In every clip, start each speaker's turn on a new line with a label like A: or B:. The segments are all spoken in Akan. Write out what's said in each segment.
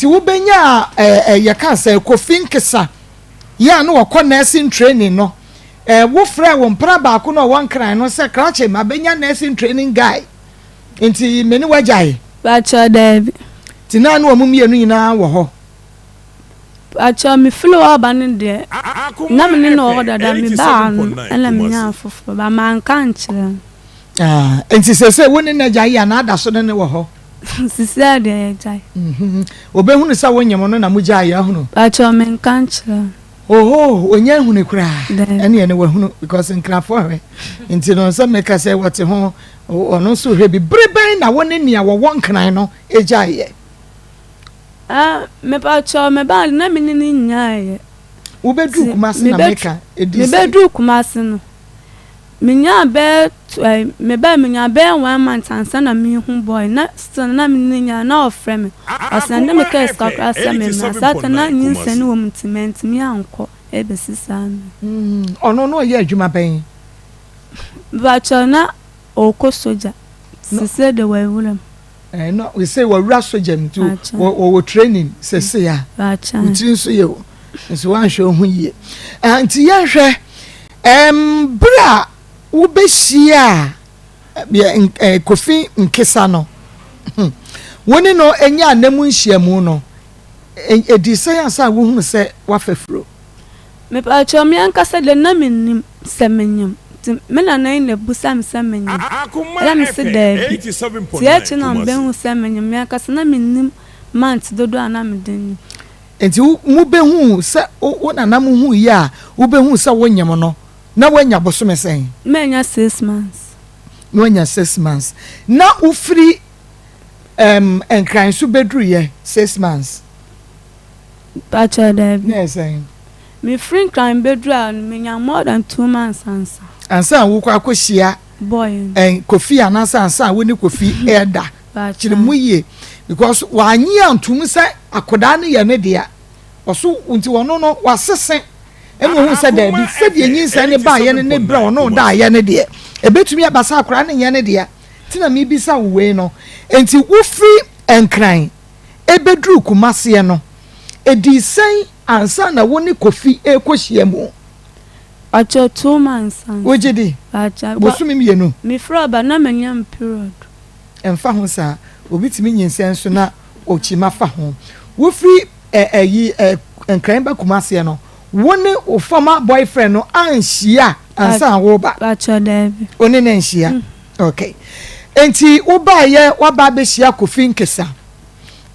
A: Nti wobɛnyaa ɛɛ yɛka sɛ Kofi Nkesa yɛ a na wɔkɔ nursing training no, wofrɛ wo mpena baako na ɔwɔ Nkran no sɛ, "Krakye, mabɛnya nursing training guy, nti me ne wagyae"?
B: Pakyɛ, daabi.
A: Nti naa ne wɔn mmienu nyinaa wɔ hɔ?
B: Pakyɛ, mefiri hɔ aba no deɛ, na me ne no wɔ hɔ dada. Mebaa no ɛna menyaa foforɔ ba, manka nkyerɛ no.
A: Ah, nti sɛ wo ne n'agya yi anaa ada so ne ne wɔ hɔ?
B: Sisi a deɛ, yɛgyae.
A: Obɛhunu sɛ wonyem no na mogyae ahunu?
B: Pakyɛ, menka nkyerɛ no.
A: Oho, onye ehunu koraa?
B: Daabi.
A: Ɛne ɛne wahunu because Nkrafoɔ hwɛ, nti no sɛ meka sɛ wɔte ho, ɔno nso hwɛ bi. Bere bɛn na wo ne nea wɔwɔ Nkran no gyaeɛ?
B: Ah, mepakyɛ, mebaa no na me ne no nyaeɛ.
A: Wobɛduru Kumase na meka ɛdi sɛ
B: Mebɛduru Kumase no, menyaa bɛɛ mebaa, menyaa bɛyɛ one month ansa na mehu boy. Na still na me ne no nyaa. Na ɔfrɛ me, ɔsend me kaa sika koraa sɛ memmra. Saa ta na nyinsɛn no wɔ mu, nti mantumi ankɔ ɛbɛsi saa no.
A: Ɔno no ɔyɛ adwuma bɛn?
B: Mepakyɛ, na ɔrekɔ sogya. Sese de wawura mu.
A: No sɛ wɔwura sogya mu nti
B: Akyɛ.
A: wɔwɔ training sɛsɛ a
B: Pakyɛ.
A: wo tiri nso yɛ o, nso woanhwɛ wo ho yie. Ah, nti yɛnhwɛ bere a wobɛhyia a Kofi Nkesa no, wo ne no anya anamu nhyiamu no, ɛdi sɛn ansa a wohunu sɛ woafa furo?
B: Mepakyɛ, me ankasa de, na mennim sɛ menyim, nti me nana yi na ebusa me sɛ menyim, ɛna me se daabi. Nti akyi na mbɛhu sɛ menyim. Me ankasa na mennim month dodoɔ a na mede nyim.
A: Nti mobɛhu sɛ wo nana mo hu yi a, wobɛhu sɛ wonyem no na woanya bosome sɛn?
B: Manya 6 months.
A: Na woanya 6 months na wofiri Nkran so bɛduruyɛ 6 months?
B: Pakyɛ, daabi.
A: Na yɛ sɛn?
B: Mefiri Nkran bɛduru a no, menya more than 2 months ansa.
A: Ansa a wokɔ akɔhyia
B: boy no.
A: Kofi anaasɛ ansa a wo ne Kofi ɛda? Kyerɛ mu yie because wanye antom sɛ akwadaa no yɛ ne dea. Ɔso nti ɔno no wasese ɛna ohun sɛ daabi, sɛdeɛ nyinsɛn ne baayɛ no ne berɛ a ɔno daayɛ no deɛ, ɛbɛtumi aba sɛ akwadaa no nyɛ ne dea. Nti na mebisa wo wei no. Nti wofiri Nkran ɛbɛduru Kumaseɛ no, ɛdii sɛn ansa na wo ne Kofi ɛrekɔhyia mu?
B: Pakyɛ, 2 months ansa.
A: Wogye di?
B: Pakyɛ.
A: Bosome 2?
B: Mefiri ɔba na manya me period.
A: Ɛmfa ho saa, obi tumi nyinsɛn so na ɔkyima fa ho. Wofiri ɛyi Nkran ba Kumaseɛ no, wo ne wo former boyfriend no anhyia ansa a woba?
B: Pakyɛ, daabi.
A: Wo ne no anhyia. Okay, nti wobaayɛ, woaba abɛhyia Kofi Nkesa.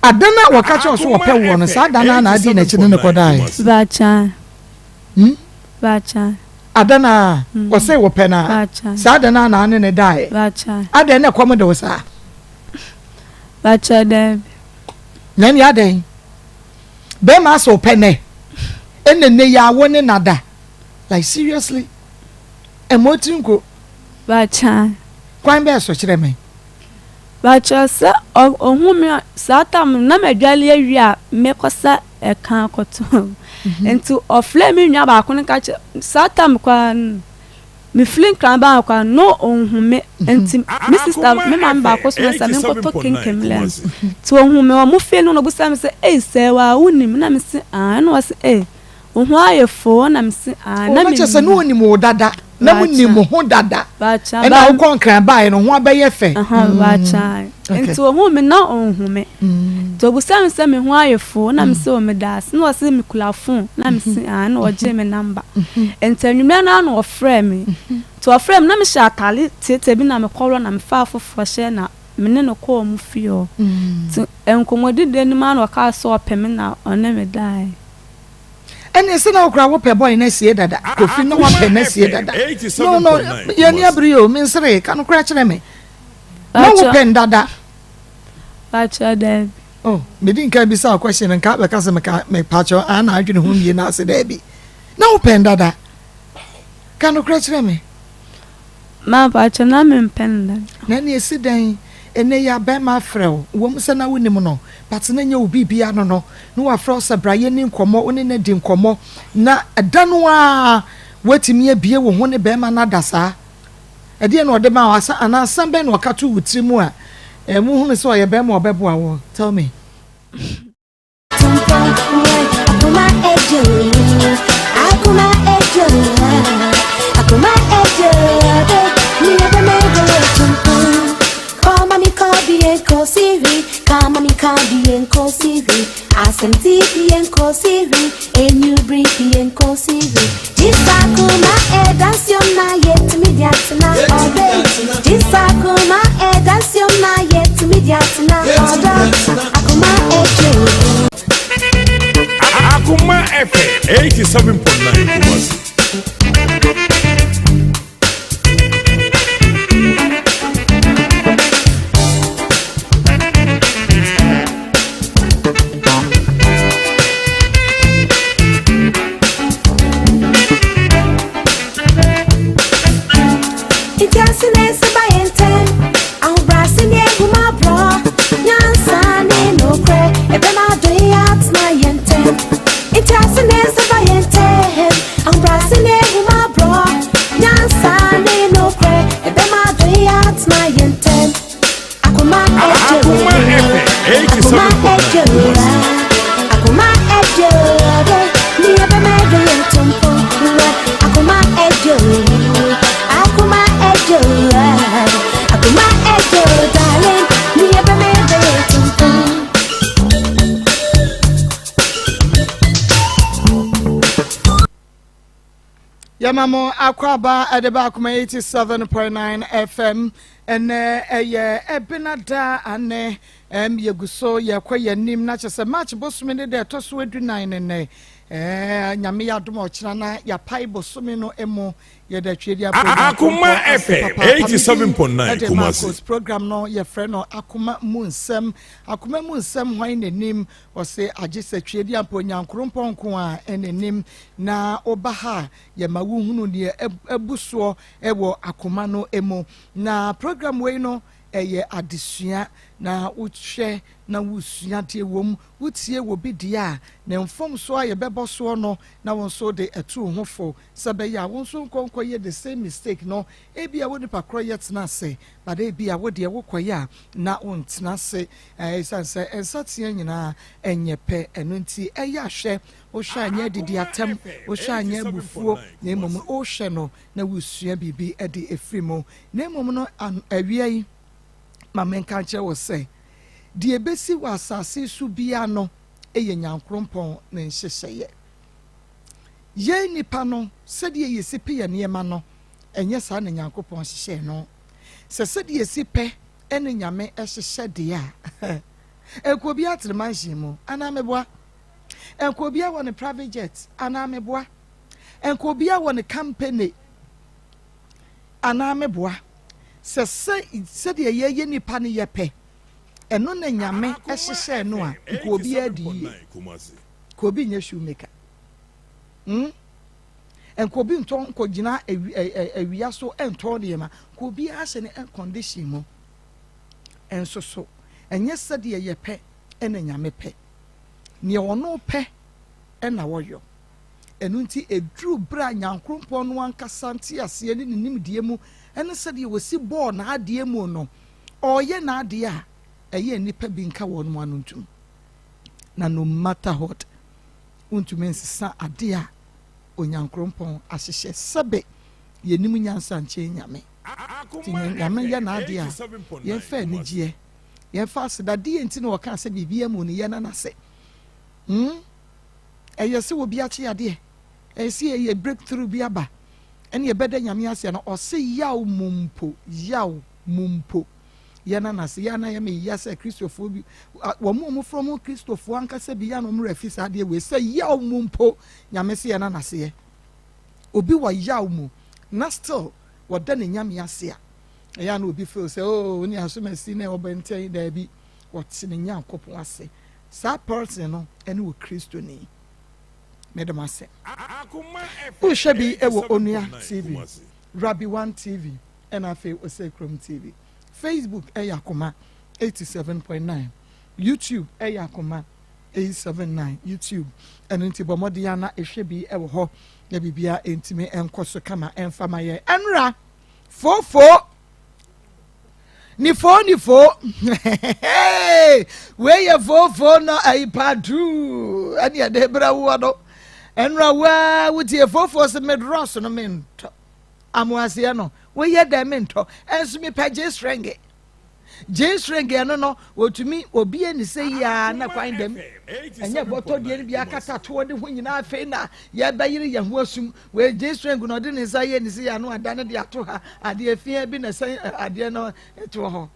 A: Ada no a wɔka kyerɛ wo so wɔpɛ woɔ no, saa da no a na adi n'akyi ne ne kɔdaeɛ?
B: Pakyɛ.
A: Hmm?
B: Pakyɛ.
A: Ada no a wɔsɛ wɔpɛ no a,
B: Pakyɛ.
A: saa da no a na ne ne daeɛ?
B: Pakyɛ.
A: Adɛn, na ɛkɔm de wo saa?
B: Pakyɛ, daabi.
A: Na ne adɛn, bɛrima asɛ wopɛ nɛ ɛna nne yɛ awo ne nada? Like seriously, ɛmɔ tiri nko.
B: Pakyɛ.
A: Kwan bɛɛ so, kyerɛ me.
B: Pakyɛ, sɛ ɔhu me a, saa tam no na madwale awie a mekɔsa ɛka akɔto, nti ɔfrɛ me nua baako no ka kyerɛ. Saa tam koraa no, mefiri Nkran baa koraa no, ɔnhu me, nti me sister, me maame baako soma sɛ menkɔtɔ kenke mmerɛ no. Nti ɔhu me ɔmo fie no na ɔbusa me sɛ, "Ei, sɛ waa wonim?" Na me se, "Ah." Ɛna ɔse, "Ei, wo ho ayɛ fo." Na me se, "Ah." Na
A: na kyerɛ sɛ ne onim wo dada na mo nim mo ho dada.
B: Pakyɛ.
A: Ɛna wokɔ Nkran baeɛ no ho abɛyɛ fɛ.
B: Pakyɛ, nti ɔhu me na ɔnhu me, nti ɔbusa me sɛ me ho ayɛ fo, na me sɛ, "O, meda ase." Na ɔse mekura phone, na me se, "Ah." Na ɔgye me number, nti anwummerɛ no ara na ɔfrɛ me. Nti ɔfrɛ me na mehyɛ atare tietie bi na mekɔrɔ na mefa afoforɔ hyɛ na me ne no kɔɔ mu fie hɔ. Nti nkɔmmɔdidi anim ara na ɔkaa sɛ ɔpɛ me na ɔne me daeɛ.
A: Ɛne sɛ na wokora wopɛ boy no asie dada, Kofi na wapɛ no asie dada. No, yɛni abere o, mensere. Ka no kora kyerɛ me, na wopɛ n dada?
B: Pakyɛ, daabi.
A: Oh, medi nka bisa wo question no, nka bɛka sɛ meka mepakyɛ ana adwene ho mie no ase. Daabi, na wopɛ n dada? Ka no kora kyerɛ me.
B: Ma pakyɛ, na mempɛ no dada.
A: Na ɛne ɛsi dɛn ɛnɛ yi abɛrima afrɛ wo wɔ mu sɛ na wonim no, but na nyɛ wo biribia no na wafrɛ wo sɛ bra yɛni nkɔmmɔ, wo ne no di nkɔmmɔ, na ɛda no a woatumi abie wo ho ne bɛrima no ada saa? Ɛdeɛ na ɔde ma wo asa anaa asɛm bɛn na ɔka to wo tiri mu a muhunu sɛ ɔyɛ bɛrima a ɔbɛboa wo? Tell me.
C: nkosi hwee Asɛm ti bi nkosi hwee Enubri bi nkosi hwee Jisakuma ɛdansiom na yɛtumi de atena ɔdɔ Jisakuma ɛdansiom na yɛtumi de atena ɔdɔ Akoma ɛdwo.
D: Akoma FM 87.9 Kumasi.
C: Ntiase na ɛsɛ ba yɛn ntɛm ahobrɛase ne ahummɔborɔ nyansa ne nokorɛ ɛbɛma adɔ yi atena yɛn ntɛm Ntiase na ɛsɛ ba yɛn ntɛm ahobrɛase ne ahummɔborɔ nyansa ne nokorɛ ɛbɛma adɔ yi atena yɛn ntɛm Akoma ɛdwo.
D: Akoma FM
C: Akoma
D: 87.9
C: ɛdwo.
D: Kumasi.
C: Akoma ɛdwo. Ni ɛbɛma ɛdwo yɛn tompo. Akoma ɛdwo. Akoma ɛdwo. Akoma ɛdwo, darling. Ni ɛbɛma ɛdwo yɛn tompo.
A: Yɛma mo akwaaba ɛde ba Akoma 87.9 FM. Ɛnɛ ɛyɛ Ɛbenada anɛ ɛm yɛgu so yɛkɔ yɛn anim na kyerɛ sɛ March bosome ne da ɛtɔ so adunan ne nɛ. Ɛɛ Nyame yɛ adom a ɔkyena na yɛapae bosome no mu yɛde atwe di
D: Akoma FM 87.9
A: ɛde
D: Kumasi.
A: Marcos program no yɛfrɛ no Akoma mu nsɛm. Akoma mu nsɛm hwan n'anim ɔse agye sɛ twɛ di ampa Onyankorompɔn nko a ɛn'anim na woba ha a yɛma wohunu neɛ abu soɔ ɛwɔ akoma no mu. Na program wei no ɛyɛ adesua na wohwɛ na wosua deɛ wɔ mu, wotie wɔ bi deɛ a ne mfomsoɔ a yɛbɛbɔ soɔ no na wo nso de ɛto wo ho fo sɛ bɛyɛ a wo nso nkɔ nkɔyɛ the same mistake no. Ebi a wo nipa korɔ yɛ tena ase, but ebi a wo deɛ wokɔyɛ a na wontena ase, ɛsiane sɛ nsateaa nyinaa ɛnyɛ pɛ. Ɛno nti ɛyɛ ahwɛ wohwɛ anyɛ adidi atɛm, wohwɛ anyɛ abufuo, na mmom wohwɛ no na wosua biribi de ɛfiri mu. Na mmom no awia yi ma menka nkyerɛ wo sɛ deɛ ɛbɛsi wɔ asase so biara no ɛyɛ Nyankorompɔn ne nhyehyɛeɛ. Yɛn nipa no sɛdeɛ yɛsi pɛ yɛ nneɛma no ɛnyɛ saa na Nyankopɔn hyehyɛɛ no. Sɛ sɛdeɛ yɛsi pɛ ɛne Nyame hyehyɛ deɛ a ɛnkɔ obiara tene mansion mu anaa meboa, ɛnkɔ obiara wɔ ne private jet anaa meboa, ɛnkɔ obiara wɔ ne company anaa meboa. Sɛ sɛdeɛ yɛyɛ nipa no yɛpɛ ɛno na Nyame hyehyɛɛ no a nka obiara di yie, nka obi nyɛ shoemaker, nka obi ntɔ nkɔgyina awia so ntɔn nneɛma, nka obiara hyɛ ne air condition mu. Ɛnso so ɛnyɛ sɛdeɛ yɛpɛ ɛna Nyame pɛ, neɛ ɔno pɛ ɛna wɔyɔ. Ɛno nti ɛduru berɛ a Nyankorompɔn no ankasa nteaseɛ ne ne nimdeɛ mu ɛne sɛdeɛ wɔsi bɔɔ n'adeɛ mu no ɔreyɛ n'adeɛ a ɛyɛ nnipa bi nka wɔn mu ano ntum. Na no matter what, wontumi nsesa adeɛ a Onyankorompɔn ahyehyɛ. Sɛbe yɛnim nyansa nkyɛn Nyame. Nti Nyame yɛ n'adeɛ a yɛmfa anigyeɛ, yɛmfa aseda. Deɛ nti na wɔka sɛ biribiara mu no yɛna n'ase. Ɛyɛ sɛ obi akye adeɛ, ɛyɛ sɛ yɛyɛ breakthrough bi aba ɛne yɛbɛda Nyame ase no, ɔse yaw mu mpo, yaw mu mpo yɛna n'ase. Yɛ na yɛ me ya sɛ Kristofoɔ bi, wɔn a wɔfrɛ wɔn Kristofoɔ ankasa bi yɛ na wɔn werɛ fi saa adeɛ wei sɛ yaw mu mpo Nyame se yɛna n'aseɛ. Obi wɔ yaw mu na still wɔda ne Nyame ase a, ɛyɛ na obi feel sɛ oh ne asomasi na ɛwɔ bɛntɛn. Daabi, wɔte ne Nyankopɔn ase. Saa person no ɛne wɔ Kristoni. Mede mo ase. Wohwɛ bi ɛwɔ Onua TV, Rabbi One TV, ɛna afei Osei Krom TV. Facebook ɛyɛ Akoma 87.9, YouTube ɛyɛ Akoma 879 YouTube. Ɛno nti bɔ mmɔden ana ɛhwɛ bi ɛwɔ hɔ na biribiara ɛntumi ɛnkɔ so kama ɛmfa ma yɛn. Ɛnra foofoo nifoo nifoo wei yɛ foofoo no ayi paadu ɛne ɛde brɛ woɔ no. Ɛnra waa wotie foofoo sɛ medrɔs no mentɔ amoaseɛ no woyɛ dɛ mentɔ ɛnso mepɛ gye strenge. G-string ɛno no, wɔtumi obie ne sɛ yi ara na kwan dam. Ɛnyɛ bɔtɔ deɛ no bi akata toɔ ne ho nyinaa afei na yɛbɛyere yɛn ho asum. Wei G-string na ɔde ne nsa yɛ ne sɛ ano ada no de ato ha. Adeɛ fia bi na ɛsɛn adeɛ no toɔ hɔ.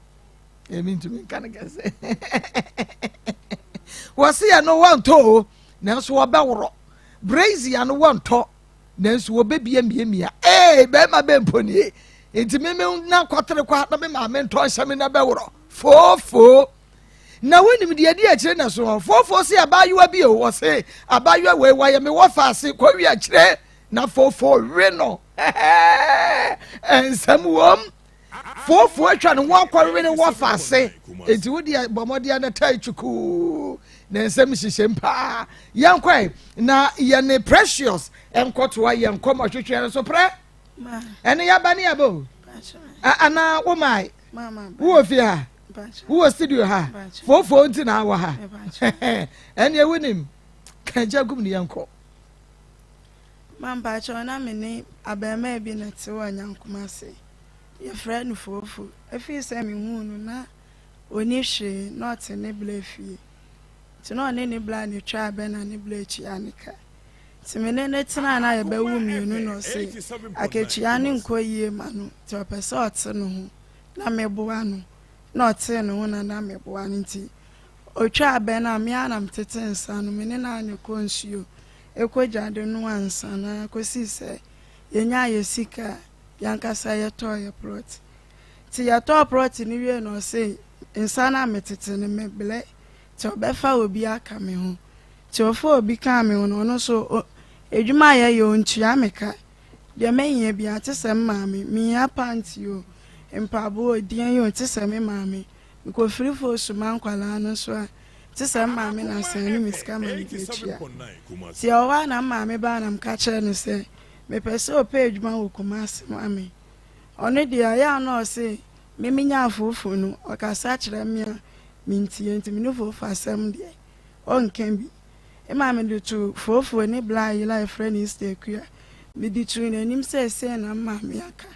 A: Èmi ntumi nka no kɛse. Wɔsi yɛ no wɔntɔ o, nanso wɔbɛworɔ. Brazier no wɔntɔ. Nanso wɔbɛbia miamia. Ee, bɛrima bɛ mpo nie. Nti me me na kɔtere kwa na me maame ntɔ nhyɛ me na bɛworɔ. Foofoo. Na wonim deɛ ɛdi akyire na so hɔ. Foofoo se abaayewa bi o, wɔse abaayewa wei wɔyɛ me wɔ faase kɔwi akyire na foofoo we no. Nsɛm wom. Foofoo atwa ne ho akɔwe ne wɔfa ase. Enti wo deɛ bɔ mmɔden na tae twukuu ne nsɛm hyehyɛm paa. Yɛnkɔe na yɛne Precious nkɔtoa yɛn nkɔmmɔ hwehwɛ no so prɛ. Ɛne yɛaba ne yɛba o. Anaa wo mae? Wowɔ fie ha? Wowɔ studio ha? Foofoo nti na awɔ ha. Ɛneɛ wonim. Kagya gum ne yɛnkɔ.
B: Ma mpakyɛw na me ne abarimaa bi na ɛte wɔ Nyankomase. Yɛfrɛ no Foofo. Ɛfiri sɛ mehuu no na ɔnni hwee na ɔte ne bla fie. Nti na ɔne ne bla na ɛtwa abɛ na ne bla tua ne ka. Nti me ne no tenaa na yɛbɛwo mmienu na ɔse akatua no nkɔ yie ma no nti ɔpɛ sɛ ɔte ne ho na meboa no. Na ɔtee ne ho na na meboa no nti ɔtwa abɛ no a me ara na metete nsa no me ne no ara na ɛkɔ nsuo kɔ gya de noa nsa no ara kɔsii sɛ yɛnyaa yɛ sika a yɛankasa yɛtɔɔ yɛ prɔte. Nti yɛtɔɔ prɔte no wiei no ɔse nsa no a metete no mebrɛ nti ɔbɛfa obi aka me ho. Nti ɔfaa obi kaa me ho no ɔno nso adwuma a yɛyɛ ɔntua me ka. Deɛ mɛhia biara te sɛ me maame, mehia panty o, mpaboa o, deɛn o te sɛ me maame. Mekɔfiri Fosu ma nkwadaa no nso a, te sɛ me maame na sɛne me sika ma mede atua. Nti ɛwɔ hɔ a na me maame baa na meka kyerɛɛ no sɛ mepɛ sɛ ɔpɛ adwuma wɔ Kumasi ma me. Ɔno deɛ ɔyɛ a na ɔse me menya afoofo no, ɔkasa kyerɛ me a mentie nti me ne foofo asɛm deɛ ɔnka bi. Ema mede too foofo ne bla yere a yɛfrɛ no Easter Akua, mede too n'anim sɛ sei na me maame aka.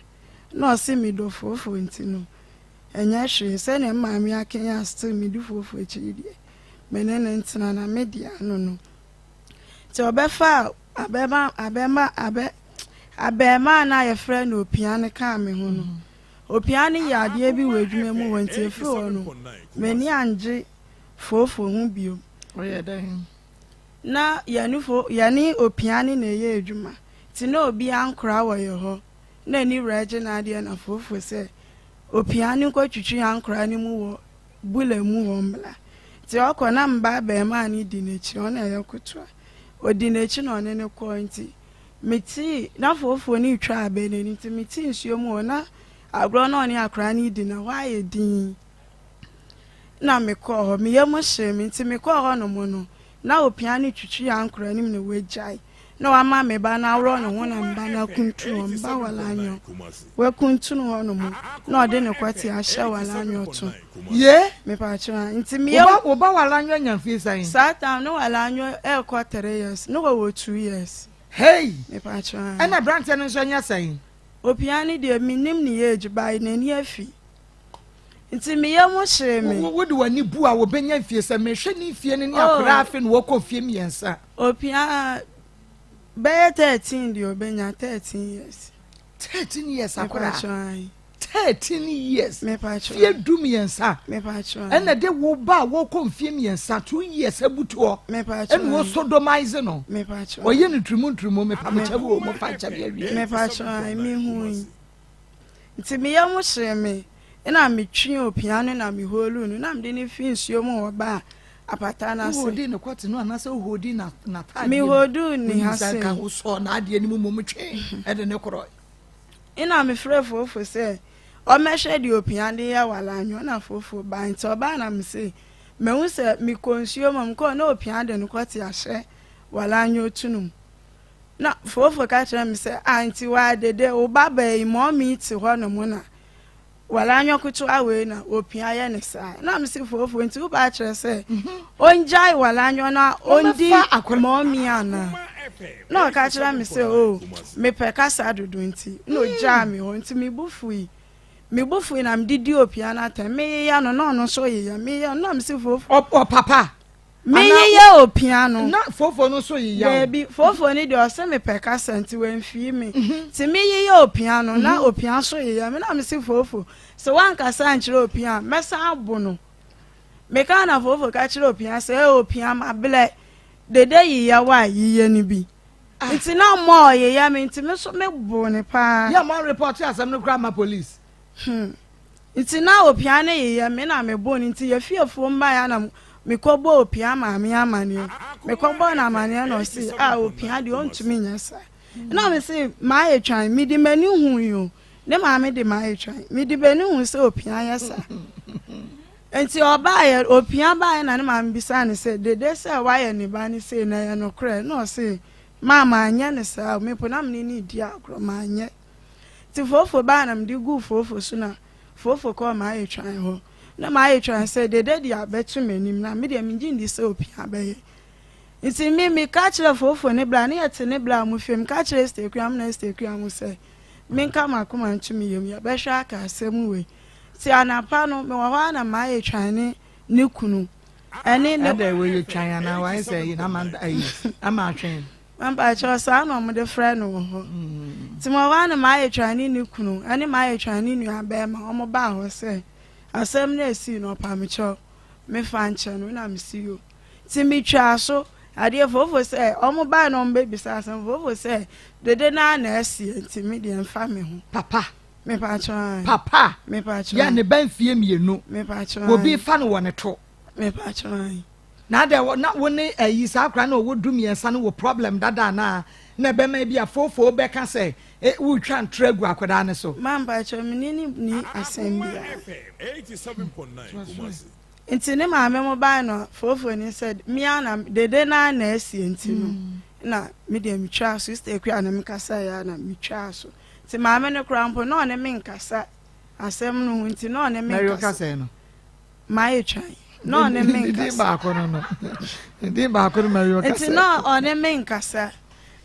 B: Na ɔse medɔ foofo nti no Ɛnyɛ hwee, sɛdeɛ me maame aka yi a still medi foofoo akyi yi deɛ, me ne no ntena na me deɛ ano no. Nti ɔbɛfaa abɛma abɛma abɛ abɛɛmaa no a yɛfrɛ no Opia no kaa me ho no. Opia no yɛ adeɛ bi wɔ adwuma mu hɔ nti ɛfiri hɔ no, m'ani angye foofoo ho bio.
A: Ɔyɛ dɛn?
B: Na yɛne fo yɛne Opia no na ɛyɛ adwuma nti na obiara nkora wɔ yɛ hɔ. Na ne wura gye n'adeɛ na foofoo sɛ Opia no nkɔtwitwi ankoraa no mu wɔ bula mu hɔ mmra. Nti ɔkɔ na mba abarimaa no di n'akyi, ɔno na ɛyɛ kotoa. Ɔdi n'akyi na ɔne no kɔɔ nti metee na foofoo no retwa abɛ no ani nti metee nsuo mu hɔ na agorɔ na ɔne akoraa no redi na hɔ ayɛ dinn. Na mekɔɔ hɔ, me yam hyee me nti mekɔɔ hɔ nom no na opia no twitwi ankoraa no mu na wagyae. Na wama me ba no aworɔ ne ho na me ba no akuntunu hɔ, me ba Walanyɔ. Wakuntunu hɔ nom na ɔde ne kɔte ahyɛ Walanyɔ to.
A: Ye?
B: Mepaakyɛw a, nti me yam.
A: Wo ba Walanyɔ nya mfie sɛn?
B: Saa time no Walanyɔ ɛrekɔ 3 years, ne wɔwɔ 2 years.
A: Hey!
B: Mepaakyɛw a.
A: Ɛna aberanteɛ no nso anya sɛn?
B: Opia no deɛ mennim ne age but n'ani afi. Nti me yam hyee me.
A: Wode w'ani bu a wɔbɛnya mfie sɛ mehwɛ ne mfie no ne akwadaa afe na wɔkɔ mfie mmiɛnsa.
B: Opia bɛyɛ 13 deɛ ɔbɛnya 13 years.
A: 13 years akwadaa. 13 years. Fie du mmiɛnsa. Ɛna de wo ba a wɔkɔ mfie mmiɛnsa 2 years abutoɔ. Ɛna wɔ sodomize no. Ɔyɛ no tirimu ntirimu mepa mekyɛ wo mo fa nkyɛ me awie.
B: Mepakyɛ mehu yi. Ntsi me yamu hyee me na metwee opia no na mehooluu no na mede no fii nsuo mu hɔ baa apata no ase.
A: Wohoodii ne kɔte no anaasɛ wohoodii n'ataadeɛ mu?
B: Mehooduu ne
A: Wonim
B: ha
A: sɛ
B: sei.
A: anka wosɔɔ n'adeɛ no mu mmom twee de no korɔe.
B: Nna mefrɛɛ Fofo sɛ ɔmmɛhwɛ deɛ opia de yɛ walanyo na Fofo bae. Nti ɔbae na mese mahu sɛ mekɔ nsuo mu a mekɔɔ na opia de ne kɔte ahyɛ walanyo tunu mu. Na Fofo ka kyerɛɛ me sɛ, Ah, nti waa dede, wo ba baa yi, mɔmee te hɔ nom na wala anyɔkotoa wei na opia yɛ ne saa. Na me se Fofo, nti wo ba kyerɛ sɛ ongyae wala anyɔ na ondi mɔmee anaa? Na ɔka kyerɛ me sɛ, oh, mepɛ kasa dodo nti, na ogyaa me hɔ, nti me bo fui.
E: Me bo fui na mede di opia no atɛm. Meyeya no na ɔno nso yeya. Meyeya no na mese foofo.
A: Ɔ papa.
E: Meyeya opia no.
A: Na foofo no nso yeya wo.
E: Daabi, foofo no deɛ ɔse mepɛ kasa nti wamfii me. Nti meyeya opia no na opia nso yeya me na mese foofo sɛ woankasa ankyerɛ opia a mɛsan abo no. Mekaa na foofo ka kyerɛ opia sɛ ee opia mablɛ dede yeya wo a yeyɛ no bi. Nti na ɔmo a ɔyeyɛ me nti me nso me bo no paa.
A: Yɛ mo report asɛm no koraa ma police.
E: Hmm. Nti na opia no yeyɛ me na me bo no nti yɛ fiefoɔ mbaeɛ a na me kɔ bɔ opia maame amaneɛ. Me kɔ bɔɔ no amaneɛ na ɔse ah opia deɛ ɔntumi nyɛ saa. Na me se mayɛ twan me de m'ani hui o ne maame de mayɛ twan me de m'ani hu sɛ opia yɛ saa. Enti ɔbaeɛ, ɔpia baeɛ na ne maame bisaa no sɛ, Dede sɛ woayɛ ne ba no sei no, ɛyɛ nokorɛ? Ɛna ɔse, Maa, manyɛ no saa o, me mpo na mene no redi agorɔ, manyɛ. Nti Foofo baeɛ na mede guu Foofo so na Foofo kɔɔ Maayetwan hɔ. Na Maayetwan sɛ, Dede deɛ abɛto m'anim na me deɛ mengye ndi sɛ ɔpia bɛyɛ. Nti me, meka kyerɛɛ Foofo ne bla, ne yɛte ne bla a wɔn fie, meka kyerɛɛ Esther Akuam na Esther Akuam sɛ, menka m'akoma nto me yam, yɛbɛhwɛ aka asɛm wei. Nti anapa no mewɔ hɔ ara na mayɛ twan ne ne kunu ɛne ne.
A: Ɛdɛ wei yɛ twan anaa wayɛ sɛ ɛyi na ama ɛyi ama atwɛn.
E: Mpakyɛw saa na wɔde frɛ no wɔ hɔ. Nti mewɔ hɔ ara na mayɛ twan ne ne kunu ɛne mayɛ twan ne nua bɛrima wɔn baa hɔ sɛ asɛm no esii no ɔpamekyɛw mefa nkyɛ no na mesi yo. Nti metwaa so adeɛ fofo sɛ wɔn baa na wɔn bɛbisa asɛm fofo sɛ dede naa na ɛseɛ nti me deɛ nfa me ho.
A: Papa.
E: Mepakyɛw ae.
A: Papa
E: Mepakyɛw
A: yɛ ne ba mfie mienu.
E: Mepakyɛw ae.
A: Obi fa no wɔ ne to.
E: Mepakyɛw ae.
A: Na adɛ na wo ne ayi saa akora na ɔwɔ du miɛnsa no wɔ problem dada anaa na ɛbɛma ebi a foofoo bɛka sɛ e wotwa ntorɔ agu akwadaa no so.
E: Ma mpakyɛw me ne no nni asɛm biara. Nti ne maame mo bae no foofoo ni sɛ me ara na dede no ara na asie nti no na me deɛ metwaa so sister Akua na mekasaeɛ a na metwaa so. Nti maame no koraa mpo na ɔne me nkasa asɛm no ho nti na ɔne me
A: Mary
E: nkasa.
A: ɔkasa no.
E: Mayɛ twan. Na ɔne me nkasa.
A: Din baako no no. Din baako no Mary ɔkasa.
E: Nti na ɔne me nkasa.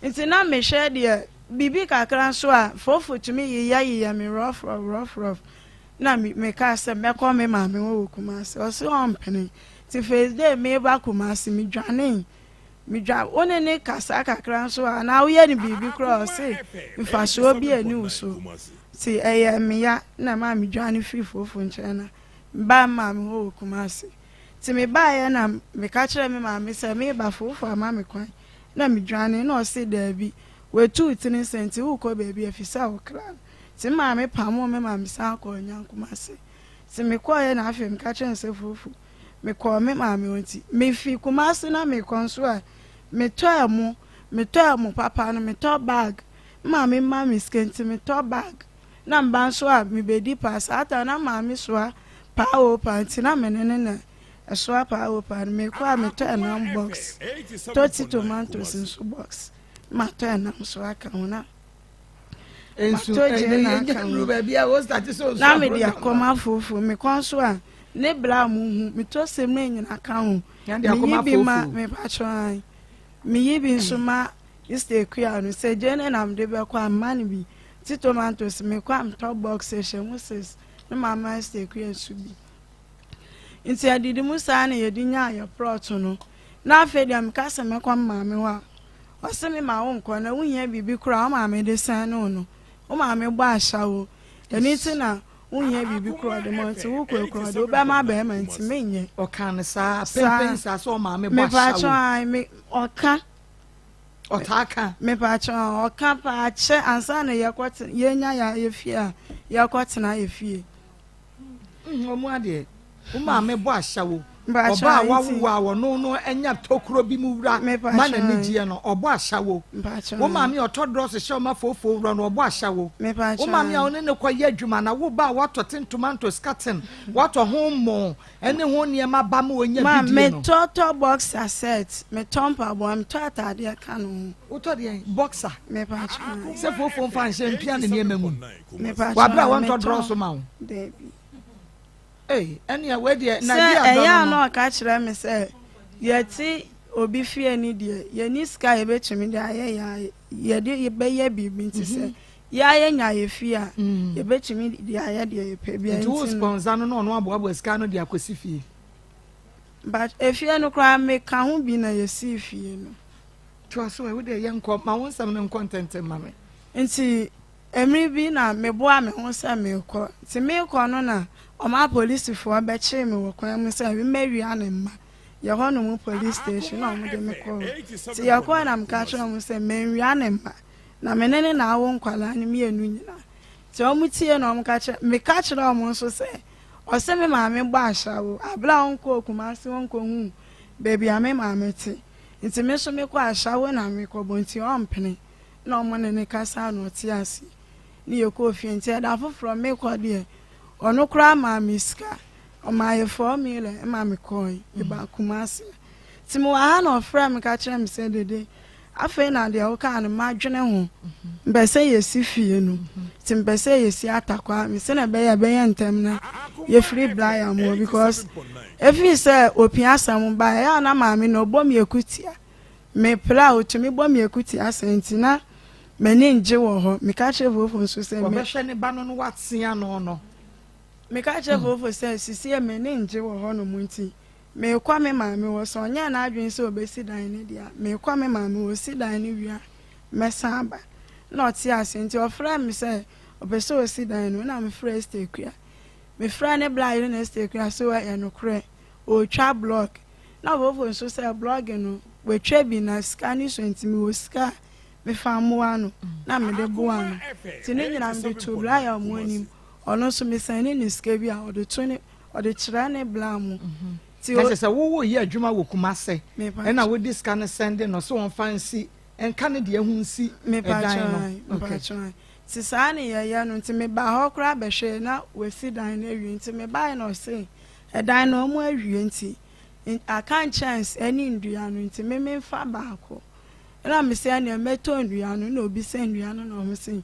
E: Nti na mehwɛ deɛ biribi kakra nso a fofo tumi yeyɛ yeyɛ me rough rough rough rough. Na me mekaa sɛ mɛkɔ me maame hɔ wɔ Kumasi. Ɔse ɔmpene. Nti first day meba Kumasi medwanee. Medwa wo ne no kasa kakra nso a anaa woyɛ no biribi koraa a ɔse mfasoɔ bi nni wo so. Nti ɛyɛɛ me ya na ɛmaa medwane firii Fofo nkyɛn na mebaa me maame hɔ wɔ Kumasi. Nti mebaeɛ na meka kyerɛɛ me maame sɛ mereba Fofo ama me kwan na medwane na ɔse daabi watu wo tiri sɛ nti worekɔ baabi a ɛfiri wo kra no. Nti me maame pamoo me ma mesan kɔɔ Nyankumase. Nti mekɔeɛ na afei meka kyerɛɛ no sɛ Fofo mekɔɔ me maame hɔ nti mefi Kumasi na mekɔ nso a metɔ ɛmo, metɔ ɛmo papa no, metɔ bag, me maame ma me sika nti metɔ bag na meba nso a mebɛdi paa saa time na maame soa paa o paa nti na me ne no na ɛsoa paa o paa no mekɔ a metɔ ɛnam box tɔ ti tomatoes nso box matɔ ɛnam nso aka ho na
A: Nsu
E: Matɔ gyeene
A: ɛnɛ
E: aka
A: yɛnya
E: ho.
A: nnuru baabi a wo start sɛ osu
E: Na mede
A: aborɔ
E: akɔma afoofo. Mekɔ nso a, ne bra a muhu, metɔ samina nyina ka ho.
A: Na de
E: Meyi
A: akɔma
E: bi ma,
A: afoofo.
E: mepakyɛw ae. Meyi bi nso ma Sister Akua no. Sɛ gyeene na mede bɛkɔ a, mema no bi. Ti tomatoes, mekɔ a metɔ box ɛhyɛ mu sis na mama Sister Akua nso bi. Nti adidi mu saa na yɛde nyaa yɛ prɔto no. Na afei deɛ meka sɛ mɛkɔ me maame hɔ a, Ɔse me ma wo nkɔ na wo hia biribi koraa wo maame de sɛn ne wo no wo maame bɔ ahyɛ wo ɛno nti na wo hia biribi koraa ɔde ma nti wo kɔ kura ɔde wo bɛma bɛrima nti me nyɛ.
A: Ɔka no saa pɛnpɛn saa sɛ ɔmaame bɔ ahyɛ
E: wo. Mepatwɔ me ɔka.
A: Ɔtaa ka.
E: Mepatwɔ ɔka paa kyɛ ansa na yɛkɔ te yɛnya yɛ fie a yɛkɔ tena yɛ fie.
A: Wɔn adeɛ. Wo maame bɔ ahyɛwo. Ɔbaa a wawo a ɔno no anya tokuro bi mu wura ma n'ani gyeɛ no, ɔbɔ ahyɛwo. Wo maame a ɔtɔ drɔs hyɛ wo ma foofoo wura no, ɔbɔ ahyɛwo. Wo maame a wo ne no kɔyɛ adwuma na wo ba a watɔ tin tomatoes carton, watɔ ho mmo ne ho nneɛma ba ma ɔnya
E: Ma
A: bidie no.
E: metɔ tɔ boxer set, metɔ mpaboa, metɔ ataadeɛ ka ne ho.
A: Wotɔ deɛn? Boxer?
E: Mepakyɛ.
A: Sɛ foofoo mfa nhyɛ mpia ne nneɛma mu.
E: Mepakyɛ.
A: Wɔ abere a wɔntɔ drɔs ma wo.
E: Daabi.
A: Ei, ɛnneɛ wei deɛ na
E: Sɛ
A: di
E: ɛyɛ
A: agorɔ
E: a
A: no
E: na
A: no.
E: ɔka kyerɛ me sɛ yɛte obi fie no deɛ, yɛnni sika a yɛbɛtumi de ayɛ yɛn a yɛde bɛyɛ biribi nti sɛ mhm. Yɛ a yɛnya yɛ fie a, yɛbɛtumi de ayɛ deɛ yɛpɛ biara
A: Nti wo
E: nti no.
A: sponsor no na ɔno aboaboa sika ano de akɔsi fie?
E: But efie no koraa meka ho bi na yɛsii fie no.
A: Toa so ɛ, wo deɛ yɛnkɔ, ma wo nsɛm no nkɔ ntɛmntɛm ma me.
E: Nti mmere bi na meboa me ho sɛ merekɔ. Nti merekɔ no na ɔmaa polisifoɔ bɛkyee me wɔ kwan mu sɛ memmɛwia ne mma. Yɛ hɔ nom police station na wɔde me kɔɔ hɔ. Nti yɛkɔɔ na meka kyerɛɛ wɔn sɛ manwia ne mma. Na me ne no na awo nkwadaa no mmienu nyinaa. Nti wɔn tie na wɔn ka kyerɛ, meka kyerɛɛ wɔn nso sɛ ɔse me maame bɔ ashawo abere a ɔnkɔɔ Kumasi ɔnkɔhuu baabi a me maame te. Nti me nso mekɔ ashawo na mekɔbɔ nti ɔmpene. Na ɔmo ne no kasaa na ɔte aseɛ ne yɛkɔɔ fie nti ɛda foforɔ mekɔ deɛ ɔno koraa maa me sika ɔmaa yɛ 4 million ma mekɔɔe mebaa Kumasi nti mewɔ ha na ɔfrɛɛ me ka kyerɛɛ me sɛ Dede afei na deɛ wokaa no madwene ho mpɛ sɛ yɛsi fie no nti mpɛ sɛ yɛsi Atakwa me sɛnea ɛbɛyɛ ɛbɛyɛ ntɛm na yɛfiri Braya mu hɔ because ɛfiri sɛ opia asɛm ba ɛyɛ a na maame no ɔbɔ me akutia Mepere a, otumi bɔ me akutia sɛn nti na m'ani ngye wɔ hɔ. Meka kyerɛ Fofo nso sɛ me.
A: Ɔbɛhwɛ ne ba no na watea no no.
E: Meka kyerɛ Fofo sɛ sesie m'ani ngye wɔ hɔnom nti merekɔ me maame hɔ. Sɛ ɔnyɛɛ n'adwene sɛ obesi dan no deɛ a, merekɔ me maame hɔ. Osi dan no wie a, mɛsan aba. Ɛna ɔtee aseɛ nti ɔfrɛɛ me sɛ ɔpɛ sɛ osi dan no. Ɛna mefrɛɛ Esther Akua. Mefrɛɛ ne bra yere na Esther Akua se ɛyɛ nokorɛ, ɔretwa blɔk. Na Volvo nso sɛ blɔge no watwa bi na sika no sua nti mewɔ sika a mefa mmoa no na mede boa no nti ne nyinaa mede too bla yɛ ɔmo anim ɔno nso mesɛne no sika bi a ɔde to ne ɔde kyerɛ ne bla mo nti
A: Na kyerɛ sɛ wo woyɛ adwuma wɔ Kumase ɛna wode sika no sɛnde no sɛ ɔmfa nsi nka ne deɛ ho nsi ɛdan no okay.
E: Nti saa ne yɛyɛ no nti mebaa hɔ koraa bɛhwɛɛ na wasi dan no awie nti mebaeɛ na ɔse Ɛdan no ɔmo awie nti aka nkyɛns ɛne ndua no nti me menfa baako ɛna mese ɛneɛ mɛtɔ ndua no ɛna obisa ndua no na ɔmo se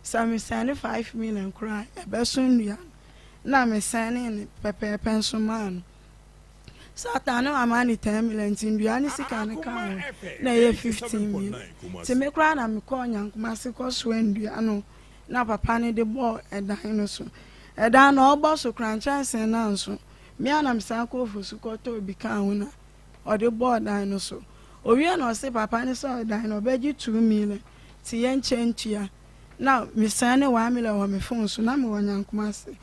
E: sɛ me sɛne 5 million koraa ɛbɛso ndua no ɛna me sɛne no pɛpɛɛpɛ nso maa no satan no ama ne 10 million nti ndua no sika no ka ho na ɛyɛ 15 million nti me koraa na mekɔɔ Nyankomase kɔsoa ndua no na papa no de bɔɔ ɛdan no so. Ɛdan no ɔbɔ so koraa nkyɛnsee no anso. Me ara na mesan kɔɔ Fosu kɔtɔɔ bi kaa ho na ɔde bɔɔ dan no so. Owie na ɔse papa no sɛ ɔdan no ɔbɛgye 2 million nti yɛnkyɛ ntua. Na mesɛne 1 million wɔ me phone so na mewɔ Nyankomase.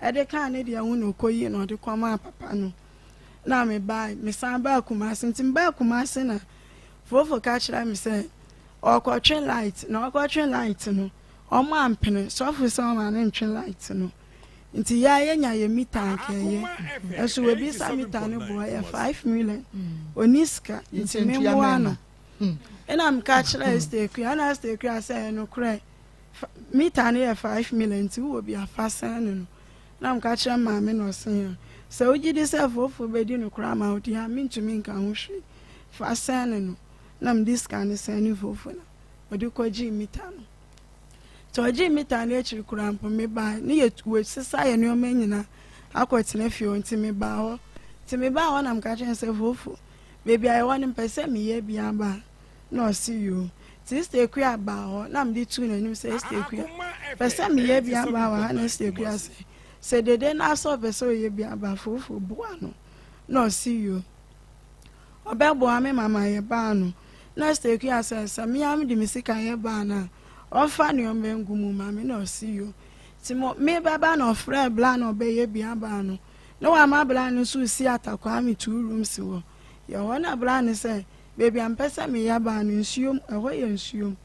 E: Ɛde kaa ne deɛ ho na ɔkɔyii na ɔde kɔmaa papa no. Na mebae, mesan baa Kumase nti mebaa Kumase na Fofo ka kyerɛɛ me sɛ Ɔrekɔtwe light na ɔrekɔtwe light no ɔmo ampene sɔfo sɛ ɔma no ntwe light no nti yɛ a yɛnya yɛ meter anka ɛyɛ ɛso wabisa meter no boɔ yɛ 5 million ɔni sika nti memmoa no ɛna meka kyerɛ Esther Akua ɛna Esther Akua sɛ ɛnokorɛ meter no yɛ 5 million nti wowɔ bi afa sɛn no no na meka kyerɛ maame na ɔse a sɛ wogye di sɛ foofo bɛdi nokorɛ ama wo deɛ a mentumi nka ho hwee fa sɛn no no na mede sika no sɛn fofo na ɔde kɔgyee mita no. Nti ɔgyee mita no akyiri koraa mpo mebaa ne yɛ wɔsesa yɛ nneɛma nyinaa akɔtena fie hɔ nti mebaa hɔ. Nti mebaa hɔ na meka kyerɛ no sɛ fofo baabi a yɛwɔ no mpɛ sɛ meyɛ bi aba a na ɔse yoo. Nti Sister Akua baa hɔ na mede tuu n'anim sɛ Sister Akua pɛ sɛ meyɛ bi aba wɔ ha na Sister Akua sɛ sɛ dede no asɛ ɔpɛ sɛ ɔyɛ bi aba fofo boa no na ɔse yoo. Ɔbɛboa me ma mayɛ baa no. Na Esther Akua sɛ, sɛ me ara mede me sika yɛ baa no a, ɔmfa nneɛma ngu mu ma me. Na ɔse yo. Nti mo mebɛba na ɔfrɛɛ bla na ɔbɛyɛ bia baa no. Na wama bla no nso resi Atakwame two rooms wɔ yɛ hɔ. Na bla no sɛ, baabi a mepɛ sɛ meyɛ baa no, nsuom, ɛhɔ yɛ nsuom.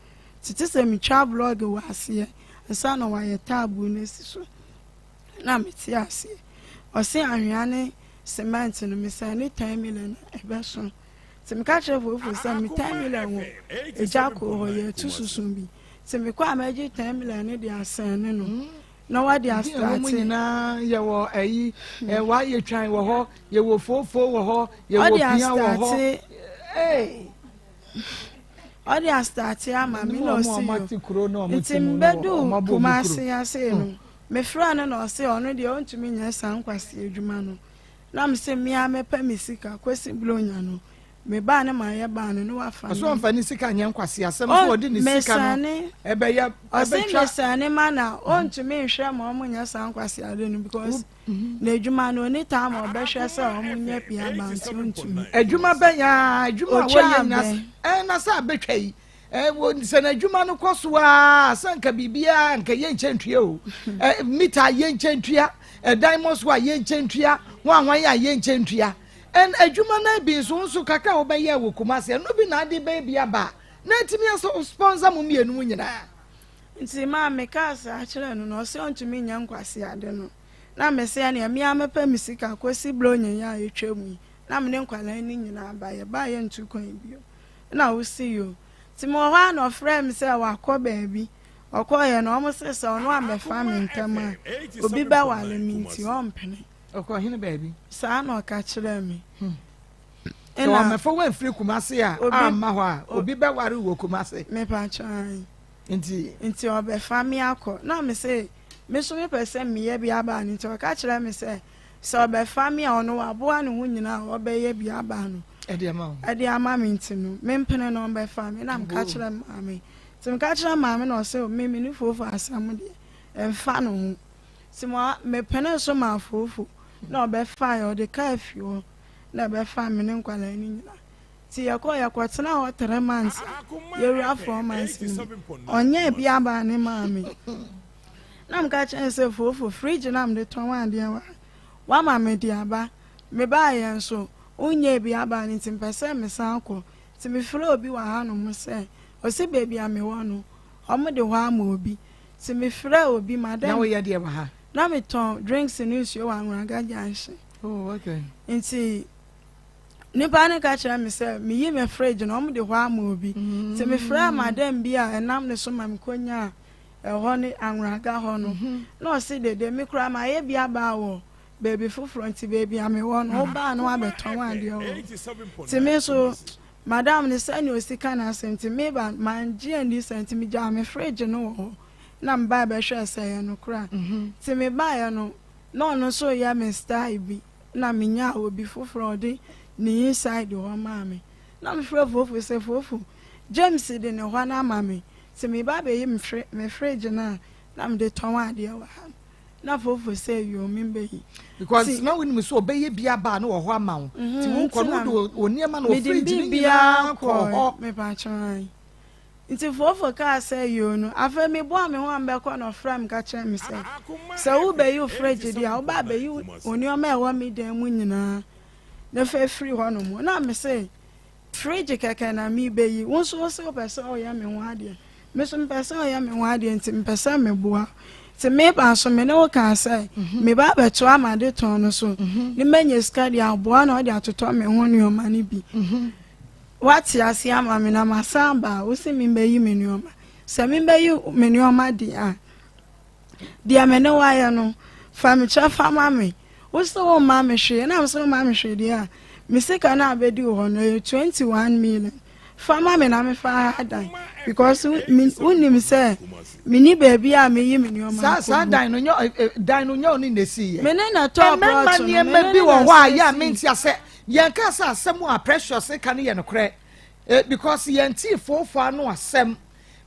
E: Nti te sɛ metwa blɔɔge wɔ aseɛ ansa na wayɛ taaboo no asi so. Na mete aseɛ. Ɔse anhwea ne cement no mesɛne 10 million a ɛbɛso. Nti meka kyerɛ fofo sɛ me 10 million wɔ agya koo hɔ yɛtu susu bi. Nti mekɔ a mɛgye 10 million no de asɛne no na wade
A: astate.
E: Wɔn
A: nyinaa yɛwɔ ayi ɛwɔ ayɛ twan wɔ hɔ yɛwɔ fofo wɔ hɔ yɛwɔ pia wɔ hɔ.
E: Ɔde astate ama me na ɔsi yo. Nti mbɛdu Kumasi ase no. Mefrɛɛ no na ɔse ɔno deɛ ɔntumi nyɛ saa nkwasea adwuma no. Na mese me ara mɛpɛ me sika Kwesi Blonya no. Me baa ne mayɛ baa no ne wafa
A: Ɔsɛ ɔmfa ne sika nyɛ nkwaseasɛm sɛ ɔde ne sika no ɛbɛyɛ
E: ɛbɛtwa. Ɔsɛ mesane ma na ɔntumi nhwɛ ma ɔmo nyɛ saa nkwaseade no because n'adwuma no ɔni time a ɔbɛhwɛ sɛ ɔmo nyɛ pia ba nti ɔntumi.
A: Adwuma bɛn aa adwuma a wɔyɛ nyina ɛɛ na sɛ abɛtwa yi ɛɛ sɛ n'adwuma no kɔ so aa sɛ nka biribiara nka yɛ nkyɛn ntua o ɛɛ mita yɛ nkyɛn ntua ɛdan mɔ so a yɛ nkyɛn ntua wɔn ahwan a yɛ nkyɛn ntua. And adwuma no bi nso wo nso kakra a wobɛyɛɛ wɔ Kumasi ɛno bi na ade bɛyɛ bi aba a na atumi asɔ sponsor mo mmienu mu nyinaa.
E: Nti maa me kaa saa kyerɛɛ no na ɔse ɔntumi nyɛ nkwaseade no na me se ɛneɛ me ara mɛpɛ me sika kɔsi Bronyɛ yi a ɛtwa mu yi na me ne nkwadaa no nyinaa aba yɛbaa yɛntu kwan bio na wo se yoo nti mewɔ hɔ ara na ɔfrɛɛ me sɛ wakɔ baabi ɔkɔeɛ no ɔmo se sɛ ɔno ammɛfa me ntɛm a obi bɛware me nti ɔmpene.
A: Ɔkɔ hene baabi.
E: Saa na ɔka kyerɛɛ me.
A: Hmm. Sɛ wɔamɛfa wo amfiri Kumase a amma hɔ a, obi bɛware wo wɔ Kumase.
E: Mepakyɛ ae.
A: Nti.
E: Nti ɔbɛfa me akɔ. Na me se, me nso mepɛ sɛ meyɛ bi aba no. Nti ɔka kyerɛɛ me sɛ, sɛ ɔbɛfa me a, ɔno waboa ne ho nyinaa a ɔbɛyɛ bi aba no.
A: Ɛde ama wo.
E: Ɛde ama me nti no, mempene na ɔmbɛfa me. Na meka kyerɛ maame. Nti meka kyerɛ maame na ɔse, me me ne foofo asɛm deɛ, ɛmfa ne ho. Nti mepenee so maa Fofo na ɔbɛfaeɛ, ɔde kaa fie hɔ na ɛbɛfaa me ne nkwadaa no nyinaa. Nti yɛkɔɔ yɛkɔtenaa hɔ three months a yɛwura four months no mu, ɔnyɛɛ bi abaa ne maa me. Na meka kyerɛ no sɛ Fofo, fridge no a mede tɔn adeɛ wɔ ha, woama mede aba, mebaeɛ nso wonyɛɛ bi abaa no nti mepɛ sɛ mesan kɔ. Nti mefrɛɛ obi wɔ hanom sɛ ɔse baabi a mewɔ no wɔde hɔ ama obi. Nti me frɛɛ obi madam.
A: Na woyɛ deɛ wɔ ha?
E: Na me tɔn drinks ne nsuo wɔ Anwuraga junction.
A: Oh okay.
E: Nti nipa no ka kyerɛ me sɛ me yi me fridge no wɔn de hɔ ama obi. Mm. Nti me frɛɛ madam bi a ɛnam ne so ma me kɔ nyaa ɛhɔ ne Anwuraga hɔ no. Mm -hmm. Na ɔse dede me koraa ma ayɛ bi aba wɔ baabi foforɔ nti baabi a mewɔ no wobaa no wabɛtɔn adeɛ wɔ. Nti me nso Madam no sɛnea osi ka n'asɛm nti me ba mangye anni saa nti megyaa me fridge no wɔ hɔ na mebae bɛhwɛɛ sɛ ɛyɛ nokorɛ a. Nti mebaeɛ no na ɔno nso reyɛ me style bi na menyaa obi foforɔ a ɔde ne inside hɔ maa me. Na mefrɛ Fofo sɛ Fofo, James de ne hɔ no ama me nti meba abɛyi me fridge no a na mede tɔn adeɛ wɔ ha no. Na fofo sɛ yoo me bɛ yi.
A: Because na wonim sɛ ɔbɛyɛ bi aba a na wɔ hɔ ama wo. Nti wo kɔ no wode wo nneɛma na wɔ fridge ne nyinaa kɔ hɔ.
E: Mepakyɛw ae. Nti fofo kaa sɛ yoo no afei me boa me ho a mebɛkɔ na ɔfrɛ me ka kyerɛ me sɛ sɛ wo bɛyi wo fridge deɛ a woba abɛyi wo nneɛma a ɛwɔ me dan mu nyinaa na fa firi hɔ nom na me se Fridge kɛkɛ na merebeyi. Wo nso wose wopɛ sɛ woyɛ me ho adeɛ. Me nso mepɛ sɛ woyɛ me ho adeɛ nti mepɛ sɛ meboa wo. Nti meba nso me ne wo kaa sɛ meba abɛtoa m'adetɔn no so ne manya sika de aboa na wode atotɔ me ho nneɛma no bi. Woate aseɛ ama me na masan aba a wose membɛyi me nneɛma. Sɛ membɛyi me nneɛma deɛ a, Deɛ me ne wo ayɛ no, fa me kyɛfa ma me. Wo se womma me hwee, ɛna me se womma me hwee deɛ a, me sika no a bɛdi wo hɔ no, ɛyɛ 21 million. Fa ma me na mefa ha dan because wonim sɛ menni baabi a meyi me nneɛma
A: Saa saa dan no nyɛ eh, eh, dan no nyɛ ɔne na esi yɛ.
E: Me ne na tɔɔ
A: Mmarima
E: plot no, me
A: nneɛma
E: ne
A: bi
E: ne
A: wɔ
E: na
A: hɔ a yɛ a
E: siesie.
A: mente asɛ. Yɛn kaa sɛ asɛm a Precious ka no yɛ nokorɛ. Eh, because yɛn tii foofo ano asɛm.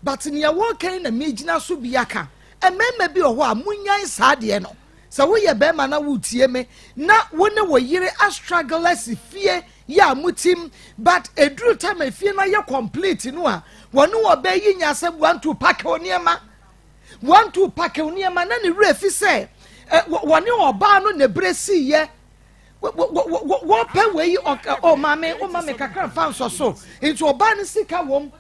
A: But nea wɔreka yi na megyina so bi aka. Mmarima bi wɔ hɔ a monyan saa adeɛ no. Sɛ woyɛ barima na woretie me na wo ne wo yere astruggle asi fie yɛ a motim but ɛduru time a efie no ayɛ complete no a wɔne ɔbaa yi nya asɛm one two pack wo nneɛma one two pack wo nneɛma na ne werɛ fi sɛ wɔne ɔbaa no na ɛberɛ siiɛ wɔpɛ wei ɔ maame wo ma me kakra nfa nsɔ so nti ɔbaa no sika wɔm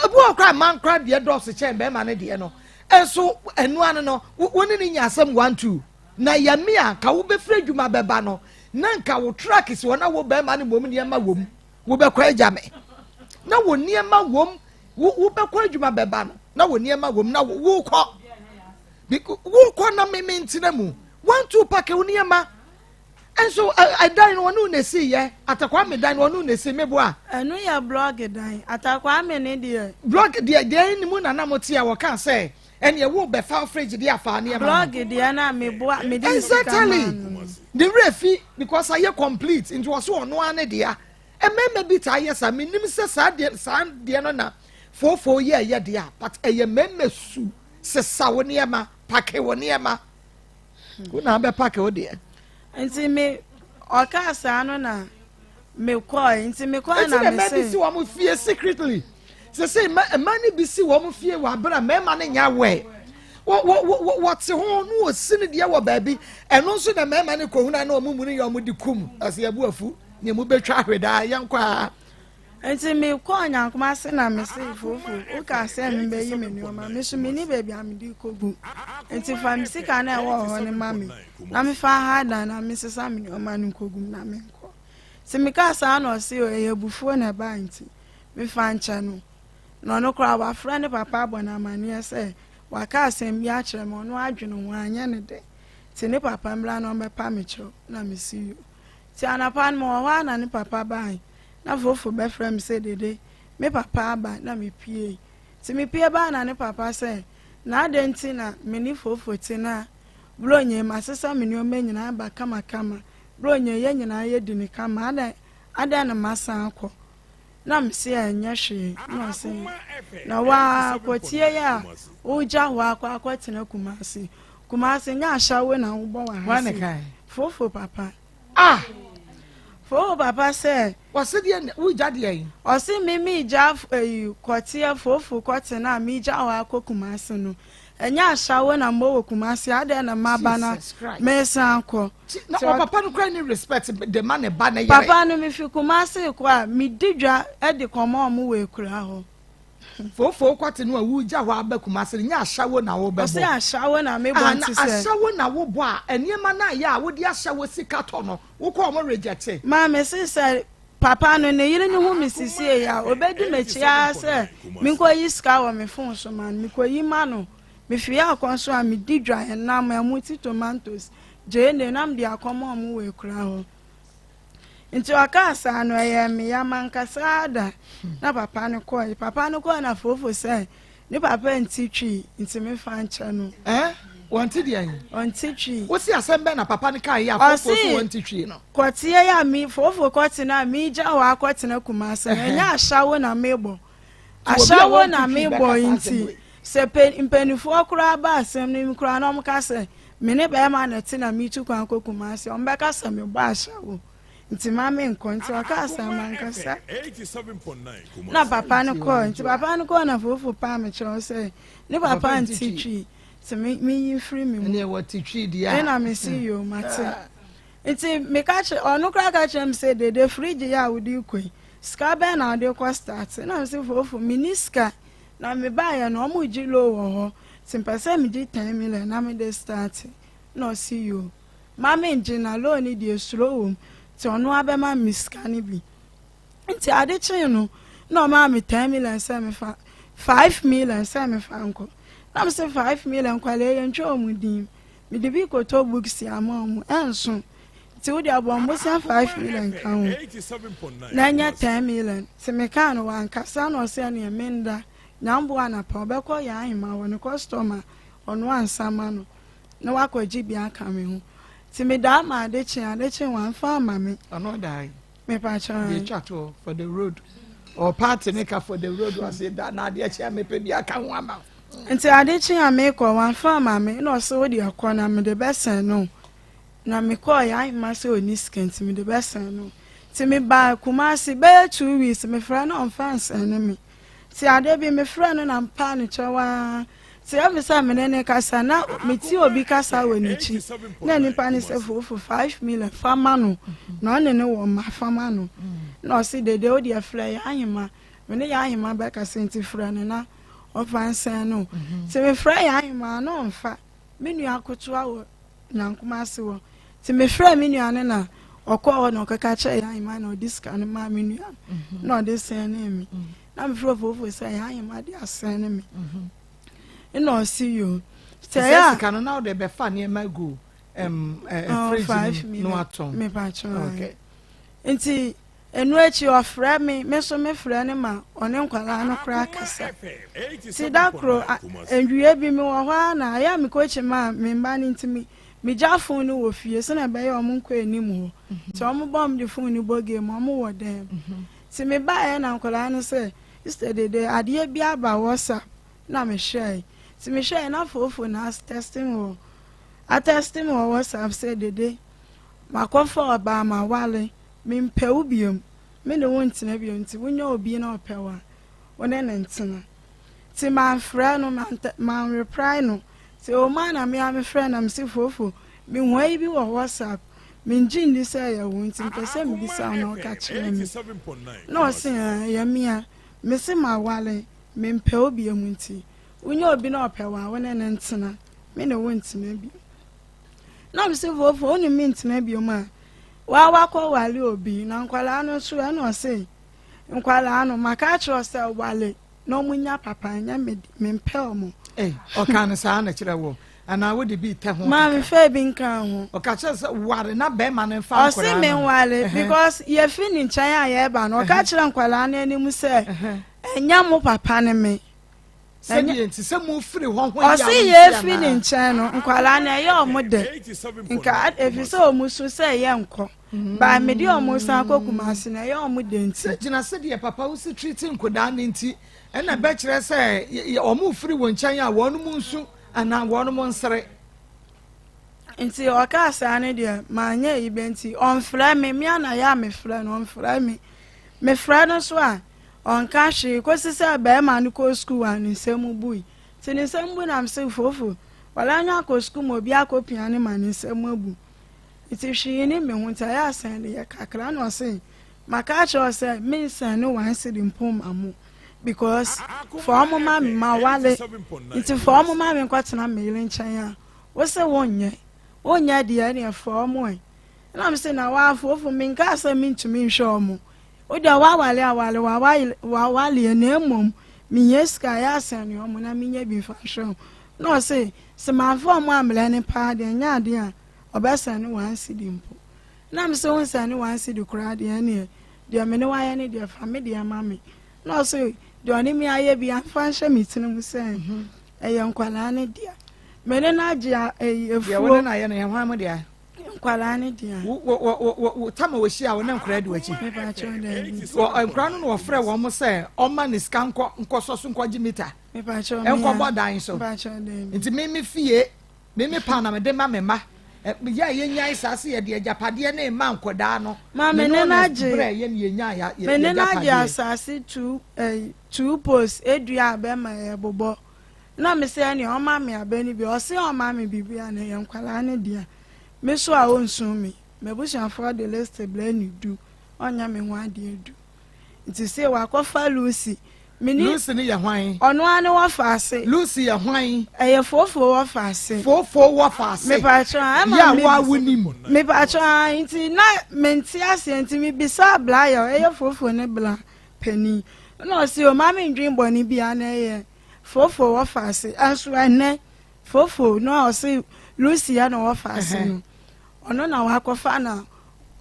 A: ebi wɔ koraa mmaa nkora deɛ dɔɔso kyɛn bɛrima no deɛ no nso ɛno ano no wo ne ne nya asɛm one two na yɛme a nka wobɛfiri adwuma bɛba no na nka wo truck si hɔ na wo bɛrima no mmom nneɛma wɔm wobɛkɔ agya me na wo nneɛma wɔm wobɛkɔ adwuma bɛba no na wo nneɛma wɔm na wokɔ wokɔ na meme ntena mu One two pake wo nneɛma. Nso ɛdan no ɔno na esi yɛ. Atakwame dan no ɔno na esi meboa.
E: Ɛno yɛ blɔg dan. Atakwame ne deɛ.
A: Blɔg deɛ deɛ ne mu na na mo te a wɔka sɛ ɛneɛ wo bɛfa fridge de afa nneɛma no.
E: Blɔg deɛ na meboa mede me sika maa
A: no. Exactly. Ne werɛ fi because ayɛ complete nti ɔso ɔno ara ne dea. Mmarima bi taa yɛ saa. Menim sɛ saa deɛ saa deɛ no na foofoo yɛ ɛyɛ deɛ a, but ɛyɛ mmarima su. Sesa wo nneɛma, pake wo nneɛma. Wo na abɛ pake wo deɛ.
E: Nti me ɔkaa saa no na me kɔɛ nti me kɔɛ na me se. Nti na mmaa bi
A: si wɔn fie secretly. Sese mmaa no bi si wɔn fie wɔ abere a mmarima no nyɛ aware. Wɔ wɔ wɔ wɔte ho na wɔsi no deɛ wɔ baabi. Ɛno nso na mmarima no kɔhunu a na wɔn mu no yɛ wɔn de kum. Ɛsɛ yɛbu afu nea mu bɛtwa ahwe daa yɛnkɔ a.
E: Nti me kɔɔ Nyankomase na me se Fofo wo kaa sɛ me bɛ yi me nnoɔma me so me ni baabi a me de kɔ gu nti fa me sika na ɛwɔ hɔ no ma me na me fa ha dan na me sesa me nnoɔma no nkɔ gu mu na me nkɔ. Nti me kaa saa na ɔse o ɛyɛ abufuo na ɛbaa nti me fa nkyɛ no. Na ɔno koraa wafrɛ ne papa abɔ no amaneɛ sɛ waka asɛm bi akyerɛ me ɔno adwene ho anyɛ ne dɛ nti ne papa mmra na ɔmmɛpa me kyɛw na me se yoo. Nti anɔpa no mewɔ hɔ ara na ne papa baae. Na Fofo bɛfrɛ me sɛ Dede, me papa aba na mepuei. Nti mepue baa na ne papa sɛ, na adɛn nti na me ne Fofo te na Buronye masesa me nneɛma nyinaa aba kamakama, Buronye yɛn nyinaa yɛdi no kama, adɛn adɛn na masan akɔ? Na mese ɛnyɛ hwee. Na ɔse na waa kɔtie yɛ a wogya hɔ akɔ akɔtena Kumasi. Kumasi nyɛ ahyɛwo na wobɔ wɔ ha se. Fofo papa.
A: Ah!
E: Foo papa sɛ.
A: Ɔse deɛ na wogya deɛ yi.
E: Ɔse me megya eyi kɔteɛ foofoo kɔte no a megya hɔ akɔ Kumasi no ɛnyɛ ashawo na mɔ wɔ Kumasi adɛn na maba na mesan akɔ.
A: Na ɔpapa no kura ni respect de ma ne ba ne yere.
E: Papa no mefi Kumasi kɔ a medi dwa de kɔma ɔmo wɔ akura hɔ.
A: Foofoo kwate no a wugya hɔ aba Kumasi no, nyɛ ashawo na wobɛbɔ.
E: Ɔse ashawo na mebɔ ah, nti sɛ.
A: Ashawo na wobɔ a, nneɛma no a yɛ a wode ashawo sika tɔ no, wokɔ wɔn rejecte.
E: Maame se sɛ papa no ne yere no hu me sisiei a, obedi m'akyi ara sɛ menkɔyi sika wɔ me phone so ma no. Mekɔyi ma no. Mefiri akɔ nso a, medi dwa, ɛnam, ɛmo, ti tomatoes, gyeene na mede akɔma wɔn wɔ akuraa hɔ. Nti ɔkaa saa no, ɛyɛɛ me ya. Mankasa ara da na papa no kɔe. Papa no kɔe na Fofo sɛ ne papa nte Twi nti memfa nkyɛ no.
A: Eh? Wɔnte deɛn?
E: Ɔnte Twi.
A: Wose asɛm bɛn na papa no kaeɛ a Fofo so wɔnte Twi no?
E: Kɔteɛ yi a me, Fofo kɔte no a megya hɔ akɔtena Kumasi no, ɛnyɛ ashawo na mebɔ. Ashawo na mebɔ nti sɛ mpanimfoɔ koraa ba asɛm no mu koraa na wɔka sɛ Me ne bɛɛma na ɛte na metu kwan kɔ Kumasi a, wɔbɛka sɛ mebɔ ahyɛwo nti ma menkɔ. Nti ɔkaa saa mankasa. Na papa no kɔɔ. Nti papa no kɔɔ na Fofo paa me kyɛw sɛ ne papa nte Twi nti menyi mfiri me mu. Ɛna mese yoo mate. Nti meka kyerɛ ɔno koraa ka kyerɛ me sɛ Dede fridge yi a wode rekɔ yi sika bɛn na wode rekɔ start? Na mese Fofo menni sika na mebaeɛ no wɔregye loan wɔ hɔ Nti mepɛ sɛ megye ten million na mede starte na ɔse yoo ma mengye na loan no deɛ suro wɔ mu nti ɔno ara bɛma me sika no bi. Nti ade kyee no na ɔmaa me ten million sɛ mefa 5 million sɛ mefa nkɔ. Na mese 5 million nkwadaa yi yɛntwerɛ wɔn din mede bi kɔtɔ books ama wɔn ɛnso nti wo deɛ bɔ mmosea 5 million ka ho na ɛnyɛ 10 million. Nti mekaa no wankasa na ɔse ɛneɛ menda Nyamboa anapa ɔbɛkɔ yɛn ahema hɔ ne customer ɔnoa nsa ma no na wakɔ gye bi aka me ho nti me daa ma ade kye ade kye wanfa ama me.
A: Ɔno daa yi.
E: Mepa kyɛw.
A: Deɛ twa toɔ for the road or party ne ka for the road ɔse da na adeɛ kye a mepɛ bi aka ho ama.
E: Nti ade kye a mekɔ wanfa ama me na ɔse wo deɛ kɔ na mede bɛsɛn no na mekɔɔ yɛn ahema sɛ ɔni sika nti mede bɛsɛn no nti mebaa Kumasi bɛyɛ 2 weeks mefrɛ no ɔmfa nsɛn ne me. Nti ade bi mefrɛɛ no na mepaa no kyɛw ara. Nti ɛme sɛ me ne no kasa na mete obi kasa wɔ n'akyi na nipa no sɛ Fofo 5 million fa ma no na ɔne no wɔ mma fa ma no. Na ɔse Dede wo deɛ frɛ yɛn ahema me ne yɛn ahema bɛkasa nti frɛ no na ɔmfa nsɛn no. Nti mefrɛ yɛn ahema a na ɔmfa. Me nua akotoa wɔ Nyankoma ase hɔ. Nti mefrɛɛ me nua no na ɔkɔɔ hɔ na ɔkɔka kyerɛɛ yɛn ahema na ɔde sika no maa me nua no na ɔde sɛnee me. Na mefrɛ Ofofo sɛ yɛn ahema de asɛne me. Ɛna ɔse yoo.
A: Sɛ ɛyɛ a sika no na wode bɛfa nneɛma agu fridge mu na watɔn.
E: Mepakyɛw. Okay. Nti Ɛno akyi ɔfrɛ me, me nso mefrɛ no ma ɔne nkwadaa no koraa kasa. Nti da koro, awia bi mewɔ hɔ ara na ayɛ a mekɔkyi ma me mma no nti me, Megya phone no wɔ fie sɛnea ɛbɛyɛ a ɔmo nkɔ anim hɔ. Nti ɔmo ba ɔmo de phone no bɔ game, ɔmo wɔ dan mu. Nti mebaeɛ na nkwadaa no sɛ, Sister Dede, adeɛ bi aba WhatsApp na mehwɛe. Nti mehwɛe na Fofo na atɛste me wɔ atɛste me wɔ WhatsApp sɛ Dede, makɔfa ɔbaa mawale, mempɛ wo biom, me ne wo ntena biom nti wonya obi na ɔpɛ wo a, wo ne no ntena. Nti manfrɛ no, manreply no. Nti ɛwɔ mu a na me ara mefrɛ no na mese Fofo, mehu ayi bi wɔ WhatsApp, mengye nni sɛ ɛyɛ wo nti mepɛ sɛ mebisa wo na woka kyerɛ me. Na ɔse ɛɛ, ɛyɛ me a. Mese mawale, mempɛ wo biom nti wonya obi na ɔpɛ wo a wo ne no ntena, me ne wo ntena biom. Na mese Fofo, wo ne me ntena biom a, woa woakɔwale obi na nkwadaa no nso ɛna ɔse Nkwadaa no, maka akyerɛ wo sɛ wale na ɔmo nya papa, ɛnyɛ me de, mempɛ ɔmo.
A: Ei, ɔkaa no saa na kyerɛ wo anaa wode bi tɛ ho
E: Maa
A: kakra?
E: mefaa bi nkaa ho.
A: Ɔka kyerɛ sɛ ware na bɛrima no mfa nkwadaa
E: Ɔse
A: no.
E: menware because yɛfi ne nkyɛn a yɛreba no, ɔka kyerɛ nkwadaa no anim sɛ ɛnyɛ mo papa ne me.
A: Sɛdeɛ nti sɛ mofiri hɔ ho yaw
E: Ɔse
A: nti
E: yɛfiri ne
A: anaa?
E: nkyɛn no, nkwadaa no ɛyɛ ɔmo dɛ nka ɛfiri sɛ ɔmo su sɛ yɛnkɔ. By mede ɔmo san kɔ Kumasi no ɛyɛ ɔmo dɛ nti.
A: Sɛ gyina sɛdeɛ papa wo si treat nkodaa no nti ɛna ɛbɛkyerɛ sɛ ɔmo firi wo nkyɛn a wɔnom nsu anaa wɔnom nsere.
E: Nti ɔkaa saa no deɛ manyɛ eyi bɛ nti ɔnfrɛ me, me a na yɛ a mefrɛ no ɔnfrɛ me. Mefrɛ no so a ɔnka hwee kɔsi sɛ bɛɛma no kɔɔ sukuu a ne nsam bui. Nti ne nsam bu na mese fofo wɔla no akɔ sukuu ma obi akɔpia no ma ne nsam abu. Ntsi hwee nnyi me ho ntsi ayɛ a sɛn de yɛ kakra na ɔse maka akyerɛ wo sɛ mennsɛn no one cedi mpo mma mo because fa ɔmo ma me mawale ntsi fa ɔmo ma me nkɔtena me yere nkyɛn a wose wonyɛ wonyɛ deɛ ɛneɛ fa ɔmo ɛ na mese na waafoofo menkaa sɛ mentumi nhwɛ ɔmo wodeɛ wawale awale wawaleɛ na mmom mehia sika ayɛ asɛn ɔmo na menyɛ bi mfa nhwɛ ɔmo na ɔse sɛ mamfa ɔmo ammrɛ no paa deɛ ɛnyɛ adeɛ a ɔbɛsɛne one cedi mpo. Na mese wonsɛne one cedi koraa deɛ ɛneɛ deɛ me ne wo ayɛ no deɛ fa me deɛ ma me. Na ɔse deɛ ɔne me ayɛ biara mfa nhyɛ me tiri mu sɛ ɛyɛ nkwadaa no dea. Me ne no agye ɛyi afuo.
A: Deɛ wo ne no ayɛ no yɛ hwan mo dea?
E: Nkwadaa no dea.
A: Wo wo wo wo wo tam a wɔhyia wo ne nkwadaa di w'akyi.
E: Mepa kyɛw daabi.
A: Wɔ nkwadaa no na wɔfrɛ wɔn sɛ ɔma ne sika nkɔ nkɔsɔ so nkɔgye mita.
E: Mepa kyɛw mea.
A: Nkɔbɔ dan so.
E: Mepa kyɛw daabi.
A: Nti me me fie Me me paa na mede ma me mma. Yɛ a yɛnyae saa sɛ yɛde agyapadeɛ no rema nkwadaa no.
E: Ma me ne no agye.
A: Berɛ yɛ ne yɛnyaa yɛ
E: Me ne no agye asase two ɛyi two posts edua abɛ ma yɛbobɔ. Na me sɛ ɛnea ɔma me abɛ no bi ɔse ɔma me biribi a na ɛyɛ nkwadaa no dea. Me so a ɔnsu me. M'abusuafoɔ de list brɛ no du ɔnyɛ me ho adeɛ du. Nti sei wakɔfa Lucy. Meni.
A: Lucy no yɛ hwan?
E: Ɔno ara ne wɔfa ase.
A: Lucy yɛ hwan?
E: Ɛyɛ foofoo wɔfa ase.
A: Foofoo wɔfa ase.
E: Mepakyɛw a ɛma
A: Yɛ a
E: me.
A: wo a wonim.
E: Mepakyɛw a nti na mente aseɛ nti mebisaa bla yɛ ɛyɛ foofoo ne bla panin. Ɛna ɔse o ma mendwen bɔne biara na ɛyɛ foofoo wɔfa ase. Ɛnso ɛnɛ foofoo no a ɔse Lucy yɛ na wɔfa ase no ɔno na wakɔfa na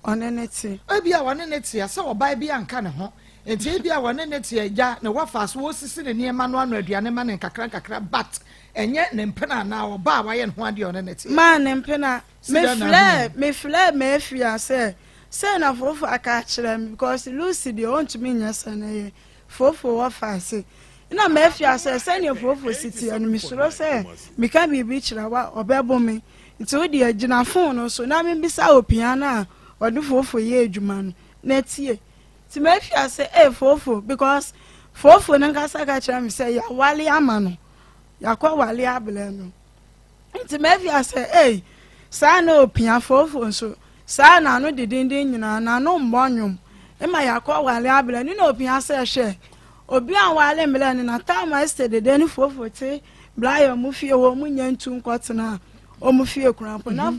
E: ɔne no te.
A: Ebia ɔne no te a sɛ ɔbaa bi anka ne ho nti ebia ɔne no te agya ne wɔfa so wɔsisi ne nneɛma no ano aduane ma no nkakra nkakra but ɛnyɛ ne mpena anaa ɔbaa a wayɛ ne ho adeɛ ɔne no te.
E: Maa ne mpena.
A: Si dɛn na ahu
E: Mefrɛɛ mefrɛɛ Mafia sɛ sei na Fofo aka akyerɛ me because Lucy deɛ ɔntumi nyɛ sɛ no yɛ Fofo wɔfa ase. Ɛna Mafia sɛ sɛdeɛ Fofo si teɛ no mesuro sɛ meka biribi kyerɛ wo a ɔbɛbo me Nti wo deɛ gyina phone no so na mebisa opia no a ɔde foofo yɛ adwuma no na tie. Nti mafi ase ee foofo because foofo no nkasa ka kyerɛ me sɛ yɛawale ama no yɛakɔ wale abrɛ no. Nti mafi ase ee saa na opia foofo nso saa na ano dedenden nyinaa n'ano mmɔ nnwom ma yɛakɔ wale abrɛ no na opia sɛ hwɛ obi a wale mbrɛ no na time a ɛsɛ dede ne foofo te Bla yɛ ɔmo fie hɔ ɔmo nya ntu nkɔtena ɔmo fie koraa mpo na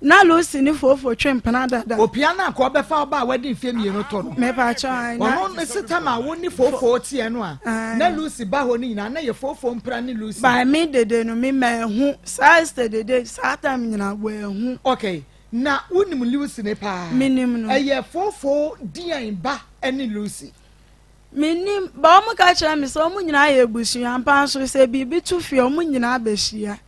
E: na Lucy ne Fofo twe mpena dada.
A: Opia no anka ɔbɛfa ɔba a wadi mfeɛ mmienu tɔ no.
E: Mepakyɛw ae na.
A: Ɔno ne sitam a wo ne Fofo teɛ no a na Lucy ba hɔ no nyinaa na yɛ Fofo mpena ne Lucy.
E: By me dede no me manhu saa Esther dede saa time nyinaa wanhu.
A: Okay na wonim Lucy ne paa?
E: Menim no.
A: Ɛyɛ Fofo deɛn ba ne Lucy?
E: Mennim, but wɔn ka kyerɛ me sɛ wɔn nyinaa yɛ abusua ampa nso sɛ biribi to fie a wɔn nyinaa bɛhyia.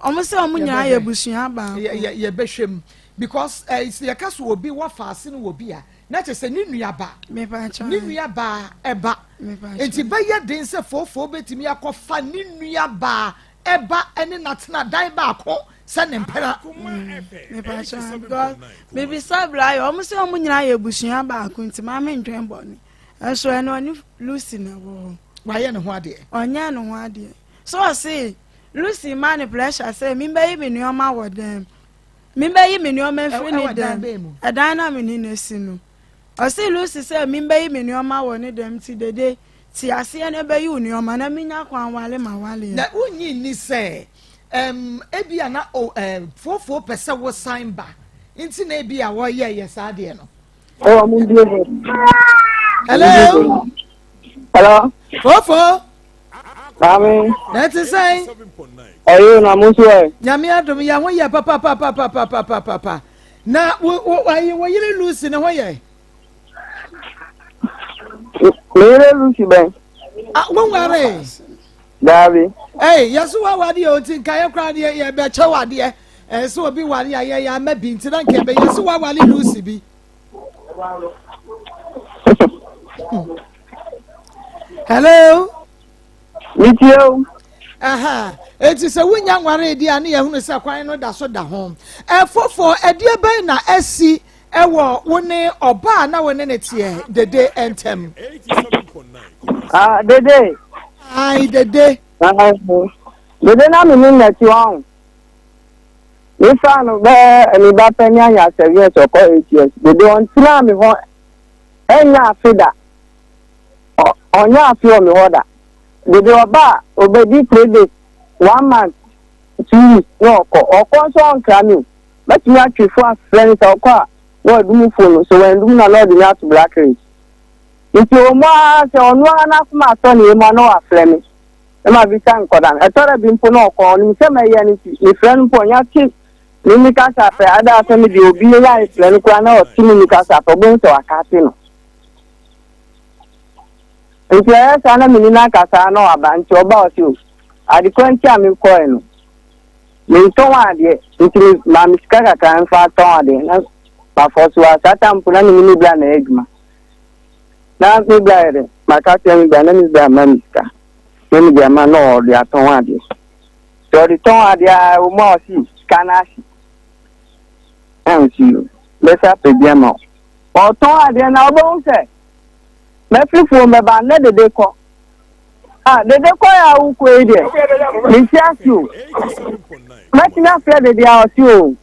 E: Wɔn sɛ wɔn nyinaa yɛ abusua baako.
A: Yɛbɛhwɛ mu because eh, sɛ yɛka so obi wɔfa ase no wɔ bi a na kyerɛ sɛ ne nua ba ne nua baa ɛba nti bɛyɛ den sɛ foofoo bɛtumi akɔfa ne nua baa ɛba ɛne n'atena dan baako sɛ ne mpena.
E: Mm, mebisa bra yɛ wɔn sɛ wɔn nyinaa yɛ abusua baako nti maame ndwɛn bɔne ɛso ɛno ɔne Lucy na ɛwɔ hɔ.
A: Wayɛ ne ho adeɛ.
E: Ɔnyɛ ne ho adeɛ so ɔse Lucy ma ne pressure sɛ membɛyi me nneɛma wɔ dan mu membɛyi me nneɛma mfiri ne dan ɛdan na me ne no si no ɔse Lucy sɛ membɛyi me nneɛma wɔ ne dɛm nti dede te aseɛ na bɛyi wo nneɛma na menya kwan wale ma wale.
A: Na wonyi nni sɛ um, ebia na oh, eh, foofoo pɛ sɛ wosan ba nti na ebia wɔyɛ yɛ saa deɛ no.
F: Oh, I'm in
A: Hello.
F: Hello.
A: Fofo.
F: Maame.
A: Na ɛte sɛn?
F: Ɛyɛ na mo nso ɛ.
A: Nyame adom yɛ ho yɛ papapapapapapapa. Na wo wo ayi wo yere Lucy ne ho yɛ.
F: Me yere Lucy bɛn.
A: Ah, wo nware.
F: Daabi.
A: Ɛy yɛso wa wade yɛ oti nka yɛ koraa deɛ yɛ bɛkyɛ wadeɛ. Ɛsɛ obi ware a yɛ yɛ ama bi nti na nka ɛbɛ yɛso wa wale Lucy bi. Hello.
F: Metie o.
A: Aha. Eti sɛ wonya nware di a ne yɛhunu sɛ kwan no da so da ho. Ɛfofo ɛdeɛ bɛn na asi ɛwɔ wo ne ɔbaa na wo ne ne teɛ dede ntɛm.
F: Ah, dede.
A: Ai, dede.
F: Ah, dede na me ne nɛte wɔn. Mefaa no bɛyɛ me ba panin anya 7 years ɔkɔ 8 years. Dede ɔntenaa me hɔ ɛnyɛ afe da. Ɔnyɛ afe wɔ me hɔ da. Dede ɔba a ɔbɛdi 3 days, one month, 2 weeks na ɔkɔ. Ɔkɔ nso ɔnkra me o. Mɛtumi atwe fo afrɛ no sɛ ɔkɔ a na wadum fo no. Sɛ wandum no a na ɔde me ato blacklist. Nti ɔwɔ mu ara sɛ ɔno ara n'akoma atɔ ne yam a na wafrɛ me. Na mabisa nkɔda no. Ɛtɔ da bi mpo na ɔkɔ, ɔnim sɛ mɛyɛ no nti, mefrɛ no mpo ɔnya te me nne kasa pɛ, ada sɛ mede obi line frɛ no koraa na ɔte me nne kasa pɛ, ɔbɛhu sɛ wakate no. Nti ɛyɛ saa na me ne no akasa na waba, nti ɔba ɔse o, ade kora nti a mekɔɛ no, mentɔn adeɛ, nti me ma me sika kakra mfa tɔn adeɛ na mafɔ so a, saa tam mpo na me ne me bra na ɛyɛ adwuma. Na me bra yɛ dɛ, maka kyerɛ me bra na me bra ma me sika. Na mede ama na ɔde atɔn adeɛ. Sɛ ɔde tɔn adeɛ a ɛwɔ mu a ɔse sika no ahye. Na mese mɛsa apɛ bi ama wo. Ɔtɔn adeɛ na wobɛhu sɛ mɛfiri fuo mɛba nnɛ dede kɔ. Ah, dede kɔ yɛ a wokɔ yi deɛ mente ase o. Mɛtumi afrɛ dede a ɔse o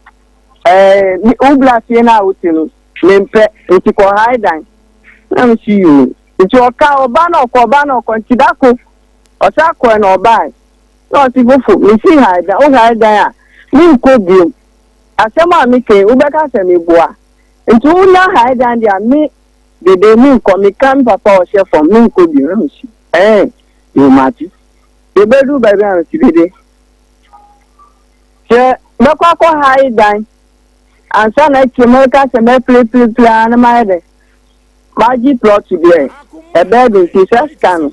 F: ɛɛ wo bra fie no a wote no mempɛ nti kɔ hae dan. Na mese yoo. Nti ɔka ɔba na ɔkɔ ɔba na ɔkɔ nti da ko ɔsa kɔɛ na ɔbae na ɔse fofo mesi hae dan wo hae dan a menkɔ biom asɛm a meka yi wobɛka sɛ meboa nti wonya hae dan deɛ a me dede menkɔ meka me papa ɔhyɛ fam menkɔ biom na mesi ɛɛ yoo mate yɛbɛduru baabi a mesi dede sɛ mɛkɔ akɔ hae dan ansa na akyire mɛka sɛ mɛpirepirepire ara na mayɛ dɛ Magye plot deɛ ɛbɛyɛ den nti saa sika no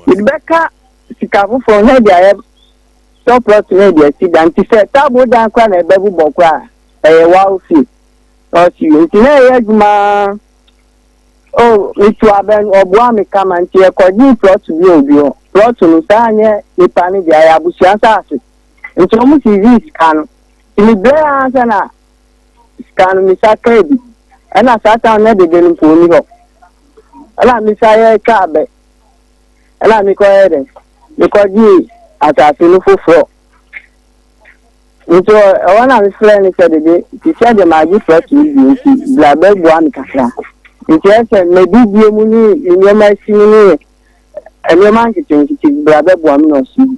F: mede bɛka sika foforɔ na ɛde ayɛ tɔ plot no ɛde asi dan nti sɛ tabo dan koraa na ɛbɛbobɔ koraa ɛyɛ wow fie na ɔsi wie nti na ɛyɛ adwuma o metu abɛn ɔboa me kama nti ɛkɔgye plot bi obi hɔ plot no saa nyɛ nipa no deɛ ɛyɛ abusua saase nti wɔn sisi sika no nti mebrɛ ansa na Sika no misa kaa bi. Ɛna saa time na dede no mpo ɔni hɔ. Ɛna misa yɛ twa abɛ. Ɛna mekɔ yɛ dɛ. Mekɔ gye asase no foforɔ. Nti ɛhɔ na mefrɛ no sɛ dede nti sɛ deɛ magye plot no bi nti bra bɛboa me kakra. Nti ɛsɛ medidie mu ne me nneɛma asi mu ne nneɛma nketenkete bra bɛboa me na ɔsi bi.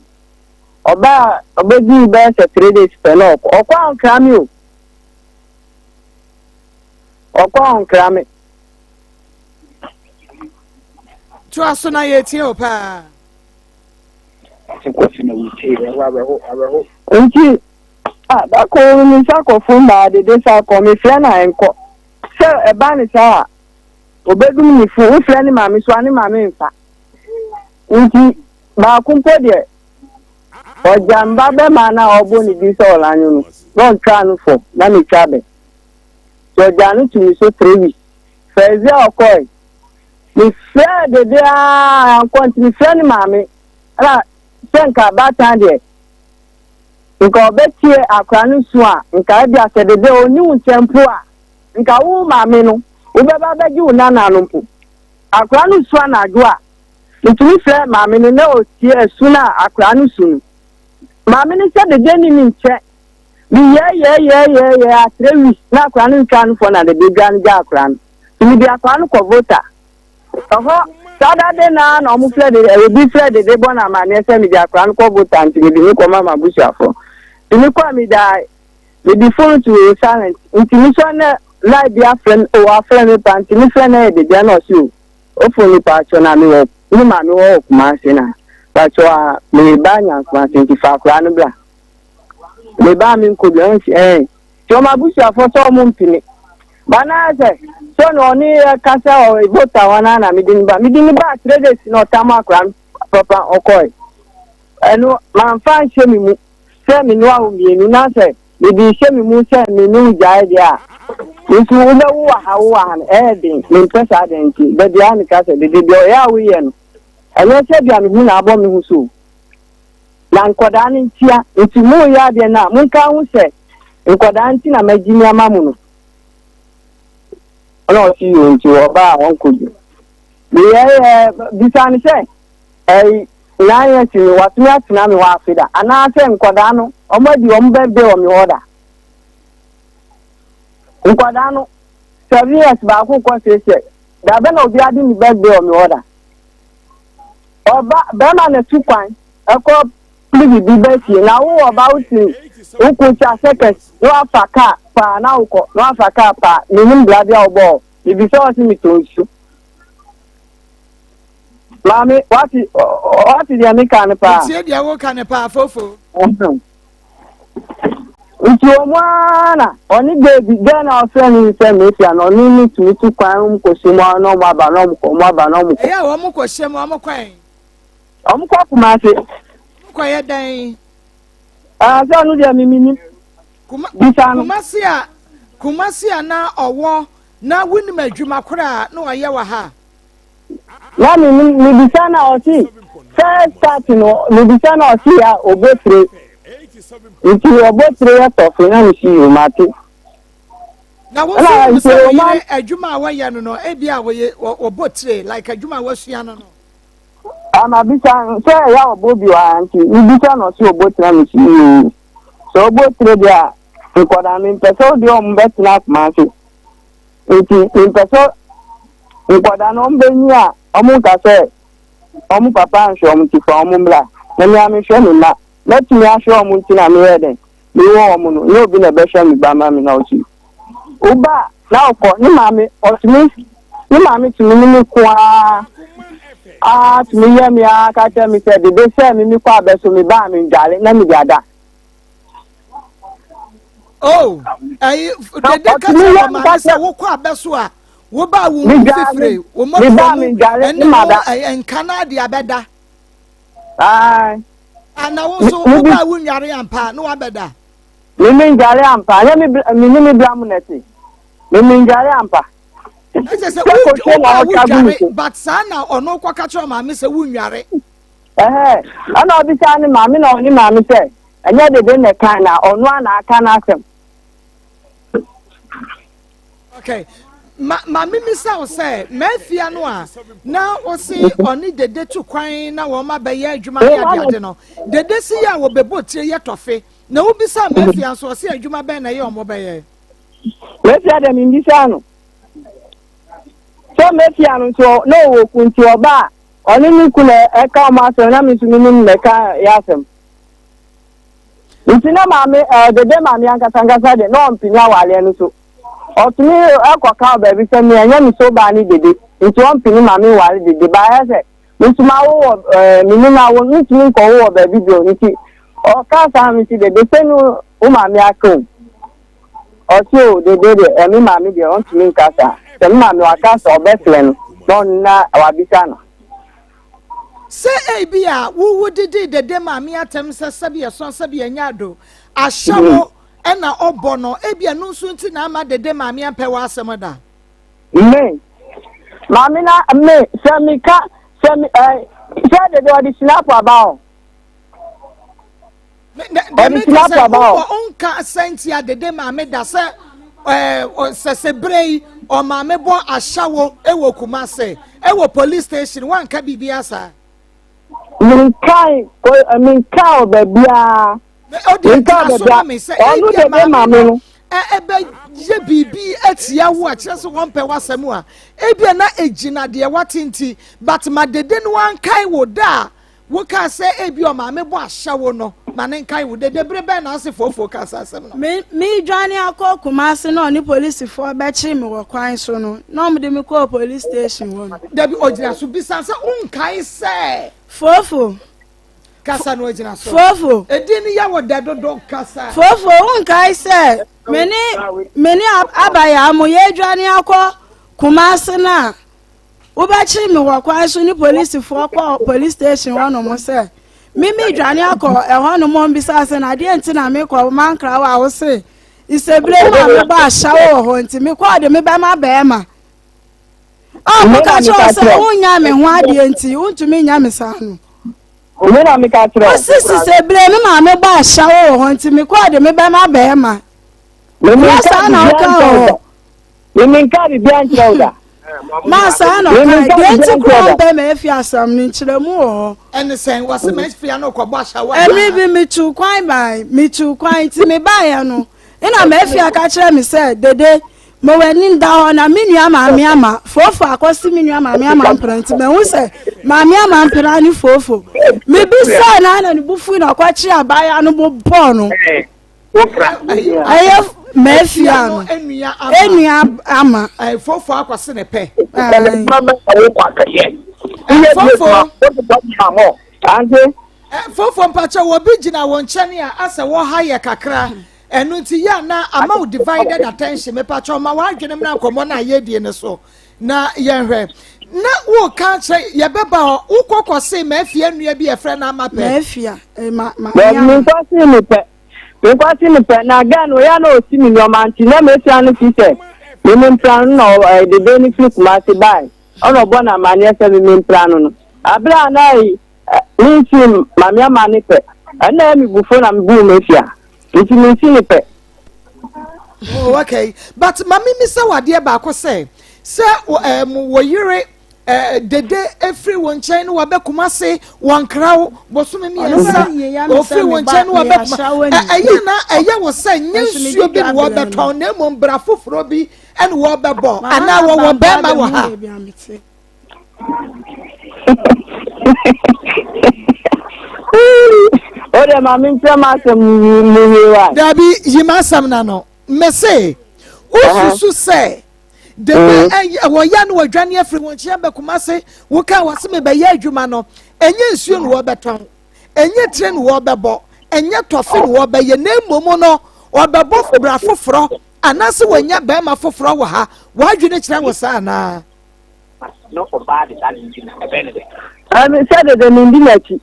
F: Ɔbaa a ɔbɛdii bɛyɛ sɛ 3 days pɛ na ɔkɔ. Ɔkɔ a ɔnkra me o. Ɔkɔ a ɔnkra me.
A: Toa so na yɛtie o paa.
F: Nti ah, da koro me nsa kɔ fam baa dede sa kɔ mefrɛ no a ɛnkɔ. Sɛ ɛba ne saa a obɛdum ne fo wofrɛ ne maame so a ne maame mfa. Nti baako mpo deɛ. Ɔgya me ba bɛma no a ɔbɔ ne din sɛ Ɔlanyo no, na ɔntwaa no fɔ, na metwa bɛ. Nti ɔgyaa no to me so 3 weeks. First day a ɔkɔe, mefrɛɛ dede ara ankɔ, nti mefrɛ ne maame, ɛna sɛ nka abaatan deɛ, nka ɔbɛtie akora no su a, nka ebia sɛ dede ɔnni wo nkyɛn mpo a, nka wo maame no, wobɛba abɛgye wo nana no mpo. Akora no su anadwo a, Metumi frɛ maame no na ɔtie ɛsu no a akwadaa no su no. Maame no sɛ dede ni me nkyɛ. Meyɛɛyɛɛyɛɛyɛɛ atrɛ wi na akwadaa no ntwa no fɔ na dede dwa no gya akwadaa no. Nti mede akwadaa no kɔ Volta. Ɛhɔ saa da de na na wɔn frɛ dede, obi frɛ dede bɔ no amaneɛ sɛ mede akwadaa no kɔ Volta nti mede no kɔma m'abusuafoɔ. Nti mekɔ a meda mede phone to silent nti mesɔ na line bi afrɛ me, o afrɛ me pa nti mefrɛ no ɛyɛ dede na ɔse o. Ofo me paatwɔ na me wɔ me maame wɔ wɔ Kumase na paatwɔ a me ba nya Kumase nti fa akora no bra. Me ba me nkɔ bi ɔn si ɛn nti ɔmo abusuafo sɛ ɔmo mpene. Ba na sɛ sɛ na ɔne yɛ kasa ɔ vota hɔ na na me de ne ba me de ne ba 3 days na ɔtam akora no papa ɔkɔe. Ɛno manfa nhyɛ me mu sɛ me noa wo mmienu na sɛ Mede rehyɛ me mu sɛ me ne wo gyae deɛ a, me nso wobɛwo wɔ ha wo wɔ ha no, ɛyɛ den. Mempɛ saa deɛ nti, da biara meka sɛ, Dede, deɛ ɔyɛ a woyɛ no, ɛnyɛ sɛ bia me ho na abɔ me ho so o. Na nkwadaa no ntia, nti moreyɛ adeɛ no a, monka ho sɛ nkwadaa nti na magye mi ama mo no. Ɛna ɔse yoo nti ɔbaa a ɔnkɔ bi. Meyɛyɛ bisa no sɛ, Ɛyi, 9 years ni, watumi atena me hɔ afe da? Anaasɛ nkwadaa no, wɔn adi wɔn birthday wɔ me hɔ da? Nkwadaa no, 7 years baako kɔ 6 years, da bɛ na obi adi ne birthday wɔ me hɔ da? Ɔba, bɛrima na tu kwan, ɛkɔ pili bibi bɛ fie, na wo ɔba wo ti, wo ko kya sɛkɛs, na wafa kaa paa na wokɔ, na wafa kaa paa, menim bra bi a wobɔɔ, mebisa ɔse metɔ nsu. Maame, wate wate deɛ meka no paa.
A: Metie deɛ woka no paa, Fofo.
F: Nti wɔn ara na ɔne baby girl na ɔfrɛ no sɛ Mefia no ɔne ne tumi tu kwan wɔn kɔ hyɛ mu na wɔn aba na wɔn kɔ wɔn aba na wɔn kɔ.
A: Ɛyɛ a wɔn kɔ hyɛ mu wɔn kɔ ɛn.
F: Wɔn kɔ Kumasi.
A: Wɔn kɔ yɛ dɛn?
F: Ɛɛ sɛ ɔno deɛ mimi nim.
A: Bisa no. Kumasi a Kumasi a na ɔwɔ na wunim adwuma koraa na ɔyɛ wɔ ha.
F: Na me mebisa na ɔse first start no mebisa na ɔse ya ɔbɔ tire nti ɔbɔ tire yɛ tɔfe na mesi yo mate.
A: Na wo nso wonim sɛ wo yere adwuma a wɔyɛ no no ebi a wɔyɛ wɔbɔ tire like adwuma a wɔasua no no.
F: Ama bisa sɛ ɛyɛ a ɔbɔ bi wɔ ha nti mebisa na ɔse ɔbɔ tire na mesi yo sɛ ɔbɔ tire deɛ a nkɔdaa mempɛ sɛ wode ɔmo bɛtena akoma ase. Nti mempɛ sɛ nkwadaa no wɔbɛnyin a wɔnka sɛ wɔn papa anhwɛ wɔn nti fa wɔn mmra. Na me ara mehwɛ me mma. Mɛtumi ahwɛ wɔn nti na meyɛɛ dɛn? Mewɔ wɔn no, nyɛ obi na ɛbɛhwɛ me ba ma me na ɔsi. Wo ba a, na ɔkɔ, ne maame, ɔtumi, ne maame tumi ne me ko ara, ara tumi yɛ me ara ka kyerɛ me sɛ dede sɛ me mekɔ abɛso me ba a mendware na mede ada.
A: Oh, ɛyi dede ka kyerɛ wɔn maame sɛ wokɔ abɛ so a woba wo mu fifire wo mmɔfra mu ɛne wo ɛyɛ nka na ade abɛda. Ana wo nso woba wo nware ampa na wabɛda.
F: Mimi ndware ampa nyɛ mi mi ne mi bra mu na ɛte mimi ndware ampa.
A: Ɛsɛ sɛ woba wo dware but saa na ɔno kɔ ka kyerɛ maame sɛ wo nware.
F: Ɛhɛɛ, ɛna ɔbisaa ne maame na ɔne maame sɛ, ɛnyɛ dede na ɛkae na ɔno a na aka n'asɛm.
A: Okay. Ma ma mimisa wo sɛ mafia no a na ɔse ɔne dede to kwan na wɔn abɛyɛ adwuma ne adeade no dede si yɛ a wɔbɛbɔ tire yɛ tɔfe na wobisa mafia nso ɔse adwuma bɛn na ɛyɛ wɔn bɛyɛ.
F: Mafia deɛ membisa no sɛ mafia no nso na ɔwɔ ku nti ɔba a Ɔne ne kunu na ɛka wɔn asɛm na me nso me ne no na ɛka yɛ asɛm. Nti na maame ɛɛ dede maame ankasa ankasa deɛ na ɔmpene awareɛ no so. Ɔtumi ɛkɔ ka wɔ baabi sɛ me ɛnyɛ me so baa ne dede nti ɔmpene ma me nware dede ba ayɛ sɛ me nso mawo wɔ ɛɛ me ne no awo mentumi nkɔwo wɔ baabi bio nti ɔka saa me nti dede sɛ ne wo maame aka o. Ɔse o dede deɛ ɛme maame deɛ ɔntumi nka saa sɛ me maame waka sɛ ɔbɛfrɛ no na ɔno na wabisa no.
A: Sɛ ebia wo wodidii dede maame atɛm sɛ sɛbi ɛsɔn sɛbi ɛnyɛ ado ahyɛ wo ɛna ɔbɔ no ebia ɛno nso nti na ama dede maame ampɛ w'asɛm da.
F: Me maame na me sɛ meka sɛ me ɛɛ sɛ dede ɔde sinapu aba o.
A: Ɔde sinapu aba o. Wobɔ nka sɛnti a dede maame da sɛ ɛɛ sɛsɛ bere yi ɔmaame bɔ ahyɛwo ɛwɔ Kumase ɛwɔ police station wanka biribi asa.
F: Menkae menkae wɔ baabiara.
A: Ɔde gyina so ma me sɛ ebia maame no ɛbɛyɛ biribi atia wo a kyerɛ sɛ wɔmpɛ w'asɛm a ebia na egyina deɛ wate nti but ma dede no ankae wo da a wokaa sɛ ebia ɔmaame bɔ ahyɛ wo no ma ne nkae wo dede bere bɛn na ase foofoo kaa saa asɛm no.
E: Me medwane akɔ Kumasi na ɔne polisifoɔ bɛkyere me wɔ kwan so no na wɔde me kɔɔ police station hɔ no.
A: Dabi ogyina so bisa sɛ wonkae sɛ.
E: Foofoo.
A: Kasa no agyina so.
E: Fofo.
A: Edin no yɛ wo dɛ dodo kasa.
E: Fofo, wonkae sɛ me ne me ne abayaa mo yɛredwane akɔ Kumase no a wobɛkyere me wɔ kwan so ne polisifoɔ kɔɔ police station hɔnom sɛ me medwane akɔ ɛhɔnom ɔmbisa sɛ na adeɛ nti na mekɔ mankra wo a wo se nsɛbire mu a mebɔ ahyɛwo wɔ hɔ nti mekɔɔ de mebɛma bɛrima a moka kyerɛ wo sɛ wonnya me ho adeɛ nti wontumi nya me saa no
F: Me na meka kyerɛ wo.
E: Ɔsi sisɛ bere me maame bɔ ahyɛwo wɔ hɔ nti mekɔɔ de me bɛma bɛrima. Nyɛ saa na woka wɔ hɔ.
F: Memenka biribiara nkyerɛ wo da.
E: Ma saa na ɔka deɛ nti kora ɔmpɛ ma afi asɛm no nkyerɛmu wɔ hɔ.
A: Ɛne sɛn wɔse ma afia no kɔbɔ ahyɛwo.
E: Ɛmere bi metu kwan bae metu kwan nti mebaeɛ no ɛna ma afia ka kyerɛ me sɛ dede Ma w'ani nda hɔ na me nua maame ama foofo akɔsi me nua maame ama mpena nti mahu sɛ maame ama mpena ne foofo. Mebisaa no na ne bo fui na ɔkɔkye abaayewa no bobɔɔ no. Ɛyɛ mafia no enua ama.
A: Foofo akɔsi ne pɛ.
F: Foofo.
A: Foofo mpakyɛ wɔ bi gyina wɔn nkyɛn a asɛ wɔha yɛ kakra. Ɛno nti yɛ a na ama wo divided attention mepakyɛw ma w'adwene mmra nkɔmmɔ no a yɛredie no so na yɛnhwɛ na woka kyerɛ yɛbɛba hɔ wokɔ kɔse maafia nnua bi yɛfrɛ no ama pɛ
E: maafia eh, ma ma
F: menkɔ se me pɛ menkɔ se me pɛ na gɛ no yɛ na ɔsi me nneɛma nti na maafia no fi sɛ meme mpra no na eh, dede no firi Kumase bae ɔna ɔbɔ no amanneɛ sɛ meme mpra no no abere a na mensi maame ama ne pɛ ɛna ɛyɛ me bufo na mebuu mafia nti mensi ne pɛ.
A: Oh, okay but maame mi sɛ wadeɛ baako sɛ sɛ ɛɛm wɔ yere ɛɛ dede efiri wɔn nkyɛn no wabɛ Kumase wɔn nkra wo bosome mmiɛnsa ofiri wɔn nkyɛn no wabɛ kuma ɛyɛ na ɛyɛ wɔ sɛ nye nsuo bi na wɔbɛtɔn na mmom bra foforɔ bi ɛna wɔbɛbɔ anaa wɔwɔ bɛrima wɔ ha.
F: O de ma mi nkyerɛ m'asɛm mu wie wa.
A: Dabi yi m'asɛm na no mese wosusu sɛ debe mm. wɔyɛ no wɔadwane afiri wɔn nkyɛn bɛ Kumase woka wɔse mebɛyɛ adwuma no ɛnyɛ nsuo na wɔbɛtɔn ɛnyɛ tire na wɔbɛbɔ ɛnyɛ tɔfe na wɔbɛyɛ na mmom no wɔbɛbɔ bra foforɔ anaasɛ wɔanya bɛrima foforɔ wɔ ha wɔadwene kyerɛ wɔ saa anaa
F: na ɔbaa de saa ne nti na ɛbɛn ne dɛ. Ɛmi sɛ dede mi ndi n'akyi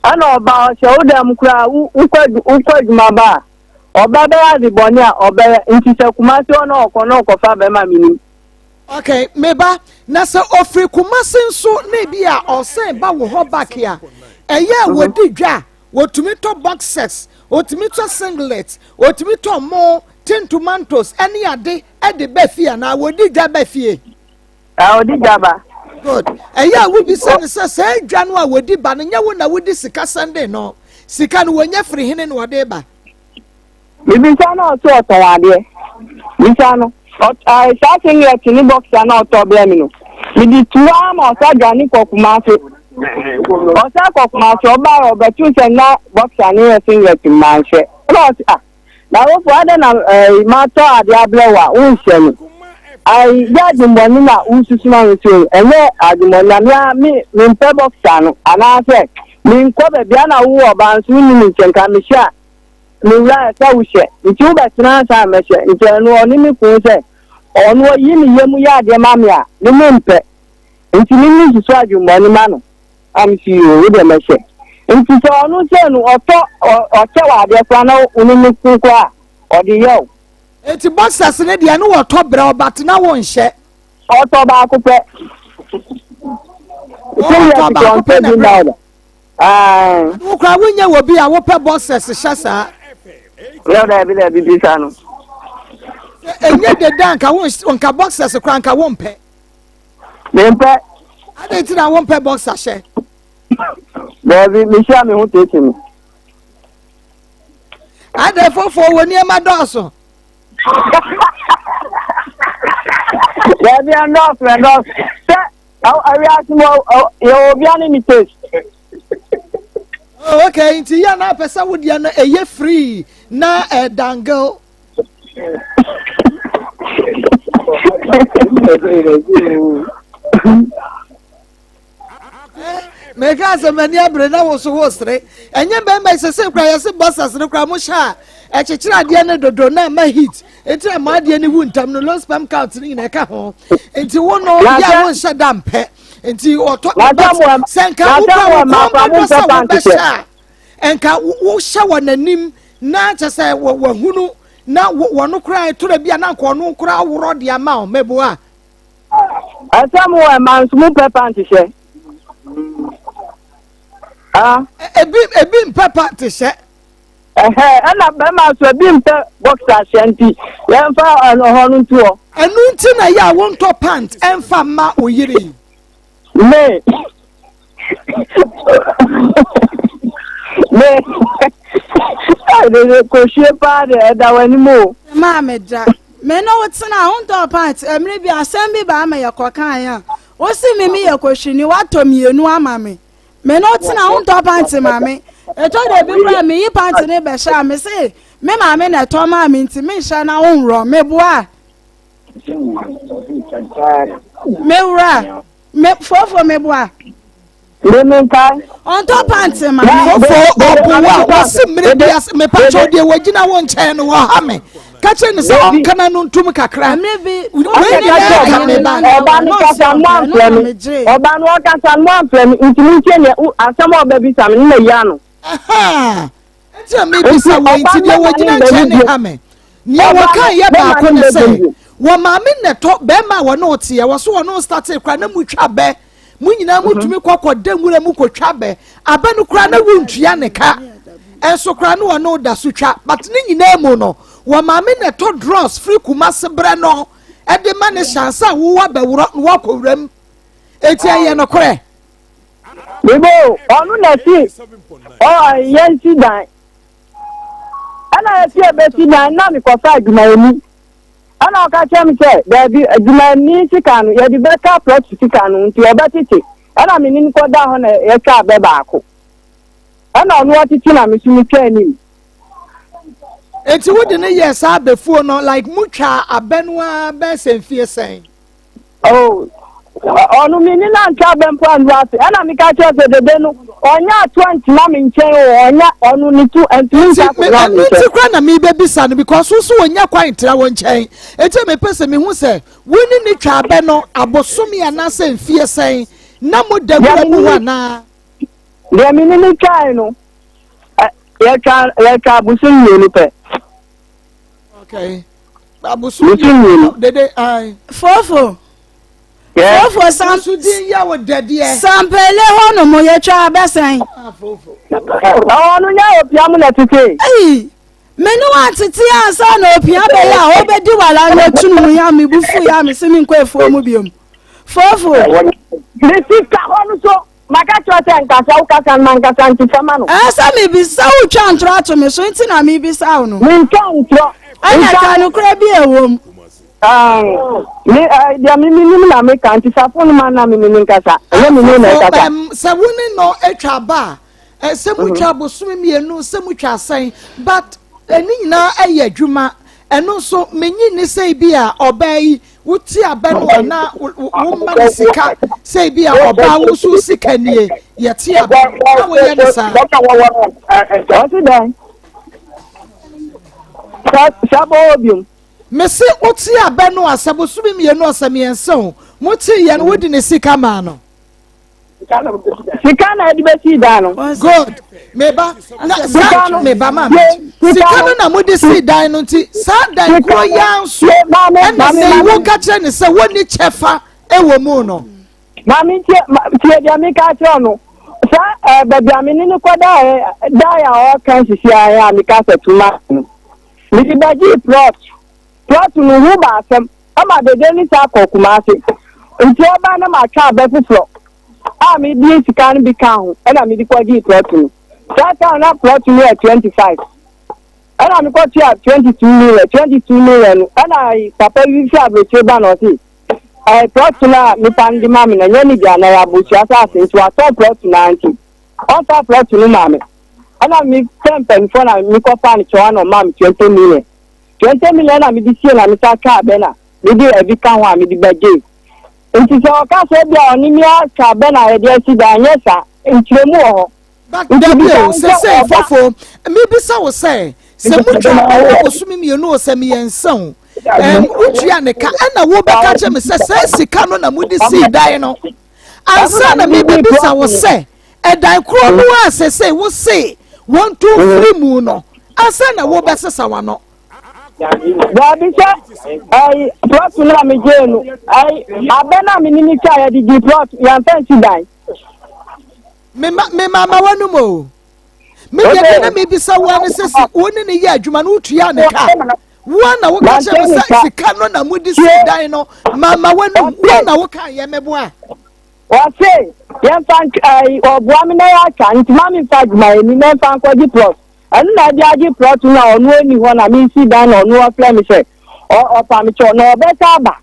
F: ɛna ɔbaa ɔhyɛ wo dɛm koraa wokɔ wokɔ adwuma ba a ɔba bɛyɛ ade bɔne a ɔbɛyɛ nti sɛ kumase hɔ na ɔkɔ na ɔkɔfa bɛrima mi nim.
A: Okay, meba na sɛ ofiri kumase nso na ebi a ɔsɛn ba wɔ hɔ back a ɛyɛ a wɔdi dwa wɔtumi tɔ boxers wɔtumi tɔ singlet wɔtumi tɔ mo tin tomatoes ɛne ade ɛde ba fie anaa wɔdi dwa ba fie.
F: Ɔdi dwa ba.
A: Good. Ɛyɛ a wobisa no sɛ saa dwa no a wɔdi ba no nyɛ wo na wodi sika sɛnde no sika no wɔnya firi hene na ɔde ba.
F: Mebisa no ɔso ɔtɔn adeɛ. Bisa no saa singlet ne boxer na ɔtɔ brɛ me no mede tu ara ma ɔsa dwane kɔ Kumase. Ɔsa kɔ Kumase ɔbaeɛ ɔbɛto sɛ na boxer ne yɛ singlet manhyɛ. Ɛna ɔse ah Na wo fo, adɛn na ɛɛ matɔ ade abrɛ wo a wonhyɛ no? Ayi, yɛ adwemmɔne na wosusu ma me so, ɛnyɛ adwemmɔne na me ara me mempɛ boxer no, anaasɛ menkɔ baabi a na wo ɔbaa nso wonni me nkyɛn nka mehyɛ a me wura sɛ wohyɛ nti wobɛtena ansa na mɛhyɛ nti ɛno ɔne me ko sɛ ɔno ɔyi ne yam yɛ adeɛ ma me a me mempɛ nti me mensusu adwemmɔne ma no. A me si yoo, wo deɛ mɛhyɛ. Nti sɛ ɔno sɛ no ɔtɔ ɔkyɛ wɔ adeɛ koraa na wo ne no ko koraa a, ɔde yɛ o.
A: Nti boxers no deɛ ne wɔtɔ brɛ wo but na wo nhyɛ.
F: Ɔtɔ baako pɛ.
A: Ɔtɔ baako pɛ na brɛ wo. Wo koraa wonyɛ wɔ bi a wopɛ boxers hyɛ saa.
F: Yɛ daabi daabi bisa no.
A: Ɛnyɛ deda nka wo nka boxers koraa nka wo mpɛ.
F: Mempɛ.
A: Adɛn nti na wompɛ boxer hyɛ?
F: Daabi, mehyia me ho tete me.
A: Adɛn fofoɔ wɔ nneɛma dɔɔso?
F: Daabi, ɛndɔɔso ɛndɔɔso. Sɛ awiase mu yɛwɔ obia ne ne taste.
A: Oh, okay, nti yɛ na apɛ sɛ wodeɛ no ɛyɛ free na ɛdangle. Meka sɛ m'ani abere na wo so wo sere. Ɛnyɛ bɛrima yi sese kora yɛse boxers no kora mo hyɛ a ɛkyekyere adeɛ no dodo na ama heat. Nti na mo adeɛ no wu ntam no low sperm count no nyina ɛka ho. Nti wo no yɛ a wonhyɛ da mpɛ. Nti ɔtɔ but sɛ nka wo kora wo kɔn bɛdɔ sɛ wobɛhyɛ a nka wohyɛ wɔ n'anim na kyɛ sɛ wahunu na wɔno koraa ɛtɔ da bi a na nka ɔno koraa worɔ de ama wo meboa.
F: Ɛsɛ mo wɔ ɛma nso mo pɛ pant hyɛ.
A: Ah. Ebi ebi mpɛ pant hyɛ.
F: Ɛhɛ ɛna bɛrima nso ebi mpɛ boxer hyɛ nti yɛnfa ɛhɔ no nto hɔ.
A: Ɛno nti na yɛ a wontɔ pant ɛnfa mma wo yere yi.
F: Me. Me. Ɛde kɔhwie paa de ɛda w'anim o.
E: Maa me da. Me ne wo tena a wontɔɔ pant mmere bi asɛm bi baa ma yɛkɔkaeɛ a wosi me meyɛ kɔhwini woatɔ mmienu ama me. Me ne wo tena a wontɔ pant ma me. Ɛtɔ da bi koraa meyi pant ne bɛhyɛ a me se me maame na ɛtɔ maa me nti menhyɛ na wonworɔ meboa. Me wura, me fofo me boa.
F: Me me nkae.
E: Ɔntɔ pant ma me.
A: Fofo ɔboa wɔsi mmiri bi ase mepa kyɛw deɛ wɔgyina wo nkyɛn no wɔha me. Ka kyerɛ ne sɛ ɔnka na no ntum kakra.
E: Mmiri bi
A: wei nyinaa ka me ba.
F: Ɔba no kasa mo amfrɛ me. Ɔba no ɔkasa mo amfrɛ me nti mo ntie nea asɛm a ɔbɛbisa me no na yi ano.
A: Nti na mebisa wei nti deɛ wɔgyina nkyɛn ne ha me. Nea wɔka yɛ baako ne sɛ wɔ maame nnɛtɔ bɛrima a wɔne ɔteɛ wɔ so wɔne ɔstate koraa na mutwa bɛ mo nyinaa mhm. mutumi kɔ kɔda nwura mu kɔtwa bɛ abɛ no koraa na wontua ne ka ɛnso koraa ne wɔne ɔda so twa but ne nyinaa mu no wɔ maame nnɛtɔ dross firi kumase berɛ no ɛde ma ne hyɛnsa a wowɔ abɛworɔ na wɔakɔ wuram eti ɛyɛ nokorɛ.
F: Mebo, ɔno na si ɔ yɛn si dan. Ɛna yɛsi ɛbɛsi dan na mekɔfa adwumayɛni. Ɛna ɔka kyerɛ me sɛ daabi adwumayɛni sika no yɛde bɛka plɔt sika no nti ɔbɛtete. Ɛna me ne no kɔda hɔ na yɛtwa abɛ baako. Ɛna ɔno ɔtete na me so metwa anim.
A: Eti wode ne yɛɛ saa abɛfuo no like motwaa abɛ no ara bɛyɛ sɛ mfie sɛn?
F: Oh, ɔno me ne no antwa abɛ mpo andu ase. Ɛna meka kyerɛ sɛ dede no, ɔnyɛ ato antena me nkyɛn o, ɔnyɛ ɔno ne to antumi nsa akonnwa me nkyɛn.
A: Ɛno nti kora na mebɛbisa no because wo so wɔnya kwan ntra wo nkyɛn. Enti mepɛ sɛ mehu sɛ wo ne ne twa abɛ no abosome anaasɛ mfie sɛn na mo da wura mu hɔ anaa?
F: Deɛ me ne ne twae no, yɛtwa yɛtwa abosom mmienu pɛ.
A: Okay. Abosom mmienu. Dede ayi.
E: Fofo. Fofo sam.
A: Nso din yɛ wo dɛdeɛ.
E: Sampele hɔ nom yɛtwa abɛsɛn.
F: Ɔno nyɛ opia mu na tete.
E: Ayi. Me ne wa tete ansa na opia bɛyɛ a ɔbɛdi wala na ɔtunu mu ya me bu fu ya me se me nkɔ efuo mu biom. Fofo.
F: Me sista hɔ no so. Maka kyerɛ sɛ nkasa wo kasa no mankasa nti fa ma no.
E: Ɛɛ sɛ mebisa wo twa ntorɔ ato me so nti na mebisa wo no.
F: Mentwa ntorɔ.
E: Ɛna ka nokorɛ bi ɛwɔ mu.
F: Me deɛ me menim na meka nti fa fon ma na me ne ne nkasa. Ɛnyɛ me ne na ɛkasa.
A: Sɛ wo ne no atwa aba a sɛ motwa abosome mmienu sɛ motwa asɛn but ɛne nyinaa ɛyɛ adwuma ɛno nso menyi ne sɛ bi a ɔbaa yi Wote abɛ no a na woma no sika sɛ ebi a ɔbaa wo nso sika nie yɛte abɛ no na woyɛ no saa.
F: Ɔsi dɛn? Sɛ bɔ hɔ biom.
A: Mese wote abɛ no a sɛ bosome mmienu ɔsɛ mmiɛnsa o mote yɛ no wode ne sika maa no.
F: Sika na ɛde bɛsii dan no.
A: Good. Meba na saa meba ma sika no na mode sii dan no nti saa dan koro yi ara nso ɛna sɛ yi woka kyerɛ ne sɛ wonni kyɛfa wɔ mu no.
F: Maame tie tie deɛ meka kyerɛ no saa ɛɛ baabi a me ne no kɔ daeɛ daeɛ a ɔka sisi ayɛ a meka sɛ tuma no mede bɛgye plot plot no ho ba asɛm Ɛma dede ne saa kɔ Kumasi. Nti ɔba na matwa abɛ foforɔ a mede sika no bi ka ho ɛna mede kɔgyee plɔt no. Saa time na plɔt no yɛ 25 ɛna mekɔtua 22 million 22 million no ɛna papa bi fi aburokyire ba na ɔse ɛɛ plɔt no a nipa no de ma me no ɛnyɛ ne dea na ɛyɛ abusua asase nti watɔn plɔt no ara nti ɔmfa plɔt no maa me ɛna mefrɛ mpanimfoɔ na mekɔfa no kyɛw na ɔmaa me 20 million. 20 million na mede sie na mesan twaa abɛ na mede abi ka ho a mede bɛgyee. Nti sɛ ɔka sɛ ebia ɔne me atwa abɛ na yɛde asi dan, ɛnyɛ saa. Nkyerɛmu wɔ hɔ.
A: But
F: Nti
A: dabi
F: bisa
A: o,
F: no sɛ
A: sesei
F: ɔba.
A: fofo, mebisa wo sɛ, sɛ motwa abɛ no bosome mmienu o, sɛ mmiɛnsa o, ɛm, wotua ne ka, ɛna wobɛka kyerɛ me sɛ saa sika no na mode sii dan no. Ansa na mebɛbisa wo sɛ, ɛdan korɔ no a sesei wo se wɔntu mfiri mu no, ansa na wobɛsesa w'ano.
F: Daabi sɛ ɛyi plɔt no a megyee no ɛyi abɛ no a mene ne twa yɛde di plɔt yɛmfa nsi dan.
A: Mema mema ma w'anum o. Me deɛ deɛ na mebisa wo ne sɛ si wo ne ne yɛ adwuma no wotua ne ka. Wo na woka kyerɛ me sɛ sika no na mode si dan no mama w'anum wo na woka yɛ meboa.
F: Ɔse yɛmfa ɛyi ɔboa me na yɛatwa nti ma memfa adwumayɛni mɛmfa nkɔgye plɔt. Ɛno na ɛde agye plɔt no a ɔno ɔnni hɔ na mesi dan na ɔno ɔfrɛ me sɛ ɔpa me kyɛw na ɔbɛsa aba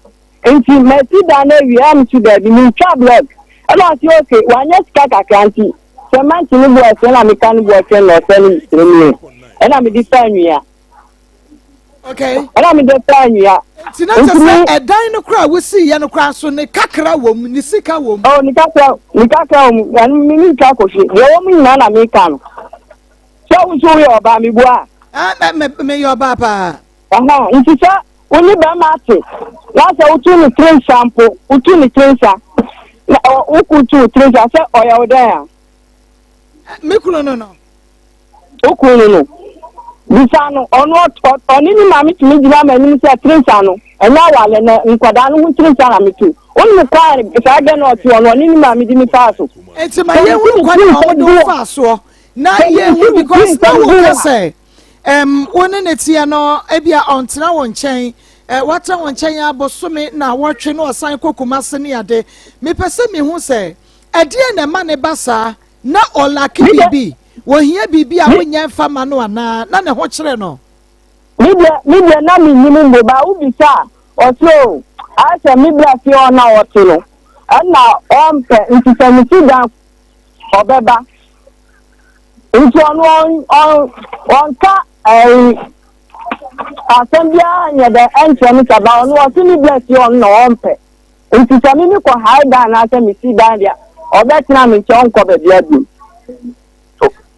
F: nti masi dan no awie a mesi daabi mentwa blɔk ɛna ɔse ok wanyɛ sika kakra nti cement no bo ɛsɛ na meka no bo ɛsɛ na ɔsɛ no mesrɛ mu ɛna mede fa anwia
A: okay
F: ɛna mede fa anwia
A: nti na kyɛ sɛ ɛdan no koraa wosi yɛ no koraa so ne kakra wɔ mu ne sika wɔ mu
F: oh ne kakra ne kakra wɔ mu ɛno me mentwa kɔhwe deɛ wɔ mu nyinaa na meka no Sɛ wo nso woyɛ ɔbaa, mebua
A: a? Ɛɛ, me, me, meyɛ ɔbaa paa.
F: Ɛhɛn, nti sɛ wo ne bɛrima ate, na sɛ wotu ne tiri nsa mpo, wotu ne tiri nsa, na ɔ, wo kunu tu wo tiri nsa, sɛ ɔyɛ wo dɛn a?
A: Me kunu no no.
F: Wo kunu no no. Bisa no, ɔno ɔne ne maame tumi gyina m'anim sɛ tiri nsa no, ɛnyɛ awale na nkwadaa no ho tiri nsa na metu. Wonim kwan saa gɛ na ɔte hɔ no, ɔne ne maame di me faa so.
A: Nti ma yɛnhunu kwan a wɔde wo faa soɔ. Na yɛhu because na woka sɛ um, wo ne ne teɛ no ebia ɔntena wo nkyɛn eh, watena wo nkyɛn abosome na wɔtwe na ɔsan kɔ Kumase ne ade. Mepɛ sɛ mehu sɛ ɛdeɛn na ɛma ne ba saa na ɔlake biribi, wɔhia biribi a wonyɛ mfa ma no anaa na ne ho kyerɛ no.
F: Me deɛ me deɛ na mennim mbo ba wobisa a ɔse o ayɛ sɛ me bra fie hɔ na ɔte no ɛna ɔmpɛ nti sɛ mesi dan ɔbɛba nti ɔno ɔnka ɛyi asɛm biara nyɛ dɛ ɛnkyerɛ me sɛ ba ɔno ɔse me bra fie ɔno na ɔmpɛ nti sɛ me mekɔ hae dan anaasɛ mesi dan deɛ ɔbɛtena me nkyɛn ɔnkɔ baabi abiem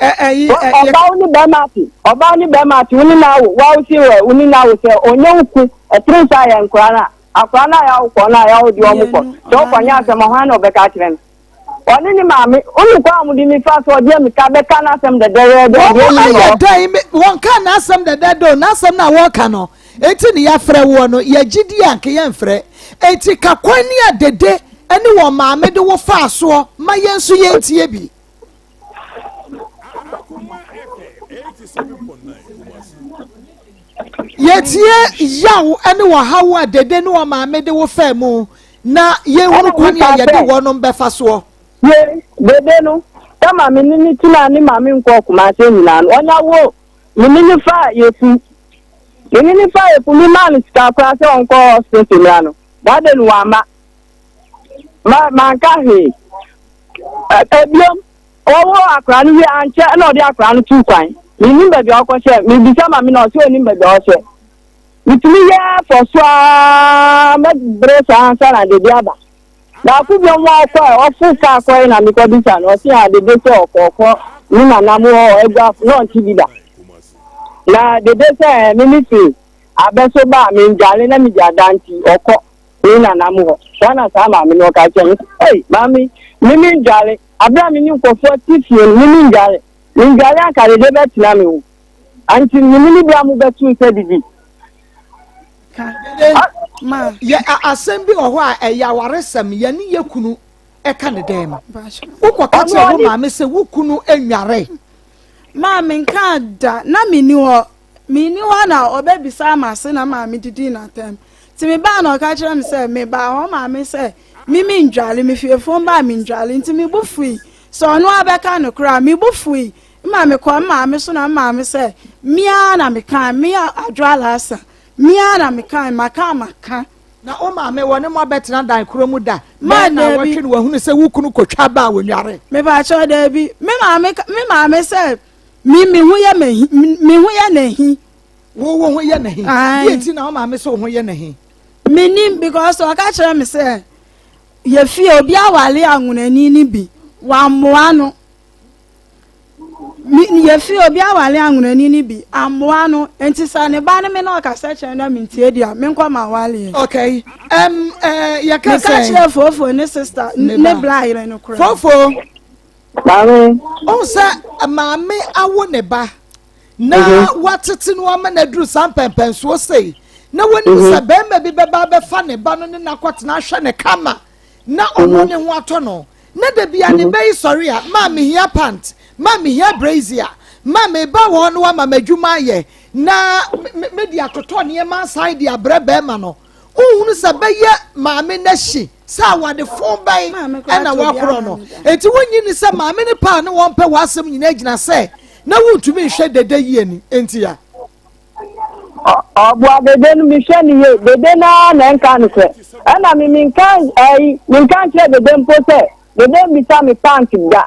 F: ɔba wo ne bɛrima ate ɔba wo ne bɛrima ate wo ne na awo wawo si wɔ wo ne na awo sɛ ɔnyɛ wo ku ɛtiri nsa yɛ nkora no a akora no a yɛawo kɔ no a yɛawo deɛ ɔmo kɔ sɛ wokɔ nyɛ asɛm ɔhwan na ɔbɛka akyerɛ no Ɔne ne maame, wonim kwan a wɔde me fa so, ɔde amika bɛka n'asɛm dɛdɛɛdɛ.
A: Wɔn ayɛ dɛn? Wɔnka n'asɛm dɛdɛɛdɛ o, n'asɛm no a wɔreka no, enti ne yɛafrɛ woɔ no, yɛgye di a anka yɛmfrɛ. Enti ka kwan ne a dede ne wɔn maame de wo faa soɔ ma yɛn nso yɛntie bi. Yɛtie yaw ne ɔhaw a dede ne wɔn maame de wo faa mu na yɛnhunu kwan a yɛde wɔnom bɛfa soɔ.
F: Ye, dede no, sɛ ma me ne no tena ne ma me nkɔɔ Kumase nyinaa no, ɔnya wo, me ne no faa yɛfu. Me ne no faa yɛfu, me maa no sika koraa sɛ ɔnkɔ hospital mmra no, that day no wamma. Ma, manka hwee. Ebiom, wɔwoo akwadaa no wie ankyɛ ɛna ɔde akwadaa no tuu kwan. Mennim baabi a ɔkɔhyɛ, mebisa ma me na ɔsɛ ɔnim baabi a ɔhyɛ. Metumi yɛ fɔ so ara mɛbrɛ saa ansa na dede aba. Baako bi ɔmo ɔkɔ ɛ ɔfo kaa kɔɛ na mekɔ bisa no ɔse a dede sɛ ɔkɔ ɔkɔ ne nana mo hɔ aguafo na ɔnte bi da. Na dede sɛ ɛ me me firi abɛ so ba a mendwale na megya da nti ɔkɔ. Me nana mo hɔ. Saa na saa maame no ɔka kyerɛ me sɛ, Ei, maame, me mendware. Aberɛ a me ne nkurɔfoɔ te fie no, me mendware. Mendware anka dede bɛtena me ho. Anti me ne berɛ a mobɛto nsa didi.
A: Dede, yɛ asɛm bi wɔ hɔ a ɛyɛ awaresɛm, yɛne yɛ kunu ɛka ne dɛn mu. Wokɔka kyerɛ wo maame sɛ wo kunu nnware.
E: Maa menkaa da, na menni hɔ. Menni hɔ na ɔbɛbisaa m'ase na maame didii no atɛm. Nti mebaa na ɔka kyerɛ me sɛ mebaa hɔ maame sɛ me mendwale, me fiefoɔ mbaa mendwale. Nti me bo fui. Sɛ ɔno ara bɛka no koraa a, me bo fui. Mma mekɔɔ me maame so na me maame sɛ me ara na mekae, me Adwo Alasa, me ara na mekae, maka a maka.
A: Na wo maame wɔ ne mo abɛtena dan korɔ mu da bɛn na wɔtwe no wahunu sɛ wo kunu kɔtwa ba a wɔnware?
E: Mepakyɛw daabi. Me maame me maame sɛ Me me ho yɛ me me ho yɛ n'ahi.
A: Wo wo ho yɛ n'ahi. Deɛ nti na wo maame sɛ wo ho yɛ n'ahi.
E: Menim because ɔka kyerɛ me sɛ yɛ fie obi awale anwonani no bi wammoa no. Yɛ fie obi awale anwonani no bi ammoa no nti sɛ ne ba ne me na ɔkasa kyerɛ na mentie deɛ menkɔ ma awaleɛ.
A: Okay. Um, uh, yɛka sɛ.
E: Meka kyerɛ Fofo ne sister ne bla yere no koraa.
A: Fofo.
F: Maame.
A: Wohu sɛ maame awo ne ba na mhm. watete no ama no aduru saa mpɛmpɛnsoɔ sei na wɔnim mhm. sɛ bɛrima bi bɛba abɛfa ne ba no ne no akɔtena ahwɛ ne kama na ɔno mhm. ne ho atɔ no na da bia ne ba yi sɔre a maa mehia pant maa mehia brazier maa meba wɔ hɔ no wama m'adwuma ayɛ na mede atotɔ nneɛma asan de abrɛ bɛrima no Wonhunu sɛ bɛyɛ maame no ahyi sɛ awadefo bɛn na wɔakorɔ no. Enti wonnye nni sɛ maame no pɛ a ne wɔmpɛ w'asɛm nyinaa gyina sɛ na wontumi nhwɛ Dede yie no nti a.
F: Ɔboa Dede no mehwɛ no yie. Dede no ara na ɛnka no sɛ ɛna me menka ɛyi menka nkyerɛ Dede mpo sɛ Dede mmisa me pant da.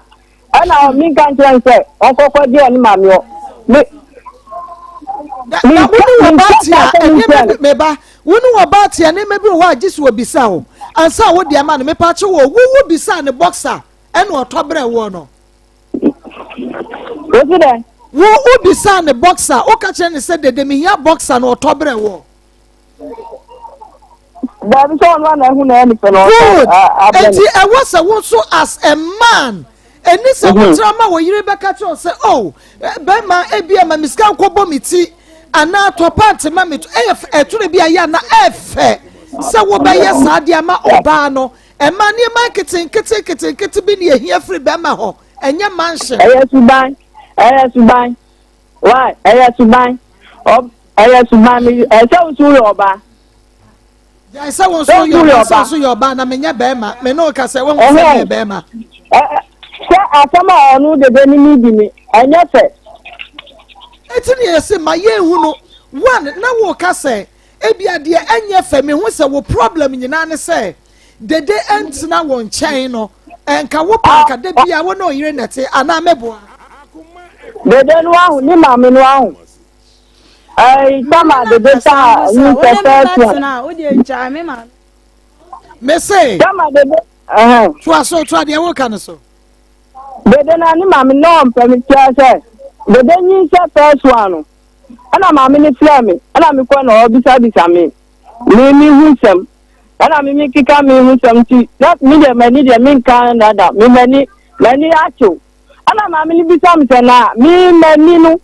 F: Ɛna menka nkyerɛ no sɛ ɔnkɔkɔ gye ɔne maame hɔ. Me
A: Na na wo ne wɔ ba te a nneɛma bi meba wo ne wɔ ba te a nneɛma bi wɔ hɔ a gye sɛ obisa wo ansa wo de ama no mepa kye wɔ wo wo bisa ne boxer ɛna ɔtɔ brɛ woɔ no.
F: Wosi dɛ.
A: Wo wo bisa ne boxer woka kyerɛ ne sɛ dede mehia boxer na ɔtɔ brɛ woɔ.
F: Dabi sɛ ɔno ana ehu na ɛyɛ ne fɛ na ɔtɔ
A: Good.
F: abrɛ
A: Enti
F: no.
A: ɛwɔ sɛ wo nso as a man, ɛni sɛ wotra ma wo yere bɛka kyerɛ wo sɛ, oh, bɛrima ebia ma me sika nkɔbɔ me ti anaa tɔ pant ma me to. Ɛyɛ fɛ, ɛtoro bi a yɛ ana ɛfɛ sɛ wobɛyɛ saa de ama ɔbaa no. Ɛma nneɛma nketenkete nketenkete bi ne ehia firi bɛrima hɔ, ɛnyɛ mansion.
F: Ɛyɛ suban, ɛyɛ suban. Why? Ɛyɛ suban. Ɔ ɛyɛ suban mi ɛsɛ wo nso woyɛ ɔbaa.
A: Gyae sɛ wo nso woyɛ ɔbaa sɛ nso yɛ ɔbaa na menyɛ bɛrima me ne wo ka sɛ wohu sɛ meyɛ bɛrima.
F: Sɛ asɛm a ɔno dede ne mi di ni ɛnyɛ fɛ.
A: Eti ne yɛse ma yɛnhu no one na woka sɛ ebia deɛ ɛnyɛ fɛ mehu sɛ wo problem nyinaa ne sɛ dede ɛntena wo nkyɛn no ɛnka wo pa nka da bia wo ne ɔyere na ɛte anaa mɛboa.
F: Dede no ahu ne maame no ahu. Ɛyi sama dede taa yi fɛfɛ tua.
A: Mese.
F: Sama dede.
A: Toa so toa deɛ woka no so.
F: Dede na ne maame na ɔmpɛ me kyerɛ sɛ dede nyi sɛ first one no ɛna maame no frɛ me ɛna mekɔ na ɔbisabisa me me me hu nsɛm ɛna me me keka me hu nsɛm nti na me deɛ m'ani deɛ menka dada me m'ani m'ani akyew ɛna maame no bisa me sɛ na me m'ani no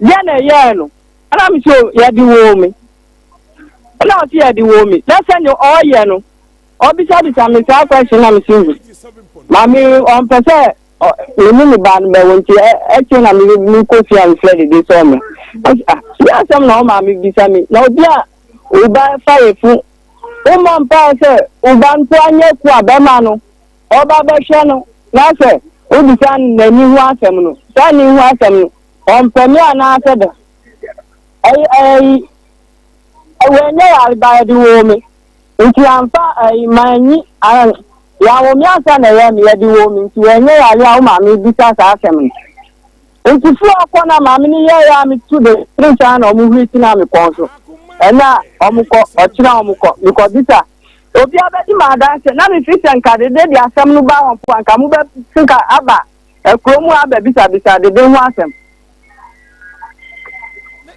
F: deɛ na ɛyɛɛ no ɛna me so yɛde woo me ɛna ɔsi yɛde woo me na sɛnea ɔyɛ no ɔbisabisa me saa question na me si hu maame ɔmpɛ sɛ me ne ne ba no bɛwo nti ɛkyɛ na me me kɔ fie a mefrɛ dede sɛ ɔmmra ah yɛ asɛm na ɔmaame bisa me na obi a wo ba fa yɛ fu wommɔ mpae sɛ wo ba mpo anyɛ ku a bɛma no ɔba bɛhwɛ no na sɛ wobisa no n'ani ho asɛm no saa ani ho asɛm no ɔmpɛ me anaasɛ dɛ ɛyi ɛyi wɔnyɛ yare ba yɛde woo me nti amfa ɛyi manyi yɛawo me ansa na ɛyɛ me yɛde woo me nti wɔnyɛ yare a wo maame bisa saa asɛm no nti fo akɔ na maame no yɛyɛ a metu de tiri saa na ɔmo huri ti na mekɔn so ɛna ɔmo kɔ ɔkyena ɔmo kɔ mekɔ bisa Obiara bɛdi me adanse, na mefiri sɛ nka dede de asɛm no ba hɔ mpo a, nka mobɛte nka aba akuro mu abɛbisabisa dede ho asɛm.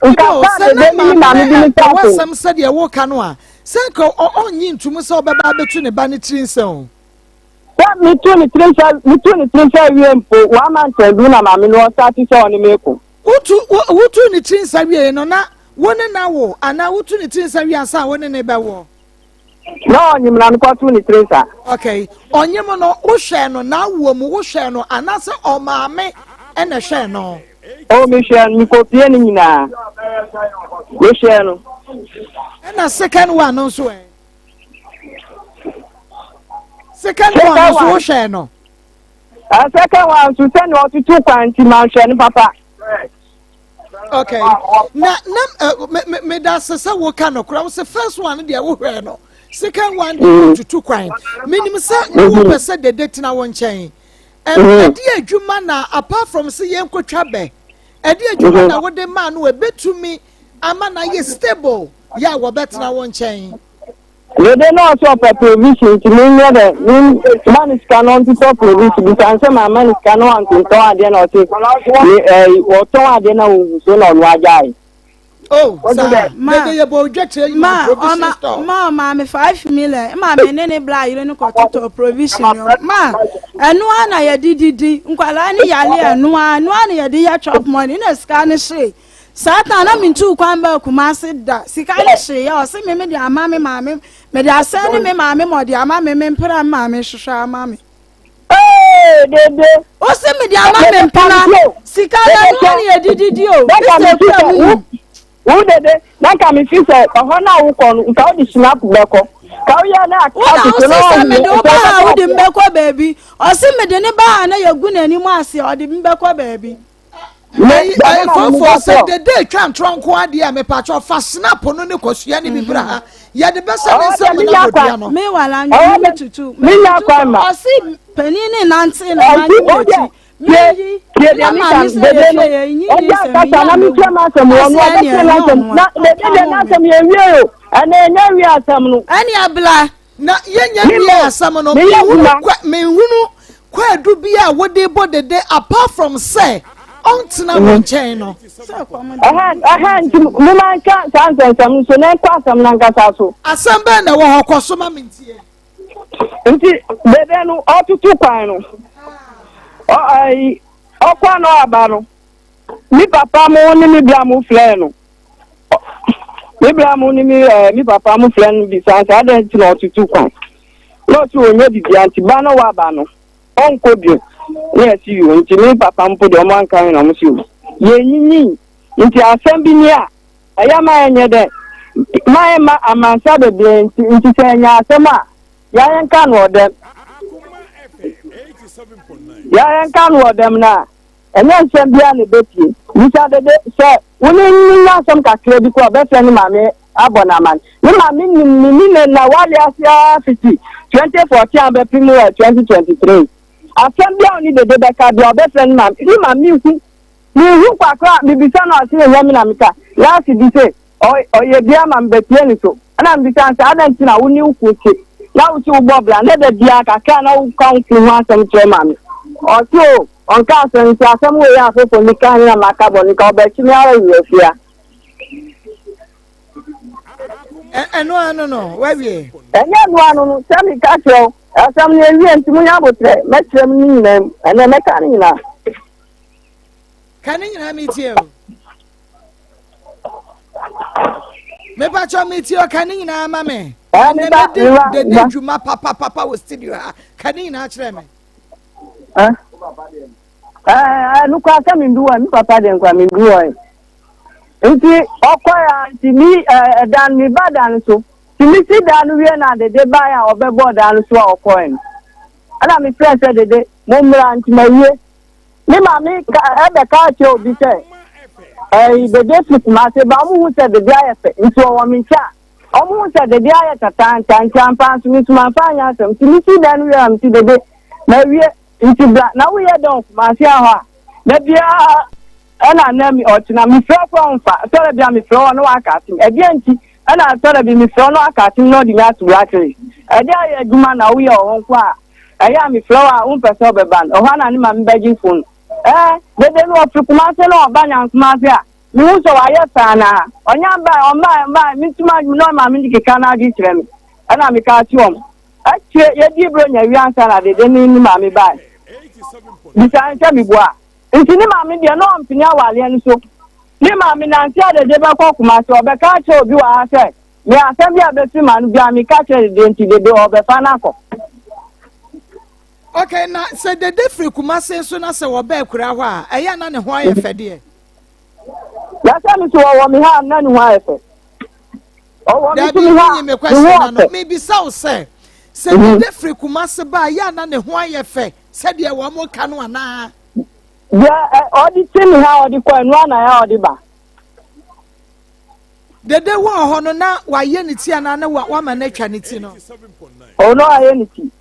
F: Nka
A: Ebi o,
F: saa
A: sɛ na
F: dede ne ne
A: maame
F: maame
A: no
F: bi ne
A: ɛmpɛ
F: saase.
A: w'asɛm sɛdeɛ woka no a, sɛ nka ɔnnye ntom sɛ ɔbɛba abɛtu ne ba no tiri nsa o.
F: Sɛ metu ne tiri nsa, metu ne tiri nsa wie mpo, wama ntɛndu na maame no ɔsate sɛ ɔne me ko.
A: Wotu, wo, wotu ne tiri nsa wie no na wo ne no awo anaa wotu ne tiri nsa wie ansa a wo ne no bɛwoɔ?
F: Na ɔnyem na mekɔto ne tiri nsa.
A: Okay, ɔnyem no wohwɛɛ no n'awoɔ mu wohwɛɛ no anaasɛ ɔmaame ɛna ɛhwɛɛ no?
F: Oh, mehwɛɛ no, mekɔpie no nyinaa. Mehwɛɛ no.
A: Ɛna second one no nso ɛ? Second one no nso wohwɛɛ no?
F: Second one nso sɛnea ɔtutu kwan nti manhwɛ no papa.
A: Okay. Na na eh, me me me da se sɛ woka no kora wo sɛ first one deɛ wohwɛɛ no second one deɛ mm. wotutu kwan. Menim sɛ na mm-hmm. wopɛ sɛ dede tena wo nkyɛn. Mm-hmm. Ɛde adwuma na apart from sɛ yɛnkɔtwa bɛ ɛde adwuma mm-hmm. na wode maa no ɛbɛtumi ama no ayɛ stable yɛ a wɔbɛtena wo nkyɛn.
F: Dede na ɔsɛ ɔpɛ provision nti me nyɛ dɛ me ma ne sika na ɔntotɔ provision bisa nsɛ ma ma ne sika na wantontɔn adeɛ na ɔse me ɛɛ ɔtɔn adeɛ na ohu so na ɔno agyae.
A: Oh, saa dede yɛ bɔ odwa kyerɛ yi ma provision store.
E: Ma ɔma me 5 million ma me ne ne bla yere no kɔtotɔ provision ma ɛno ara na yɛde didi nkwadaa ne yale ɛno ara na yɛde yɛ chop money na sika ne hyee. Saa ta na mentuu kwan baa Kumase da. Sika no hyeeɛ a, ɔse me mede ama me maame, mede asɛn ne me maame ma ɔde ama me, me mpena me maame hwehwɛ ama me.
F: Ee, dede.
E: Ose mede ama me mpena. Sika no ɛno ara na yɛde didi o. Mr. Ekura mu nim.
F: Wo dede, na nka me fi sɛ ɛhɔ no a wokɔ no, nka wode snap bɛkɔ. Ka woyɛ na
E: Wo na wose sɛ mede wo ba ha a wode me bɛkɔ baabi. Ɔse mede ne ba ha na yɛgu n'anim ase a ɔde me bɛkɔ baabi.
A: Fofo sɛ dede etwa ntorɔ nko adeɛ a mepakyɛ fa snap no ne kɔsua ne bi bra ha yɛde bɛsɛ ne nsɛm na abɔdua no.
E: Me wala nyo me tutu. Me
F: nya kwan ma.
E: Ɔsi panin ne nante na ma ne n'akyi.
F: Meyi na maame sɛ yɛhwɛ yɛ nyi ni sɛ mi yɛ mi wu. Ɔsi ɛni ɛnyɛ ɔno a. Dede deɛ n'asɛm yɛ wie o ɛnna ɛnyɛ wie asɛm no.
A: Ɛni abla. Na yɛnya wie asɛm no, menhunu kwa menhunu kwaadu bi a wode bɔ dede apart from sɛ ɔntena wo nkyɛn no.
F: Ɛhɛn ɛhɛn nti moma nka saa nsɛnsɛm no so na ɛnkɔ asɛm no ankasa so.
A: Asɛm bɛn na ɛwɔ hɔ kɔ so ma mentie.
F: Nti dede no ɔtutu kwan no ɔ ɛyi ɔkɔ na ɔaba no me papa mo ne me bra mo frɛ no. Me bra mu ne me ɛɛ me papa mo frɛ no bisa sɛ adɛn nti na ɔtutu kwan na ɔsi ɔnyɛ bibia nti ba na waba no ɔnkɔ bio na yɛsi yo nti me papa mpo deɛ ɔmo anka na ɔmo si o yɛnyinyin nti asɛm bi ni a ɛyɛ ma ɛnyɛ dɛ ma ɛma amansa bebree nti nti sɛ ɛnyɛ asɛm a yɛayɛ nka no ɔdɛm yɛayɛ nka no ɔdɛm na Ɛnyɛ nsɛm biara na ebepue. Bisa Dede sɛ wo ne no nya asɛm kakra bi koraa a, ɔbɛfrɛ ne maame abɔ no amanneɛ. Ne maame nim me ne no na ware ase ara fiti 2014 abɛpem wɔ 2023. Asɛm biara a ɔne Dede bɛka biara, ɔbɛfrɛ ne maame. Ne maame hu. Minhu kwa koraa a, mibisa no a, ɔse ɛnyɛ me na meka. Last bi se, ɔyɛ bi ama me bɛtie ne so. Ɛna mebisa no sɛ, adɛn nti na wo ne wo kunu te na wo se wobɔ bra na da biara kakra na woka wo kunu ho asɛm kyerɛ maame? Ɔse o, ɔnka asɛm nti asɛm wei a afofo ne ka na maka bɔ no nka ɔbɛkye me ara werɛ afia.
A: Ɛno ano no, wawie.
F: Ɛnyɛ ɛno ano no, sɛ meka kyerɛ wo, asɛm no awie nti monya abotrɛ, mɛkyerɛ mu ne nyinaa mu, ɛnɛ mɛka ne nyinaa.
A: Ka ne nyinaa metie o. Mepakyɛ metie o, ka ne nyinaa ma me. Ɛnɛ mɛdi dede dwuma papapapa wɔ studio ha, ka ne nyinaa kyerɛ me.
F: Ɛno koraa sɛ mendu hɔ, me papa deɛ nkora mendu hɔ. Nti ɔkɔɛ a nti mi ɛdan mi ba dan so. Nti mi si dan no wie na dede baeɛ a ɔbɛbɔɔ dan no so a ɔkɔɛ no. Ɛna me frɛ sɛ dede mo mmra nti mawie. Me maame ka ɛbɛka akyerɛ obi sɛ ɛyi dede fi Kumase ba ɔmo hu sɛ dede ayɛ fɛ nti ɔwɔ me nkyɛn a ɔmo hu sɛ dede ayɛ tataanta nti ampa nso me nso mamfa anyɛ asɛm nti me si dan no wie a me si dede mawie nti bra na woyɛ dɛn wɔ Kumase ahɔ a da biara ɛna nna mi ɔkyena mefrɛ koraa ɔmfa sɔrɔ bi a mefrɛ wɔ na waka atem ɛdeɛ nti ɛna sɔrɔ bi mefrɛ no aka atem na ɔde me ato blacklist ɛdeɛ ayɛ adwuma na woyɛ wɔ hɔ nko a ɛyɛ a mefrɛ wo a wompɛ sɛ wobɛba no ɛhɔ a na ne maame bɛgye fon ɛɛ dede no ɔfiri Kumase na ɔba Nyankumase a. Mehu sɛ wayɛ fɛ anaa? Ɔnya bae, ɔmbae, ɔmbae, mentumi adwene na ɔma me keka n'adwene kyerɛ me. Ɛna meka kye wɔn. Akyire, yɛdii Buronya wie ansa na Dede ne ne maame bae. Bisa no sɛ meboa. Nti ne maame deɛ na ɔmpene awareɛ no so. Ne maame nante a Dede bɛkɔ Kumasi, ɔbɛka akyerɛ obi wɔ ha sɛ me asɛm bi a bɛfiri m'ano biara meka kyerɛ Dede nti Dede ɔbɛfa no akɔ.
A: Okay, na sɛ Dede firi Kumasi nso na sɛ wɔba akuraa hɔ a, ɛyɛ a na ne ho ayɛ fɛ deɛ?
F: Na sɛ me so wɔwɔ me ha a na ne ho ayɛ fɛ. Ɔwɔ me so me ha
A: a, ne ho ɔfɛ. Mebisa wo sɛ, sɛ mhm. Dede firi Kumasi ba a, ɛyɛ a na ne ho ayɛ fɛ sɛdeɛ wɔn ka no anaa?
F: Deɛ ɔde ti me ha ɔde kɔ ɛno ana ya ɔde ba.
A: Dede wɔ hɔ no na wayɛ ne ti anaa na wama no atwa ne ti no?
F: Ɔno ayɛ ne ti.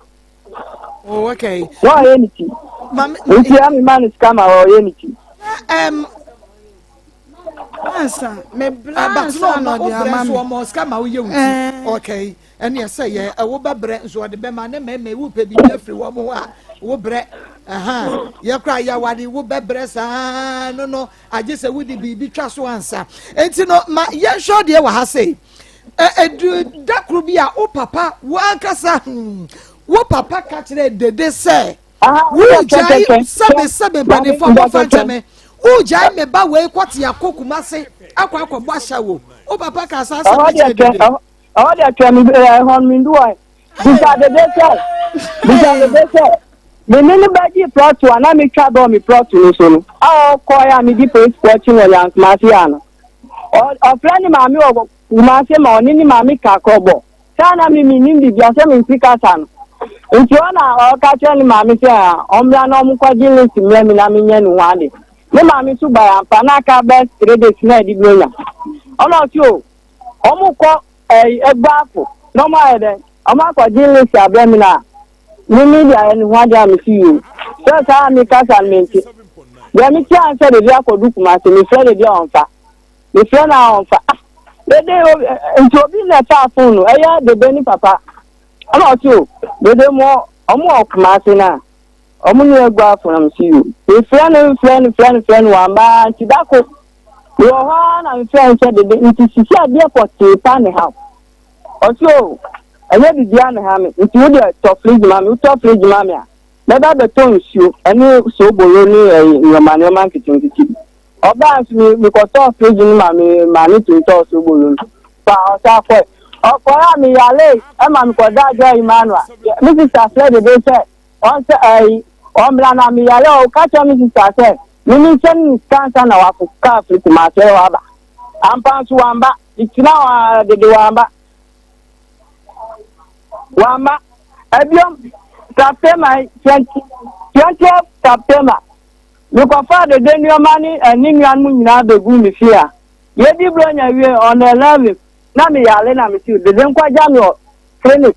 A: Oh, okay.
F: Na ɔyɛ ne ti. Nti ya mi ma ne sika ma ɔyɛ ne ti.
E: Ansa me bla ah, ansa na ɔde ama mi.
A: Ɔmɔ sika ma woyɛ wo ti. Eh. Okay. Ɛne ɛsɛ yɛ ɛwo bɛbrɛ nso ɔde bɛma ne mɛmɛ wo pɛ biribi afiri wɔn ho a wo brɛ. Yɛ kora yɛwade wo bɛbrɛ saa no no agye sɛ wode biribi twa so ansa. Enti no ma yɛnhwɛ deɛ wɔ ha sei. Ɛduru da koro bi a wo papa, wo ankasa, hmm, wo papa ka kyerɛ Dede sɛ, wogyae sɛbe sɛbe mpanimfoɔ momfa nkyɛ me, wogyae me ba wei kɔte akɔ Kumase akɔ akɔbɔ ahyɛ wo. Wo papa ka saa asɛm no kyerɛ Dede.
F: Ɛhɔ deɛ twɛ me ɛhɔ no mendu hɔ. Bisa Dede sɛ, bisa Dede sɛ, me ne no bɛgye prɔto a na metwa bɔɔ me prɔto no so no, a ɔkɔɛ a medi polisifoɔ akyi wɔ Nyankumase a no, ɔfrɛ ne maame wɔ Kumase ma ɔne ne maame ka kɔbɔ. Saa na me mennim biribiara sɛ mente kasa no. Nti ɔna ɔka kyerɛ ne maame sɛ ɔmmra na ɔmkɔgye list mmrɛ me na menyɛ ne ho ade. Ne maame nso bae ampa na aka bɛs 3 days na ɛde Buronya. Ɔna ɔse o, ɔmokɔ ɛyi Aguafo na ɔmo ayɛ dɛn? Ɔmo akɔgye list abrɛ me na me me de ayɛ ne ho ade a mese yoo. Sɛ saa a me kasa no mente. Deɛ mete ara ne sɛ Dede akɔdu Kumase, mefrɛ Dede a ɔmfa. Mefrɛ no a ɔmfa. Ah! Dede nti obi na ɛfaa fon no, ɛyɛ Dede ne papa. Ɛna ɔse o, Dede mo ɔmo wɔ Kumase no a, ɔmo ne Aguafo na mese yoo. Mefrɛ no frɛ no frɛ no frɛ no wamba nti da ko mewɔ hɔ ara na mefrɛ no sɛ Dede nti sisi adeɛ pɔtee pa ne haw. Ɔse o, ɛnyɛ biribiara na ɛha me nti wo deɛ tɔ fridge ma me, wotɔ fridge ma me a, mɛba abɛtɔ nsuo ɛne soobolo ne ɛyi nneɛma nneɛma nketenkete bi. Ɔbaa nso me mekɔtɔɔ fridge no ma me maame tumi tɔɔ soobolo no fa ɔsan kɔe. Ɔkɔe a meyaree ɛma mekɔdaa Joy Emmanuel. Me sista frɛ Dede sɛ ɔnsɛ ɛyi ɔmmra na meyare a ɔka kyerɛ me sista sɛ me mensɛne ne sika ansa na wafo kaa firi Kumasi hɔ aba. Ampa nso wamba. Metena hɔ ara Dede wamba. Wamba. Ɛbiom September 20 20th September Mekɔfaa dede nneɛma ne ne nuanom nyinaa beguu me fie a yedi Buronya wiei on the 11th na meyare na mese dede nkɔgya me wɔ clinic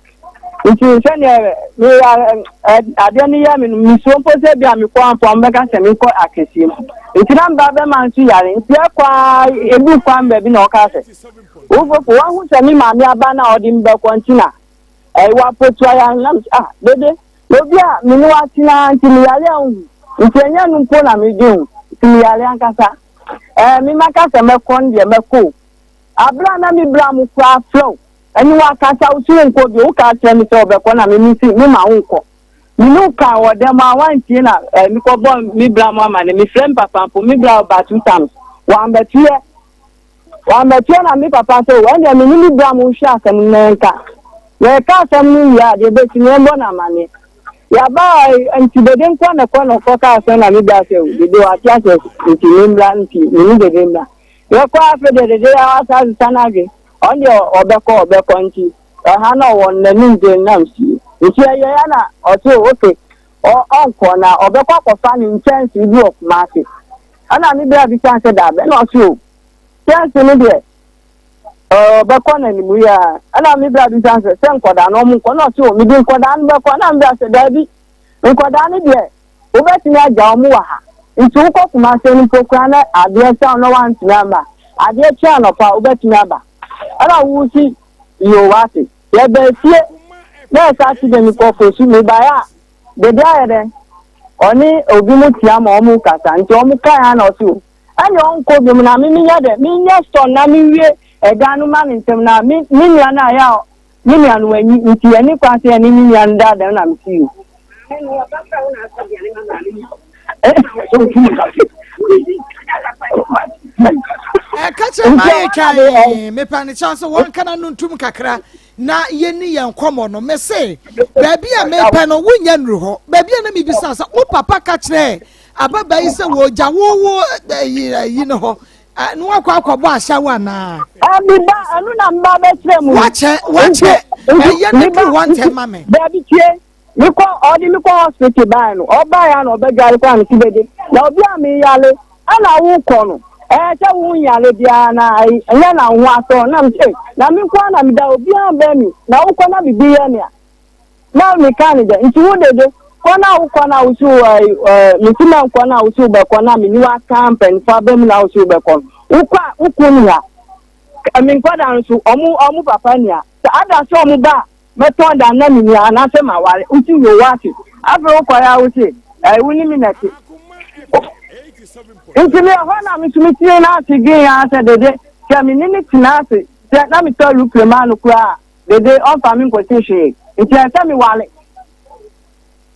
F: nti sɛdeɛ meyare adeɛ no yɛ me no mesuro mpo sɛ bi a mekɔ ampo a wɔbɛka sɛ menkɔ akɛseɛ mu nti na mba bɛma nso yare nti ɛkɔ a edu kwan baabi na ɔka sɛ wofofo wahu sɛ me maame aba na ɔde me bɛkɔ nti na ɛwɔ apotua ya nam ah dede Obi a me ne wo atena ara nti meyare a wonhu nti ɛnyɛ ɛno mpo na medwen ho nti meyare ankasa. Ɛɛ me maka sɛ mɛkɔ no deɛ mɛkɔ o. Aberɛ a na me bra mo koraa frɛ wo ɛne wo akasa wo se wonkɔ bio woka kyerɛ me sɛ wobɛkɔ na me mese me ma wonkɔ. Me ne wo kaa wɔ dɛm a woantie na ɛɛ mekɔbɔ me bra mo amane mefrɛ me papa mpo me bra ɔba 2 times wambɛtoyɛ. Wammɛteɛ na me papa sɛ, O, ɛndeɛ me ne me bra mo nhwɛ asɛm no na yɛnka. Na yɛka asɛm no wie a, deɛ ɛbɛsi no, yɛmmɔ no amanneɛ. Yɛaba ha yi, nti Dede nkoa na ɛkɔ na ɔkɔka asɛm na me bra sɛ, O, Dede wate aseɛ nti memmra, nti me ne Dede mmra. Yɛkɔ a, afei deɛ Dede asa asesa n'adwene, ɔno deɛ ɔbɛkɔ, ɔbɛkɔ, nti ɛha na ɔwɔ no, n'ani ngye nam sie. Nti ɛyɛeɛ a na ɔse, O, okay, ɔnkɔ na ɔbɛkɔ akɔfa ne nkyɛnsee bi wɔ Kumasi. Ɛna me bra bisa no sɛ daabɛ ɛna ɔse o kyɛnse no deɛ ɔbɛkɔ na ne mu yɛ a ɛna me bra bisa no sɛ sɛ nkɔdaa no ɔmo nkɔ ɛna ɔse o mede nkɔdaa no bɛkɔ ɛna me bra sɛ daabi nkɔdaa no deɛ wobɛtumi agya ɔmo wɔ ha nti wokɔ Kumase no mpo koraa na adeɛ sa na wantumi amba adeɛ kye anɔpa wobɛtumi aba ɛna wosi yoo wate yɛbaa fie na ɛsɛ ase dɛ mekɔ fosu mebaeɛ a Dede ayɛ dɛn? Ɔne obi mo tia ma ɔmo kasa nti ɔmo kae ara na ɔse o. Ɛne ɔnkɔ biom na me menyɛ dɛ menyɛ store na menwie ɛdan no ma no ntɛm na me me nua no a ɛyɛ a me nua no wanyi nti ɛne kwan sɛ ɛne me nua no da dɛm na mete yi.
A: Ɛka kyerɛ ma yɛ twa mepa ne kyɛw sɛ wɔnka na no ntum kakra na yɛni yɛn nkɔmmɔ no mese baabi a mepɛ no wonya nnuru hɔ baabi a na mebisa sɛ wo papa ka kyerɛ ababaa yi sɛ wɔgya wo wo ayi no hɔ na wakɔ akɔbɔ ahyɛwo anaa.
F: Meba ɛno na meba bɛkyerɛ mu.
A: Wakyɛ wakyɛ ɛyɛ ne duru hɔ ntɛm ma me.
F: Baabi tie mekɔ ɔde mekɔ hospital baa no ɔbaa ya na ɔbɛdware kɔ a mesi bɛde na obi a meyale ɛna wokɔ no ɛɛ sɛ wo nyale biara na ɛnyɛ na wo ho asɔ na mese na me nko na meda obiara bɛn mi na wokɔ na bibi yɛ me a Na meka no dɛ, Ntsi wo dede, kɔ na wokɔ na wo so mese mɛnkɔ na wo so wobɛkɔ na menye wo aka mpanyimfo aba mu na wo so wobɛkɔ no, wokɔ a wo kun nni ha, me nkwadaa no so ɔmo ɔmo papa nni ha, sɛ ada sɛ ɔmo ba a mɛtɔn dan na menni ha anaasɛ maware, wo se yoo woate, afei wokɔeɛ a wo se ɛɛ wo ne me na ɛte. Nti me ɛhɔ na me so metee n'ase dwen ara sɛ dede, sɛ me ne no tena ase sɛ na metɔ aeroplane maa no koraa a, Dede ɔmfa me nkɔsi hwee, nti ɛsɛ sɛ mewale.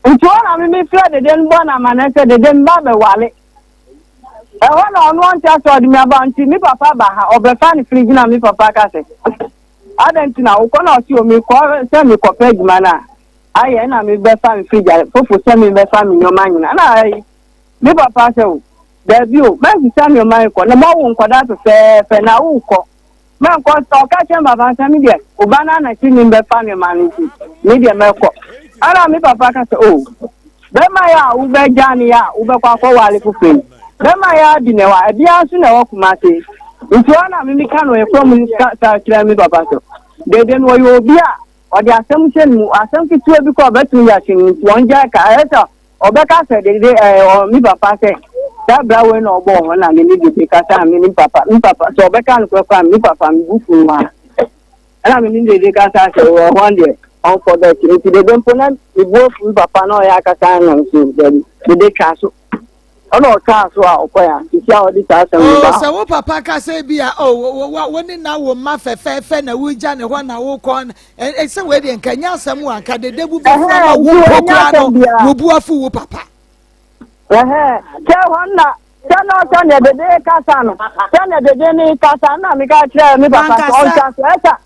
F: Nti hɔ na me mefrɛ Dede no bɔ no amanneɛ sɛ Dede meba abɛwale. Ɛhɔ na ɔno ɔnte ase ɔde me aba nti me papa ba ha ɔbɛfa ne fridge na me papa ka sɛ adɛn nti na wokɔ na ɔse o mekɔ sɛ mekɔpɛ adwuma no a ayɛ na mebɛfa me fridge fofo sɛ mebɛfa me nneɛma nyina na ayi me papa sɛ o daabi o mɛnsesa nneɛma nkɔ na moawo nkɔda fɛfɛɛfɛ na wokɔ Mɛnkɔ sɛ ɔka kyerɛ me papa sɛ me deɛ wo ba no anakyi ne bɛfa ne ma no nti me deɛ mɛkɔ. Ɛna me papa ka sɛ o bɛrima yɛ a wobɛgya ne yɛ a wobɛkɔ akɔwale foforɔ yi bɛrima yɛ a bi na ɛwɔ ɛbia nso na ɛwɔ Kumase nti hɔ na me meka no ɛkɔ mu ka kyerɛ me papa sɛ dede no ɔyɛ obi a ɔde asɛm hyɛ ne mu asɛm ketewa bi kɔ ɔbɛtumi de ahyɛ ne mu nti ɔngyae ka ɛyɛ sɛ Ɔbɛka sɛ dede ɛɛ ɔ me papa sɛ saa bra wei na ɔbɔɔ hɔ na me ne dede kasa a me ne papa me papa sɛ ɔbɛka no korakora me papa me bu fu no a ɛna me ne dede kasa sɛ wɔ hɔ deɛ ɔnkɔ bɛkyi nti dede mpo na me bu afu me papa na ɔyɛ akasa na nso dabi dede twa so ɔna ɔtwaa so a ɔkɔɛ a sisi a ɔde saa asɛm no
A: Oh,
F: ba
A: sɛ wo papa ka sɛ bi a oh, wo, wo, wo ne na wo mma fɛfɛɛfɛ na wogya ne hɔ na wokɔ Sɛ wei deɛ nka nyɛ asɛm o anka dede bu bɛfu ama wo mpo koraa no wo bu afu wo papa.
F: Sɛ hɔ na sɛ na sɛnea dede kasa no sɛnea dede ne kasa na meka kyerɛ me papa sɛ ɔnka so ɛsa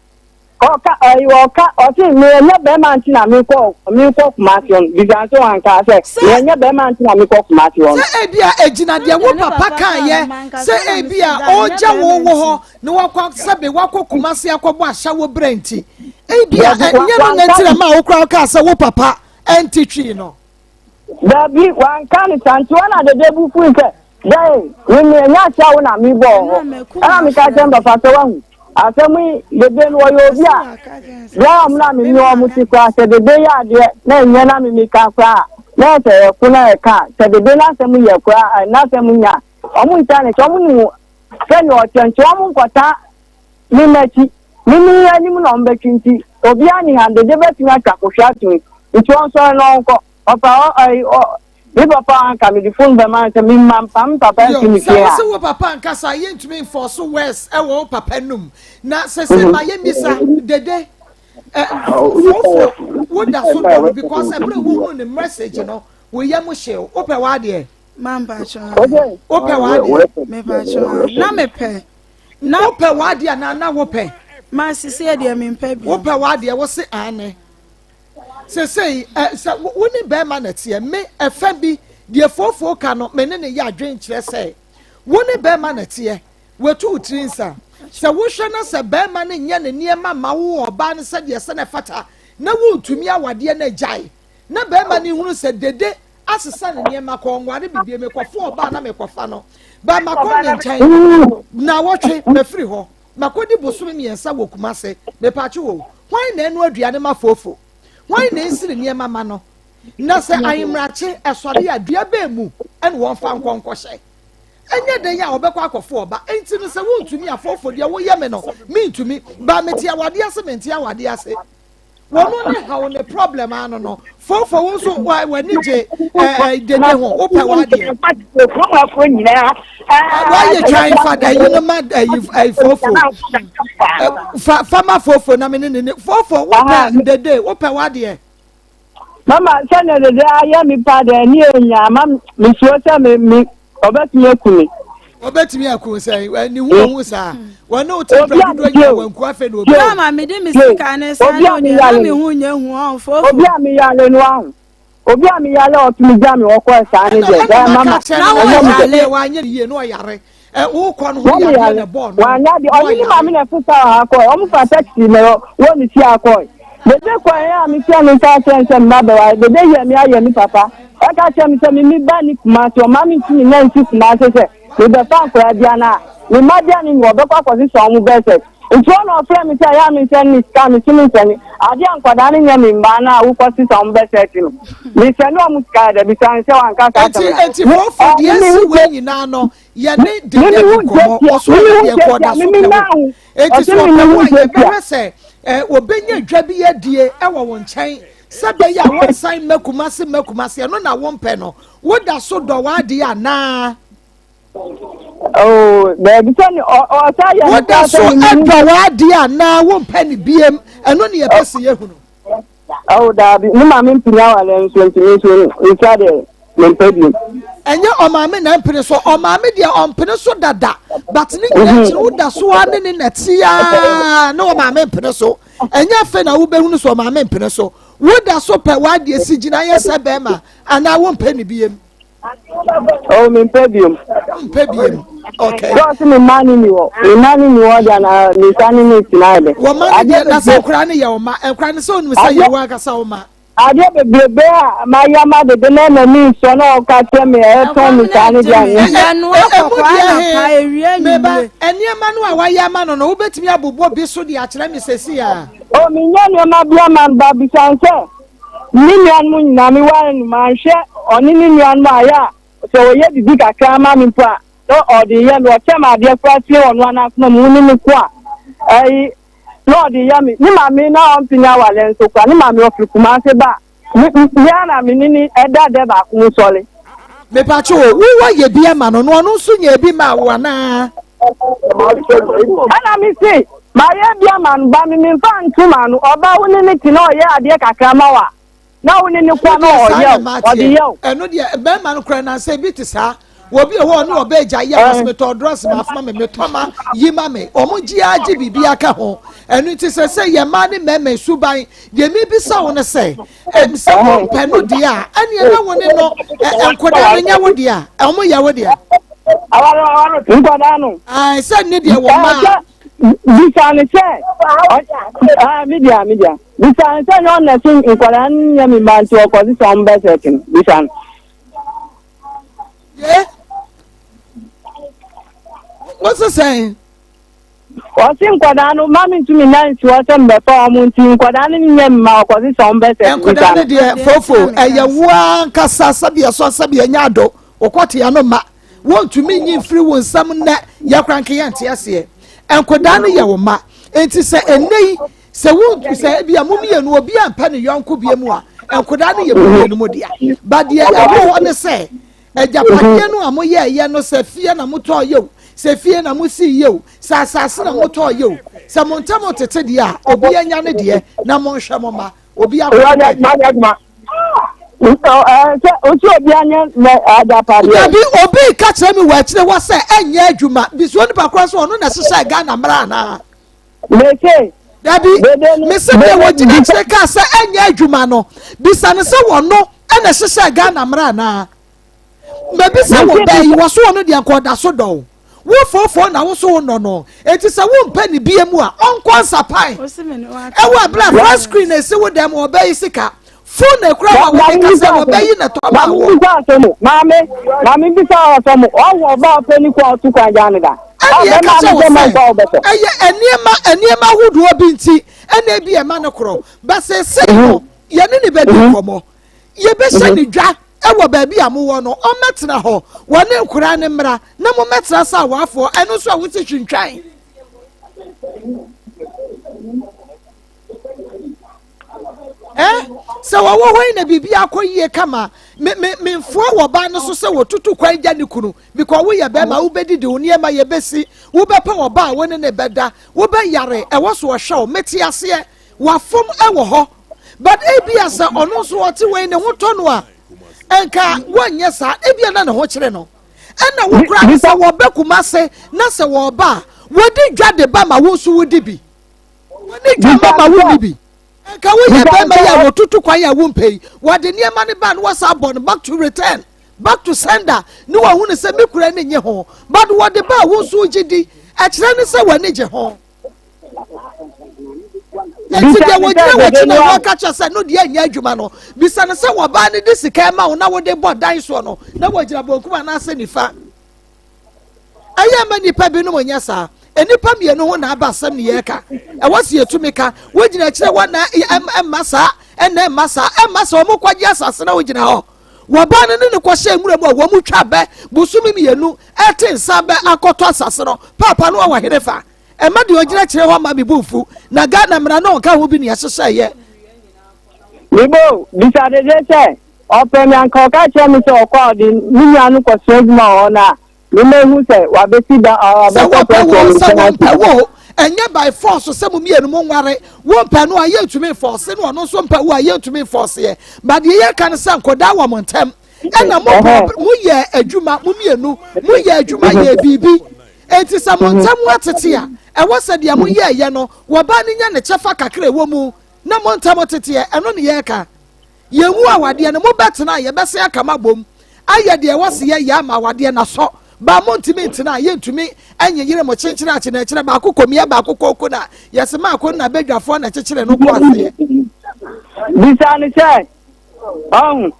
F: ɔka ɛyi ɔka ɔsi meyɛ bɛrima nti na mekɔ mekɔ kumasi hɔ no bisa nso wanka sɛ meyɛ bɛrima nti na mekɔ kumasi hɔ no.
A: Sɛ ebi a egyina deɛ wo papa kan yɛ sɛ ebi a ɔgya wo wɔ hɔ na wakɔ sɛbe wakɔ Kumasi akɔbɔ ahyɛwo berɛ nti ebia ɛnyɛ no na nti na ma wo koraa kaa sɛ wo papa ɛnte twii no.
F: Dabi wanka ne saa nti wɔn na dede bu fui sɛ dɛn me me ɛnyɛ ahyɛwo na mebɔ wɔ hɔ ɛna meka kyerɛ me papa sɛ wahu asɛm yi dede no ɔyɛ obi a berɛ a wɔn na me ne wɔn te koraa sɛ dede yɛ adeɛ na ɛnyɛ na me meka koraa na ɛsɛ ɛko na ɛka sɛ dede n'asɛm yɛ koraa n'asɛm nya wɔn nsa ne kyɛ wɔn nim Sɛnea ɔteɛ nti, wɔnkɔtaa me m'akyi. Me me anim na wɔbɛtwe nti, obiara nni ha. Dede bɛtumi atwa kohwe ato me nti, ɔnsɔre na ɔnkɔ. Ɔfa hɔ, ɛyi, ɔ, me papa anka mede fon bɛma no sɛ memma mpa me papa
A: Yo,
F: mfi me
A: sɛ
F: fie
A: wo
F: ha.
A: se wo papa ankasa a, yɛntumi nfɔɔso words wɔ wo papa num. Na sese ma yɛmmisa, Dede, eh, foofo, woda so dɔ no because ɛberɛ a wohunu ne message no, wo yam hye wo. Wopɛ w'adeɛ?
E: Ma mpakyɛ ae.
A: Wopɛ w'adeɛ?
E: Mepakyɛ ae. Na mepɛ.
A: Na wopɛ w'adeɛ anaa na wopɛ?
E: Ma sisi deɛ mempɛ bi.
A: Wopɛ w'adeɛ wo se aane. Sesei ɛ sɛ wo ne bɛrima na ɛteɛ me ɛfɛ bi deɛ foofoo ka no me ne ne yɛ adwen kyerɛ sɛ wo ne bɛrima na ɛteɛ watu wo tiri nsa sɛ wohwɛ na sɛ bɛrima no nyɛ ne nneɛma ma wo ɔbaa no sɛdeɛ sɛ na ɛfata na wontumi awadeɛ no agyae na bɛrima no hunu sɛ dede asesa ne nneɛma kɔ ɔnware bibie mekɔfo ɔbaa na mekɔfa no ba makɔ ne nkyɛn na wɔtwe mafiri hɔ makɔdi bosome mmiɛnsa wɔ Kumase mepakye wɔ hwan na ɛno aduane ma fofo hwan na nsiri nneɛma ma no na sɛ ahemrakye ɛsɔre a dua bɛɛ mu ɛna wɔn fa nkɔ nkɔhyɛ ɛnyɛ dɛn a ɔbɛkɔ akɔfo ɔba nti no sɛ wontumi afofo deɛ woyɛ me no mentumi ba mete awadeɛ ase mente awadeɛ ase. Wɔn ne haw ne problem ano no. Fofo wo nso w'ani gye ɛɛ dede ho wopɛ w'adeɛ. Wayɛ twan fa ɛyi no ma ɛyi ɛyi fofo. Fa fa ma fofo na me ne ne ne fofo wopɛ dede wopɛ w'adeɛ.
F: Mama sɛnea dede ayɛ me pa deɛ ɛne enya ma mesuo sɛ me me ɔbɛtumi aku me.
A: Ɔbɛtumi aku sɛ ne hu ohu saa wɔne wo te mpɛ dodoɔ nyina wanku afei na obi.
E: Mama mede me sika ne sa ne odeɛ na me ho nyɛ hu ɔnfofo.
F: Obi a meyale no aho obi a meyale a ɔtumi gya me ɔkɔɛ saa ne deɛ dɛɛ mama
A: na
F: ɛnyɛ me dɛ.
A: Wanyɛ ne yie na ɔyare wokɔ no ho yadeɛ na ɛbɔɔ no.
F: Wanya deɛ ɔne ne maame na ɛfo saa ɔha kɔɛ ɔmo fa taxi na wɔ ne fie akɔɛ dede kɔɛ a metua me nsa akyerɛ nsɛ mma bɛwa dede yɛ me ayɛ me papa ɛka kyerɛ me sɛ me me ba ne Kumasi ɔma me ntumi na nsi Kumasi sɛ mebɛfa nkɔla bia no a me mma bia ne nyɛ ɔbɛkɔ akɔsesa ɔmo bɛsɛt nti ɔna ɔfrɛ me sɛ ɛyɛ a me nsɛne ne sika me se me nsɛne adeɛ a nkwadaa no nyɛ me mma no a wokɔ sesa ɔmo bɛsɛt no me sɛne ɔmo sika yɛ dɛ bisa ne sɛ wanka saa asɛm na
A: enti fofo deɛ esi wei nyinaa no yɛne dede di nkɔmmɔ ɔso ɔno deɛ kɔ ɔda so pɛ wo enti sɛ ɔpɛ wo a yɛbɛhwɛ sɛ ɔbɛnya dwa bi adie ɛwɔ wo nkyɛn sɛ bɛyɛ a wɔnsan mma Kumase mma Kumase ɛno na wompɛ no woda so dɔ w'adeɛ anaa
F: Oh, baabi sɛ ne ɔsa yɛ
A: woda so dɔ w'adeɛ anaa wompɛ ne biem ɛno ne yɛpɛ sɛ yɛhunu
F: Oh, daabi ne maame mpini awale nso nti me nso nsa deɛ mempɛ bio.
A: Ɛnyɛ ɔmaame na mpene so ɔmaame deɛ ɔmpene so dada but ne nyina mhm. akyiri woda so ara ne ne nɛte ara ne ɔmaame mpene so ɛnyɛ afei na wobɛhunu so ɔmaame mpene so woda so pɛ w'adeɛ si gyina yɛ sɛ bɛrima anaa wompɛ ne biem.
F: Oh, me mpɛ biom.
A: Mpɛ biom. Okay.
F: Dɔɔsi mi mma ni ni hɔ. Mi mma ni ni hɔ deɛ na mi nsa ni mi ti na yɛ dɛ.
A: Wɔn mma ni deɛ na sɛ nkura ni yɛ wɔn ma nkura ni sɛ onim sɛ yɛ wɔn ankasa wɔn ma.
F: Adeɛ bebrebe a ma yɛ ma dede na ɛna mi nsɔ na ɔka kyerɛ mi ɛtɔn mi saa ne deɛ
E: mi. Ɛmu
A: deɛ he meba nneɛma no a wayɛ ama no no wobɛtumi abobɔ bi so de akyerɛ mi sɛsi a.
F: O mi nyɛ nneɛma bi ama no ba bisa nsɛ. Me nuanom nyinaa, meware no, manhwɛ ɔne ne nuanom a, ɛyɛ a sɛ ɔyɛ biribi kakra ma me mpo a, na ɔde yɛ me. Ɔkyɛ me adeɛ koraa firi ɔno ara n'akoma mu, wo ne me ko a, ɛyi, na ɔde yɛ me. Ne maame na ɔmpene awareɛ nso koraa, ne maame ɔfiri Kumase ba a, me, me ara na me ne no da dɛ baako mu sɔre.
A: Mepatwo o, wo wɔ yɛ bi ama no na ɔno nso nyɛ bi maa wo anaa?
F: Ɛna me se, mayɛ bi ama no, ba me memfa nto ma no, ɔba wo ne no te na ɔyɛ adeɛ kakra ma wo a, na wo ne no kɔ na ɔyɛ wo, ɔde yɛ wo.
A: Ɛno deɛ mmarima no koraa nansɛ ebi te saa, wɔbi wɔ hɔ ɔne ɔbɛ agya yɛ wɔsɛ metɔ dress ma afoma me metɔ ma yi ma me wɔn gye agye biribi aka ho ɛno nti sɛ sɛ yɛ mmaa ne mmarima suban deɛ mebisa wo no sɛ Ɛm sɛ wompɛ no deɛ a, ɛneɛ na wo ne no nkɔdaa no nyɛ wo deɛ a, ɔmo yɛ wo deɛ.
F: Nkɔdaa no.
A: Ae sɛ ne deɛ wɔ maa.
F: Bisa ne sɛ, ah, me deɛ, me deɛ. Bisa ne sɛ nyɛ ɔna se nkɔdaa no nyɛ me mma nti ɔkɔ se sɛ ɔmo bɛ sɛ no. Bisa no.
A: Ye? Wo se sɛn?
F: Ɔse nkwadaa no ma mentumi nna nsi hɔ sɛ mebɛfa wɔn nti nkwadaa no nyɛ me ma ɔkɔse sɛ wɔn bɛsɛ
A: Nkwadaa no deɛ fofo ɛyɛ wo ankasa sɛbi ɛsɔ sɛbi ɛnyɛ ado wokɔtea no ma wontumi nyi mfiri wo nsam nnɛ yɛkora nka yɛnte aseɛ nkwadaa no yɛ wo ma nti sɛ ɛnnɛ yi sɛ wo sɛ ebi a mo mmienu obi ampɛ ne yɔnko bie mu a nkwadaa no yɛ mo mmienu mo dea ba deɛ ɛwɔ hɔ ne sɛ Agyapadeɛ no a moyɛeɛ no, sɛ fie na motɔeɛ o, sɛ fie na mosiiɛ o, sɛ asase na motɔeɛ o, sɛ mo ntam tete deɛ a, obiara nya ne deɛ, na monhwɛ mo mma. Obiara kɔ ne baabi. Dabi, obi reka kyerɛ me wɔ akyire hɔ sɛ ɛnyɛ adwuma. Bisa onipa korɔ sɛ ɔno na ɛhyehyɛɛ Ghana mmara anaa?
F: Mese.
A: Dabi, mese deɛ wɔgyina akyire kaa sɛ ɛnyɛ adwuma no, bisa no sɛ wɔno ɛna ɛhyehyɛ Ghana mmara anaa? Mabisa wɔ bɛn yi, wɔ so ɔno deɛ nka ɔda so dɔ wo. Wo foofoo na wo so wo nɔ no. Enti sɛ wompɛ ne bie mu a, ɔnkɔ nsapan. Ɛwɔ abere a flat screen na esi wo dɛm ɔbɛ yi sika. Phone na ekura wa wɔde kasa wɔ bɛ yi na tɔ ma wɔ.
F: Maame bisa asɛm maame maame bisa asɛm ɔwɔ ɔba ɔpɛ ni kɔ ɔtu kwan gya ne da.
A: Ɛna yɛka kyerɛ wo sɛ ɛyɛ nneɛma nneɛma ahodoɔ bi nti ɛna ebi ɛma no korɔ ba seesei no yɛne ne bɛdi nkɔmmɔ yɛbɛhyɛ ne dwa ɛwɔ baabi a mowɔ no ɔmmɛtena hɔ wɔne nkoraa no mmra na mommɛtena sɛ awaafoɔ ɛno nso a wosi twintwan. Eh? Sɛ wɔwɔ hɔ yi na biribi akɔ yie kama me me memfoa wɔ ban no so sɛ wɔtutu kwan gya ne kunu because woyɛ bɛrima wobɛdidi wo nneɛma yɛbɛsi wobɛpɛ ɔbaa a wo ne ne bɛda wobɛyare ɛwɔ so ɔhwɛ wo mete aseɛ wafom ɛwɔ hɔ but ebia sɛ ɔno nso ɔte wei ne ho tɔ no a nka wɔnyɛ saa ebia na ne ho kyerɛ no ɛna wo koraa no sɛ wɔbɛ Kumase na sɛ wɔba a wɔdi dwa de ba ma wo nso wodi bi wɔdi dwa ma ma wonni bi nka woyɛ bɛrima yi a wɔtutu kwan a wompɛ yi wɔde nneɛma no ba no wɔsa abɔ no back to return back to sender ne wɔhu no sɛ me kura ne nye ho but wɔde ba a wo nso wogye di ɛkyerɛ ne sɛ w'ani gye ho nti deɛ wɔgyina wɔkyi na wɔka kyerɛ sɛ no deɛ nyɛ adwuma no bisa no sɛ wɔbaa no de sika ma wo na wode bɔ dan soɔ no na wɔgyina bonkum anaasɛ nifa ɛyɛ ma nnipa binom nyɛ saa nnipa mmienu ho na aba asɛm ne yɛreka ɛwɔ sɛ yɛtumi ka wogyina akyirɛ hɔ na ɛmma saa ɛna ɛmma saa ɛmma saa wɔn kɔgye asase na wogyina hɔ wɔbaa no ne ne kɔhyɛ nwura mu a wɔn twa bɛ bosome mmienu ɛte nsa bɛ akɔtɔ asase no paapa no wɔ hene fa ɛma deɛ ɔgyina kyerɛ hɔ ma me bu nfu na Ghana mmara no ɔnka ho bi ne ɛhyehyɛ yɛ.
F: Mebo bisa dede sɛ ɔpɛ me anka ɔka kyerɛ me sɛ ɔkɔ a ɔde ne nua no kɔsua adwuma wɔ hɔ no a mema ehu sɛ wabɛsi da
A: sɛ
F: ɔbɛkɔ
A: wɔpɛ
F: prɛko
A: wo
F: me
A: sɛ
F: nkyɛn
A: wɔmpɛ
F: ase.
A: wo ɛnyɛ by force sɛ mo mmienu mo nware wompɛ no a yɛntumi nfɔɔse no ɔno nso mpɛ wo a yɛntumi nfɔɔseɛ but deɛ yɛka no sɛ nkɔdaa wɔ mo ntɛm ɛna mo bɔ mo yɛ adwuma mo mmienu mo yɛ adwuma yɛ biribi enti sɛ mo ntɛm atete a ɛwɔ sɛ deɛ mo yɛɛyɛ no wɔbaa no nya ne kyɛfa kakra ɛwɔ mu na mo ntɛm teteɛ ɛno ne yɛreka yɛnwu awadeɛ no mobɛtena a yɛbɛsɛ aka ma bom ayɛ deɛ ɛwɔ se yɛyɛ ama awadeɛ no asɔ ba montumi ntena a yɛntumi ɛnye yere mo kyenkyere akye na ɛkyerɛ baako kɔmia baako kɔɔko na yɛse maako na badwafoɔ na ɛkyekyere no kɔ aseɛ.
F: Bisa no sɛ ɔhu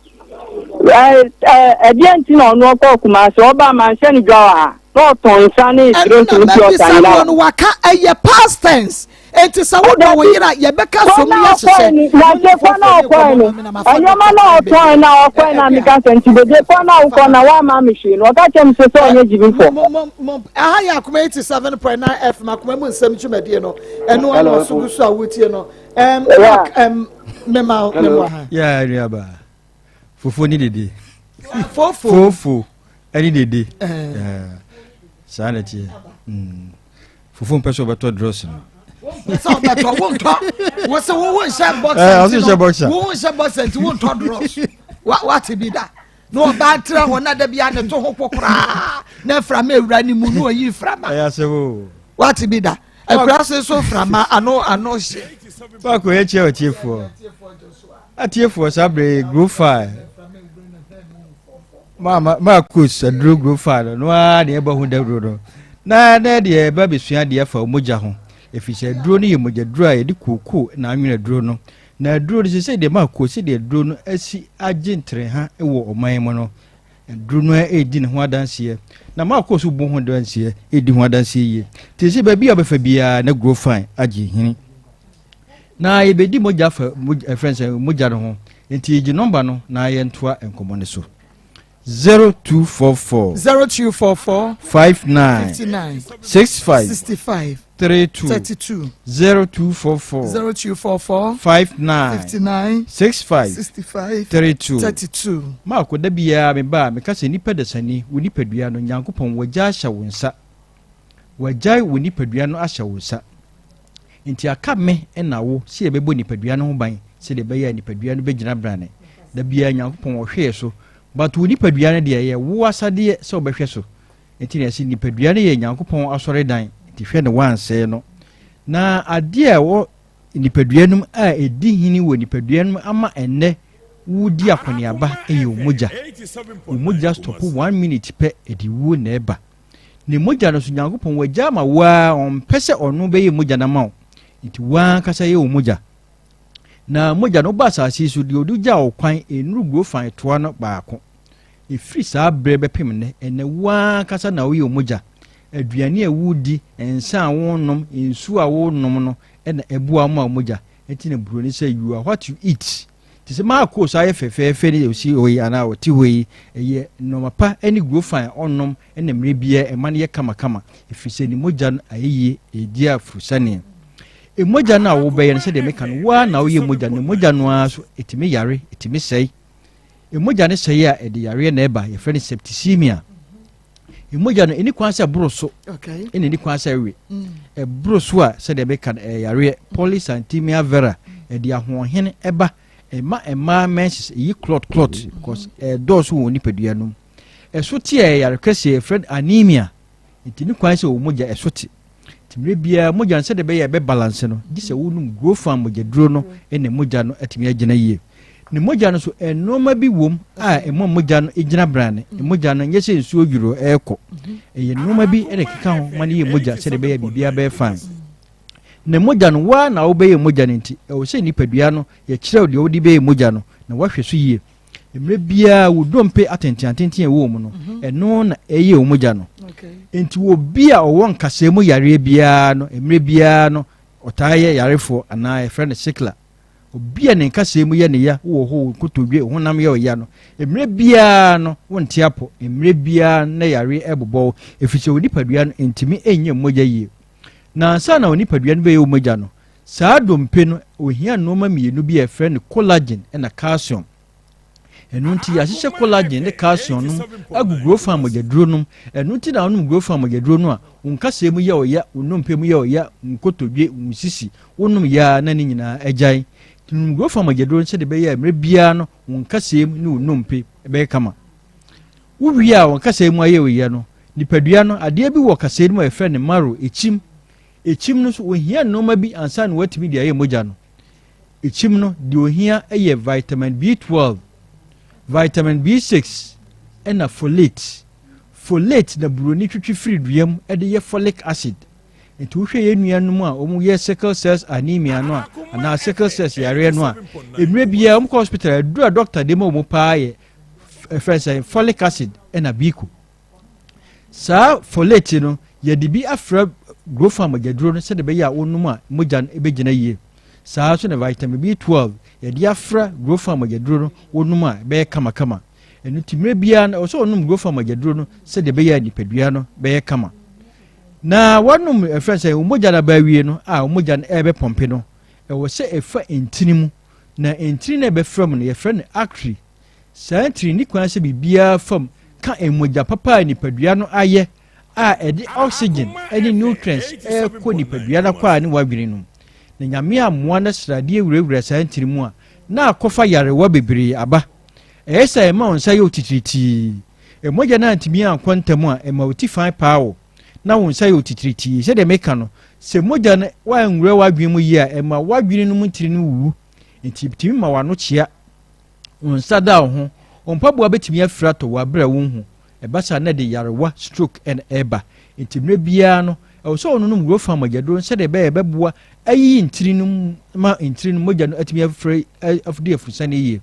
F: ɛdeɛ nti na ɔno ɔkɔɔ Kumasi ɔba manhyɛ no dwa wɔ ha na ɔtɔn nsa ne
A: ɛno
F: drink
A: na
F: ne pure
A: mabisa
F: water
A: noɔ
F: nyinaa.
A: no waka ɛyɛ past tense enti sɛ wodɔ wo yere a yɛbɛka som ne ahyehyɛ
F: Nase kɔ na ɔkɔɛ no ɛnneɛma na ɔtɔn na ɔkɔɛ na meka sɛ nti dede kɔ na wokɔ na woama me hwee no ɔka kyerɛ me sɛ sɛ ɔnyɛ gyimifoɔ.
A: Aha yɛ Akoma 87.9 FM akoma mu nsɛm dwumadie no ɛno ano ɔso gu so a wotie no Mark mema mema ha.
G: Yeah, nuaba. Fufuo ne dede.
A: Fofo.
G: Fofo ɛne dede. Saa na ɛteɛ. Fufuo mpɛ sɛ ɔbɛtɔ drɔs no.
A: Sɛ ɔbɛtɔ wontɔ wo sɛ wo nhyɛ boxer nti no wo nhyɛ boxer nti wontɔ drɔs wate bi da na ɔbaa tena hɔ na da bia ne to ho kokoraa na mframa ewura ne mu na oyi mframa.
G: Ɛyɛ asɛm o.
A: Wate bi da akura se so mframa ano ano hye.
G: Paako yɛ kyerɛ atiefoɔ atiefoɔ saa bere grofa maa maa kos aduro grofa no no ara deɛ ɛbɔ ho dawuro no na na deɛ ɛba bɛsua deɛ afa mogya ho ɛfiri sɛ aduro no yɛ mogya duro a yɛde kooko na anwene aduro no na aduro no sɛ sɛ deɛ maa kos sɛ deɛ aduro no asi agye ntereha wɔ ɔman mu no Aduro no redi ne ho adanseɛ na ma ɔkɔ so bu ho adanseɛ redi ho adanseɛ yie te sɛ baabi a ɔbɛfa biara na grow fine agye hini na yɛbɛdi mogya fa mogya ɛfrɛ sɛ mogya no ho nti yɛgye nɔmba no na yɛntoa nkɔmmɔ no so 0244
A: 0244
G: 59
A: 59
G: 65
A: 65
G: 32
A: 32
G: 0244
A: 0244
G: 59
A: 59
G: 65
A: 65
G: 32
A: 32.
G: Marko, da biara meba a, meka sɛ nipa dasani, wo nipadua no, Nyankopɔn wagya ahyɛ wo nsa. Wagyae wo nipadua no ahyɛ wo nsa. Nti aka me na wo sɛ yɛbɛbɔ nipadua no ho ban sɛdeɛ ɛbɛyɛ a nipadua no bɛgyina brane. Da biara Nyankopɔn ɔhwɛ yɛ so. But wo nipadua no deɛ ɛyɛ wo asadeɛ sɛ wobɛhwɛ so. Nti na yɛse nipadua no yɛ Nyankopɔn asɔredan, nti hwɛ na woansɛe no. Na adeɛ a ɛwɔ nipadua no mu a ɛdi hene wɔ nipadua no mu ama ɛnnɛ wodi akɔneaba yɛ wo mogya. Wo mogya stɔpo one minute pɛ, ɛde wuo na ɛba. Ne mogya no so Nyankopɔn wagya ama wo ara, ɔmpɛ sɛ ɔno bɛyɛ mogya no ama wo. Nti wo ankasa yɛ wo mogya. Na mogya no woba asase yi so deɛ ɔde gya wo kwan nnuru guo fan toa no baako. Ɛfiri saa berɛ bɛpem nnɛ, ɛnnɛ wo ara ankasa na woyɛ omogya. Aduane a woredi, nsa a worenom, nsuo a worenom no na ɛboa wo ma wo mogya. Ɛnti na buroni sɛ you are what you eat. Te sɛ Marco saa yɛ fɛfɛɛfɛ ne ɔsi hɔ yi anaa ɔte hɔ yi, ɛyɛ nnoɔma pa ne guro fan a ɔnom na mmerɛ biara ɛma no yɛ kamakama ɛfiri sɛ ne mogya no ayɛ yie, ɛredi afurusane. Mogya no a wobɛyɛ no, sɛdeɛ meka no, wo ara na woyɛ mogya no. Mogya no ara so, ɛtumi yare, ɛtumi sɛe. Mogya no sɛe a, ɛde yareɛ na ɛba, yɛfrɛ no septicemia. Mogya no, ɛni kwan sɛ ɛboro so, ɛna ɛni kwan sɛ ɛwe. Mm. Ɛboro so a, sɛdeɛ meka no, ɛyɛ yareɛ, polycythemia vera, ɛde ahoɔhene ɛba, ɛma mmaa menses, ɛyi clot clot, because ɛdɔɔso wɔ nipadua no mu. Ɛso te a ɛyɛ yare kɛseɛ, yɛfrɛ no anemia. Nti ne kwan sɛ wo mogya ɛso te. Nti mmerɛ biara mogya no sɛdeɛ ɛbɛyɛ ɛbɛ balance no, gye sɛ wonom Grofan mogyaduro no na mogya no atumi agyina yie. Ne mogya no so nnoɔma bi wom a ɛma mogya no gyina brane. Mogya no nyɛ sɛ nsuo yoro ɛrekɔ. Ɛyɛ nnoɔma bi na ɛkeka ho ma no yɛ mogya sɛdeɛ ɛbɛyɛ biribiara bɛyɛ fine. Na mogya no, wo ara na wobɛyɛ mogya no nti, ɛwɔ sɛ nipadua no yɛkyerɛ wo deɛ wode bɛyɛ mogya no na woahwɛ so yie. Mmerɛ biara wo dompe atentenatenten a ɛwɔ mu no, mhm. ɛno na ɛyɛ wo mogya no. Nti obi a ɔwɔ nkasɛɛ mu yareɛ biara no, mmerɛ biara no, ɔtaa yɛ yarefoɔ anaa yɛfrɛ no sikla. Obi a ne nkasɛɛ mu yɛ ne ya, wowɔ hɔ wo nkotodwe, wo honam yɛ ɔya no, mmerɛ biara no wonte apɔ, mmerɛ biara na yareɛ ɛbobɔ wo, ɛfiri sɛ wo nipadua no ntumi nyɛ mogya yie. Na ansa na wo nipadua no bɛyɛ wo mogya no, Saa dompe no, ohia nnoɔma mmienu bi a yɛfrɛ no collagen na calcium. Ɛno nti yɛahyehyɛ collagen ne calcium nom agu grofan mogyaduro nom. Ɛno nti na wonom grofan mogyaduro no a, wo nkasɛɛ mu yɛ ɔya, wo nnompe mu yɛ ɔya, wo nkotodwe, wo sisi, wonom yɛ a na ne nyinaa agyae. Nti nom grofan mogyaduro no sɛdeɛ ɛbɛyɛ a mmerɛ biara no wo nkasɛɛ mu ne wo nnompe bɛyɛ kama. Wowie a wo nkasɛɛ mu ayɛ ɔya no, nipadua no, adeɛ bi wɔ kasɛɛ no mu a yɛfrɛ no marrow, ɛkyim. Ekyim no nso, ohia nnoɔma bi ansa na watumi de ayɛ mogya no. Ekyim no, deɛ ohia yɛ vitamin B12, vitamin B6, ɛna folate. Folate na buroni twetwe firi dua mu de yɛ folic acid. Nti wohwɛ yɛn nuanom a wɔyɛ sickle cells anemia no a, anaa sickle cells yareɛ no a, mmerɛ biara wɔkɔ hospital aduru a doctor de ma wɔn paa yɛ ɛfrɛ sɛ folic acid ɛna biko. Saa folate no, yɛde bi afra growth mogyaduro no sɛdeɛ ɛbɛyɛ a wonom a mogya no bɛgyina yie. Saa ara nso na vitamin B12 yɛde afra growth mogyaduro no wonom a ɛbɛyɛ kamakama. Ɛno nti mmerɛ biara no ɛwɔ sɛ wɔnom growth mogyaduro no sɛdeɛ ɛbɛyɛ a nipadua no bɛyɛ kama. Na wɔnom ɛfrɛ sɛ wɔn mogya no aba awie no a wɔn mogya no ɛrebɛpɔmpe no, ɛwɔ sɛ ɛfa ntini mu. Na ntini no a ɛbɛfra mu no yɛfrɛ no artery. Saa nti nni kwan sɛ biribiara fam ka mogya papa a nipadua no ayɛ a ɛde oxygen ne nutrients rekɔ nipadua no akwaa ne w'adwene no mu. Na Nyame ammoa na sradeɛ wurawura saa ntini mu a, na akɔfa yarewa bebree aba. Ɛyɛ sɛ ɛma wo nsa yɛ wo titiritii. Mogya no antumi ankɔ ntɛm a, ɛma wo ti fan paa wo, na wo nsa yɛ wo titiritii. Sɛdeɛ meka no, sɛ mogya no anwura w'adwene mu yie a, ɛma w'adwene no mu ntini no wuwu. Nti ɛtumi ma w'ano kyea. Wo nsa da wo ho. Wo mpaboa bɛtumi afiri atɔ wɔ aberɛ a wonhu. Ɛba saa na ɛde yarewa, stroke, na ɛba. Enti mmerɛ biara no, ɛwɔ sɛ wononom Rofan mogyaduro no sɛdeɛ ɛbɛyɛ a ɛbɛboa ayiyi ntini no mu ma ntini no mogya no atumi afiri adi afurusane yie.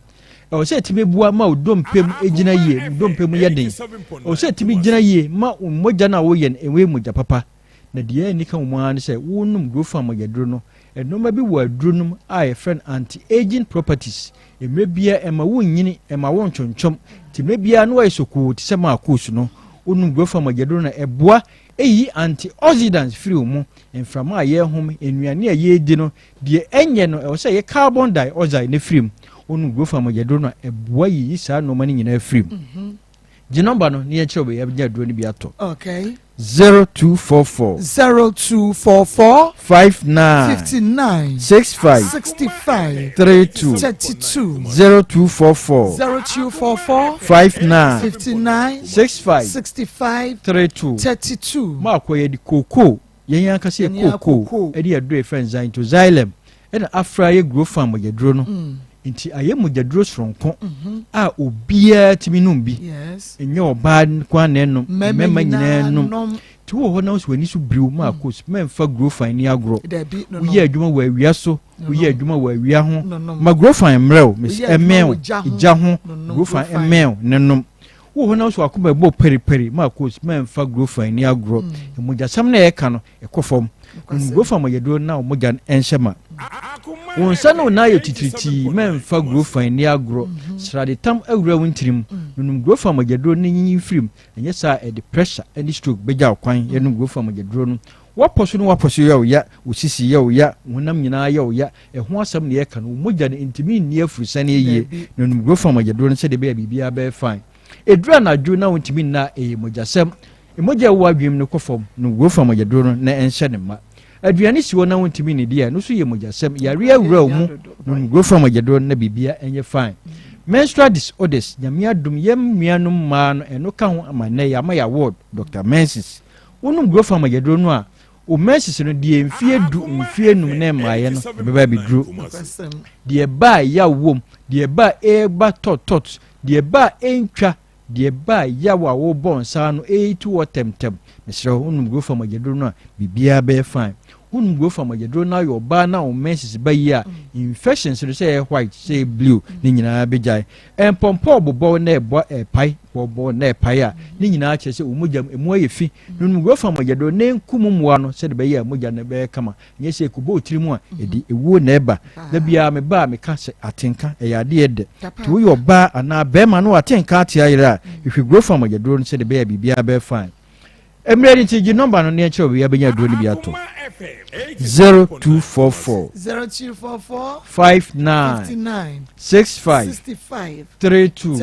G: Ɛwɔ sɛ ɛtumi boa ma wo dompe mu gyina yie, wo dompe mu yɛ den. Ɛwɔ sɛ ɛtumi gyina yie ma wo mogya no a woyɛ no ɛyɛ mogya papa. Na deɛ ɛnni ka wɔ mu ara ne sɛ wonom Grofan mogyaduro no, nnoɔma bi wɔ aduro no mu a yɛfrɛ no anti-aging properties. Mmerɛ biara ɛmma wonnyini, ɛmma wontwontwom. Nti mmerɛ biara na woayɛ sokoo te sɛ Marcos no. Wonom Grofan mogyaduro no a, ɛboa yi antioxidants firi wo mu. Mframa a yɛrehome, nnuane a yɛredi no, deɛ ɛnyɛ no, ɛwɔ sɛ ɛyɛ carbon dioxide no firi mu. Wonom Grofan mogyaduro no a, ɛboa yiyi saa nnoɔma no nyinaa firi mu. Gye nɔmba no na yɛnkyerɛ wo baabi a wobɛnya aduro no bi atɔ.
A: Okay.
G: 0244.
A: 0244.
G: 59.
A: 59.
G: 65.
A: 65.
G: 32.
A: 32.
G: 0244.
A: 0244.
G: 59.
A: 59.
G: 65.
A: 65.
G: 32.
A: 32.
G: Maakɔ yɛde kookoo yɛn ankasa yɛ kookoo ɛde aduro yɛfrɛ no xanthoxylum ɛna afra yɛ grofan mogyaduro no mm. nti ayɛ mogyaduro soronko mhm. a obiara tumi nom bi ɛnyɛ ɔbaa nko ara na ɛnom mmarima nyinaa nom nti wɔ hɔ na wosɛ w'ani so biriw ma mm. akos mɛmfa grofan ni agorɔ woyɛ adwuma wɔ awia so woyɛ adwuma wɔ awia ho ma grofan mmerɛw ɛmɛw gya ho grofan ɛmɛw ne nom wɔ hɔ na wosɛ wakoma ɛbɔ periperi ma akos mɛmfa grofan ni agorɔ mm. mogyasɛm na ɛka no ɛkɔ fam. Gurofan mogyaduro na wo mogya no nhyɛ ma. Wo nsa ne wo nan ayɛ titiritii, mɛmfa gurofan nni agorɔ. Sradetam awura wo ntirim. Nonom gurofan mogyaduro na nyiyi mfiri mu, ɛnyɛ saa a ɛde pressure ne stroke bɛgya wo kwan. Yɛnom gurofan mogyaduro no. W'apɔ so ne w'apɔ so yɛ wo ya, wo sisi yɛ wo ya, wo honam nyinaa yɛ wo ya, ɛho asɛm na yɛka no, wo mogya no ntumi nni afurusane yie, na nom Grofan mogyaduro no sɛdeɛ ɛbɛyɛ a biribiara bɛyɛ fine. Ɛduru anadwo na wontumi nna a, ɛyɛ mogyasɛm. Mogya a ɛwɔ w'adwenem no kɔ fam, nom Grofan mogyaduro no na ɛnhyɛ no mma. Aduane si hɔ na wontumi nnidi a, ɛno nso yɛ mogyasɛm. Yareɛ awura wo mu, nom Grofan mogyaduro no na biribiara nyɛ fine. Menstrual disorders, Nyame adom yɛn nuanom mmaa no ɛno ka ho ama nnɛ yɛama yɛ award, Doctor Menses. Wonom Grofan mogyaduro no a, wo menses no deɛ mfie du, mfie num na ɛmmaeɛ no, ɛbɛba abɛduru. Deɛ ɛba a yaw wom, deɛ ɛba a ɛreba tɔtɔt, deɛ ɛba a ɛntwa, Deɛ ɛba a yaw a wobɔ nsa ano retu hɔ tɛmtɛm. Mesrɛ wo, wonom Grofa mogyaduro no a, biribiara bɛyɛ fine. Wonom Grofa mogyaduro na woyɛ ɔbaa na wo menses ba yie a, infections no sɛ ɛyɛ white, sɛ ɛyɛ blue, ne nyinaa bɛgyae. Mpɔmpɔ rebobɔ wo na ɛbɔ ɛrepae, bɔbɔ na ɛrepae a, ne nyinaa kyerɛ sɛ wo mogya mu, ɛmu ayɛ fi. Nom Grofa mogyaduro na ɛnku mu mmoa no sɛdeɛ ɛbɛyɛ a mogya no bɛyɛ kama. Nyɛ sɛ ɛkɔbɔ wo tiri mu a, ɛde ewuo na ɛba. Da biara meba a meka sɛ atenka ɛyɛ adeɛ dɛ. Nti woyɛ ɔbaa anaa bɛrima na w'atenka ate ayera a, hwehwɛ Grow Farm agyaduro no sɛdeɛ ɛbɛyɛ a biribiara bɛyɛ fine. Mmerɛ no nti gye nɔmba no na yɛnkyerɛ wo baabi a bɛnya aduro no bi atɔ. 0244 59 65 32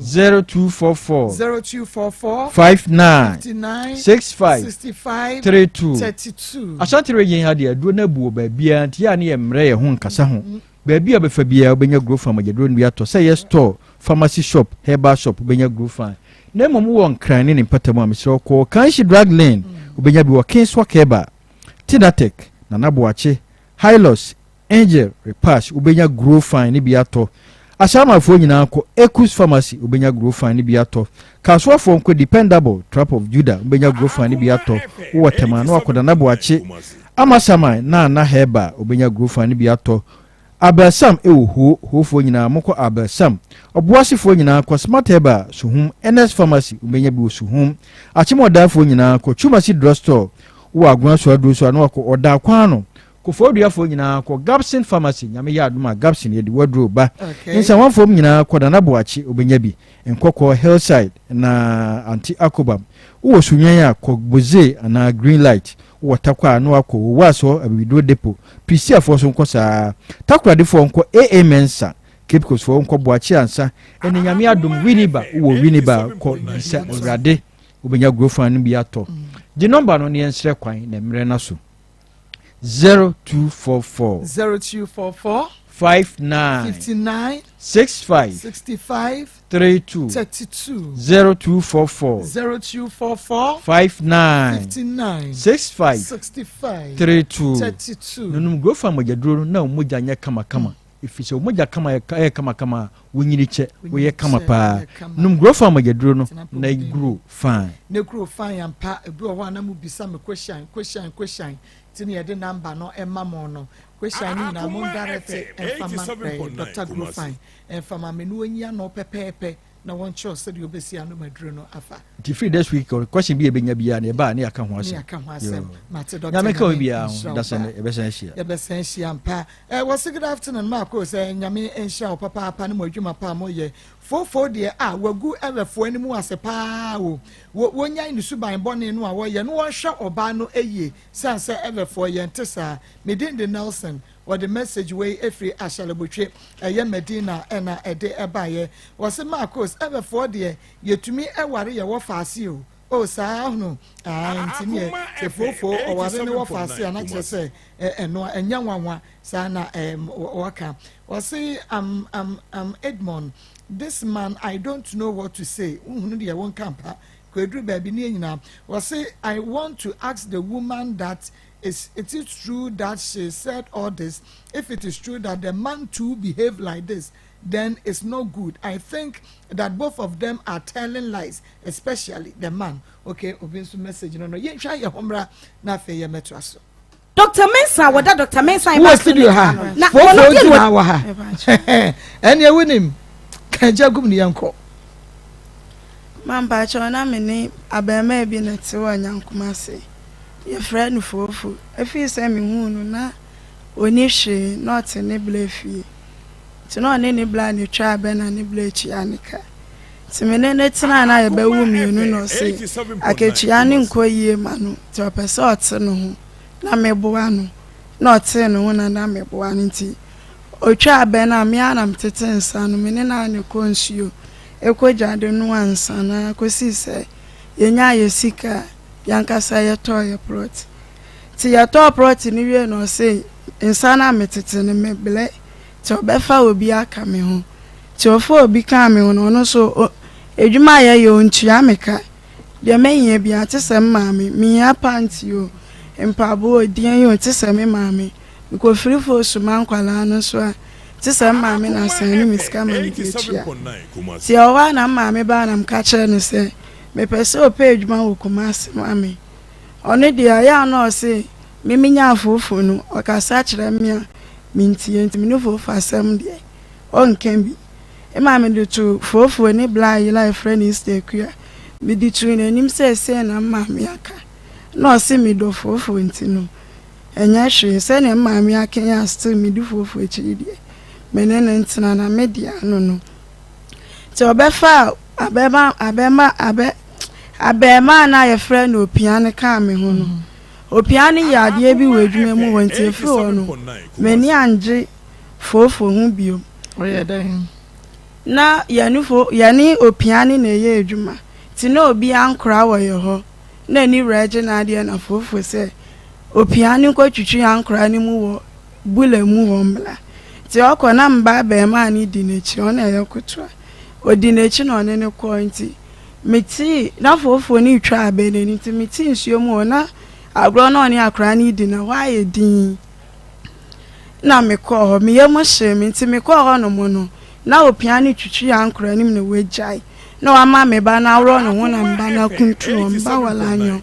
G: 0244 59 65 32 Ashanti region ha deɛ aduro no abu wɔ baabiara nti yɛ a ne yɛ mmerɛ yɛ ho nkasa ho baabi a bɛfa biara wobɛnya Grofan mogyaduro no bi atɔ sɛ yɛ store pharmacy shop herbal shop wobɛnya Grofan na mmom wɔ Nkran ne ne mpatamu a mesrɛ kɔ Kanshi Drug Lane wobɛnya bi wɔ Kingswalk Herbal Tinatek Nana Boakye Hylos Angel repass wobɛnya Grow Fine no bi atɔ. Ahyɛamanfoɔ nyinaa nkɔ Ekus Pharmacy wobɛnya Grow Fine no bi atɔ. Kasoafoɔ nkɔ Dependable, Trap of Judah wobɛnya Grow Fine no bi atɔ. Wowɔ Tema na wakɔ Nana Boakye, Amasaman, Nana Herbal wobɛnya Grow Fine no bi atɔ. Abelsam wɔ Ho, Hofoɔ nyinaa monkɔ Abelsam. Ɔboasefoɔ nyinaa kɔ Smart Herbal, Suhum, Ernest Pharmacy wobɛnya bi wɔ Suhum. Akyemɔdaafoɔ nyinaa kɔ Chumasi Drug Store, wowɔ Agona Soaduro nso a na wakɔ Ɔdaakwan ano. Kofoɔduafoɔ nyinaa kɔ Gabson pharmacy Nyame yɛ adom a Gabson yɛde waduro ba Nsawanfoɔ m nyinaa kɔ Nana Boakye obɛnya bi Nkɔkɔɔ Hillside na Auntie Akobam Wowɔ Sunyani a kɔ Boze anaa Green Light Wowɔ Tarkwa a na wakɔ Wowas hɔ Abibiduro Depot Prisiafoɔ nso nkɔ saa Takoradefoɔ nkɔ AA Mensah Cape Coast foɔ nkɔ Boakye Ansa Ɛnɛ Nyame adom Winneba Wowɔ Winneba a kɔ bisa Awurade wobɛnya Grofan no bi atɔ Gye nɔmba no na yɛnsrɛ kwan na mmerɛ no aso. 0244.
A: 0244.
G: 59.
A: 59.
G: 65.
A: 65.
G: 32.
A: 32.
G: 0244.
A: 0244.
G: 59.
A: 59.
G: 65.
A: 65.
G: 32.
A: 32.
G: Nunum grofa mogyaduro no na mogya nyɛ kamakama. Ɛfiri sɛ mogya kama yɛ kamakama a wonyini kyɛ woyɛ kama paa. Num grofa mogyaduro no na grow fine.
A: Ne grow fine ampa ebi wɔ hɔ a na mo bisa me question question question ti na yɛde number no ɛma mo no question no nyinaa mo direct ɛnfa ma ɛɛ Dr. Grow fine ɛnfa ma me na onyi ano pɛpɛɛpɛ. na wɔnkyerɛw sɛdeɛ wobɛsi anom aduro no afa.
G: Nti firi this week kɔ question bi a yɛbɛnya biara no yɛba a ne yɛaka ho asɛm.
A: Ne yɛaka ho asɛm. Mate Dr.
G: Nyame ka
A: Nyame
G: obiara ho
A: nhyira wo
G: da sɛ
A: paa.
G: ne yɛbɛsan ahyia.
A: Yɛbɛsan ahyia ampa. Eh, wɔse good afternoon Marco sɛ Nyame nhyira wo papaapa ne mo adwuma pa a moyɛ. Foofoo deɛ ah wagu ɛwɛfoɔ anim ase paa o. Wo wonyae ne suban bɔne no a wɔyɛ no wɔnhwɛ ɔbaa no yie sane sɛ ɛwɛfoɔ yɛnte saa. Me din de Nelson Wɔde message wei firi Ashalabotwe, ɛyɛ Medina na ɛde baeɛ. Wɔse Marcos, Ɛbɛfoɔ deɛ yɛtumi ware yɛ wɔfaase o. Oh saa ahunu ae nti neɛ sɛ foofoo ɔware ne wɔfaase a na kyerɛ sɛ ɛno a ɛnyɛ nwanwa saa na wɔka. Wɔse am am am Edmond this man I don't know what to say wohunu deɛ wonka mpa kɔ ɛduru baabi ne yɛ nyinaa. Wɔse I want to ask the woman that Is it is true that she said all this if it is true that the man too behave like this then it's not good I think that both of them are telling lies especially the man okay obi nso message no no yɛnhwɛ yɛ ho mmra na afei yɛmmɛtoa so.
C: Doctor Mensah a wɔda Doctor Mensah
A: Wowɔ
C: Herbal
A: studio
C: Clinic
A: ha
C: ano na
A: foofoo
C: wɔn
A: nti
C: deɛ
A: na wɔ ha ɛneɛ wonim ka gya gum ne yɛnkɔ.
E: Ma mpakyɛw na me ne abarimaa bi na ɛte wɔ Nyankomase. Yɛfrɛ no Foofo. Ɛfiri sɛ mehuu no na ɔnni hwee, na ɔte ne bla fie. Nti na ɔne ne bla na ɛtwa abɛ na ne bla tua ne ka. Nti me ne no tenae na yɛbɛwo mmienu na ɔse akatua no nkɔ yie ma no nti ɔpɛ sɛ ɔte ne ho na meboa no na ɔtee ne ho na na meboa no nti ɔtwaa bɛ no a me ara na metete nsa no me ne no ara na ɛkɔ nsuo ɛkɔ gyade noa nsa no ara kɔsii sɛ yɛnyaa yɛ sika a yɛankasa yɛtɔɔ yɛ prɔt nti yɛtɔɔ prɔt no wie na ɔse nsa no a metete no meblɛ Nti ɔbɛfa obi aka me ho. Nti ɔfaa obi kaa me ho no, ɔno nso adwuma a yɛyɛ ɔntua me ka. Deɛ mɛhia biara te sɛ me maame, mehia panty o, mpaboa o, deɛn o, te sɛ me maame. Mekɔfiri fo soma nkwadaa no nso a, te sɛ me maame na asɛne me sika ma mede atua. Nti ɛwɔ hɔ a na me maame baa na meka kyerɛɛ no sɛ mepɛ sɛ ɔpɛ adwuma wɔ Kumasi ma me. Ɔno deɛ ɛyɛ a na ɔse me menya afoofo no, ɔkasa kyerɛ me a mentie nti me ne foofo asɛm deɛ ɔnka bi. Ema mede too foofo ne bla yere a yɛfrɛ no Easter Akua, mede too n'anim sɛ sei na me maame aka. Na ɔse medɔ foofo nti no ɛnyɛ hwee sɛdeɛ me maame aka yi a still medi foofo akyi yi deɛ me ne no ntena na me deɛ ano no. Nti ɔbɛfaa abɛma abɛma abɛ abɛɛmaa no a yɛfrɛ no Opia no kaa me ho no. Opia no yɛ adeɛ bi wɔ adwuma mu hɔ nti ɛfiri hɔ no m'ani angye foofo ho bio.
A: Ɔyɛ dɛn?
E: Na yɛne fo yɛne opia no na ɛyɛ adwuma nti na obi ankora wɔ yɛ hɔ na ne wura gye n'adeɛ na foofo sɛ opia no nkɔtwitwi ankora no mu wɔ bula mu hɔ mmra. Nti ɔkɔ na me ba abarimaa no di n'akyi ɔno na ɛyɛ kotoa ɔdi n'akyi na ɔne no kɔɔ nti Metsee na foofoo no retwa abɛn n'ani ntsi metsee nsuo mu hɔ na agorɔ na ɔne akwadaa no redi no hɔ ayɛ dinn na mekɔɔ hɔ me yam hyee me nti mekɔɔ hɔ nom no na opia no twitwi ankora anim na wagyae na wama me ba no aworɔ ne ho na me ba no akuntunu hɔ me ba wala anyɔ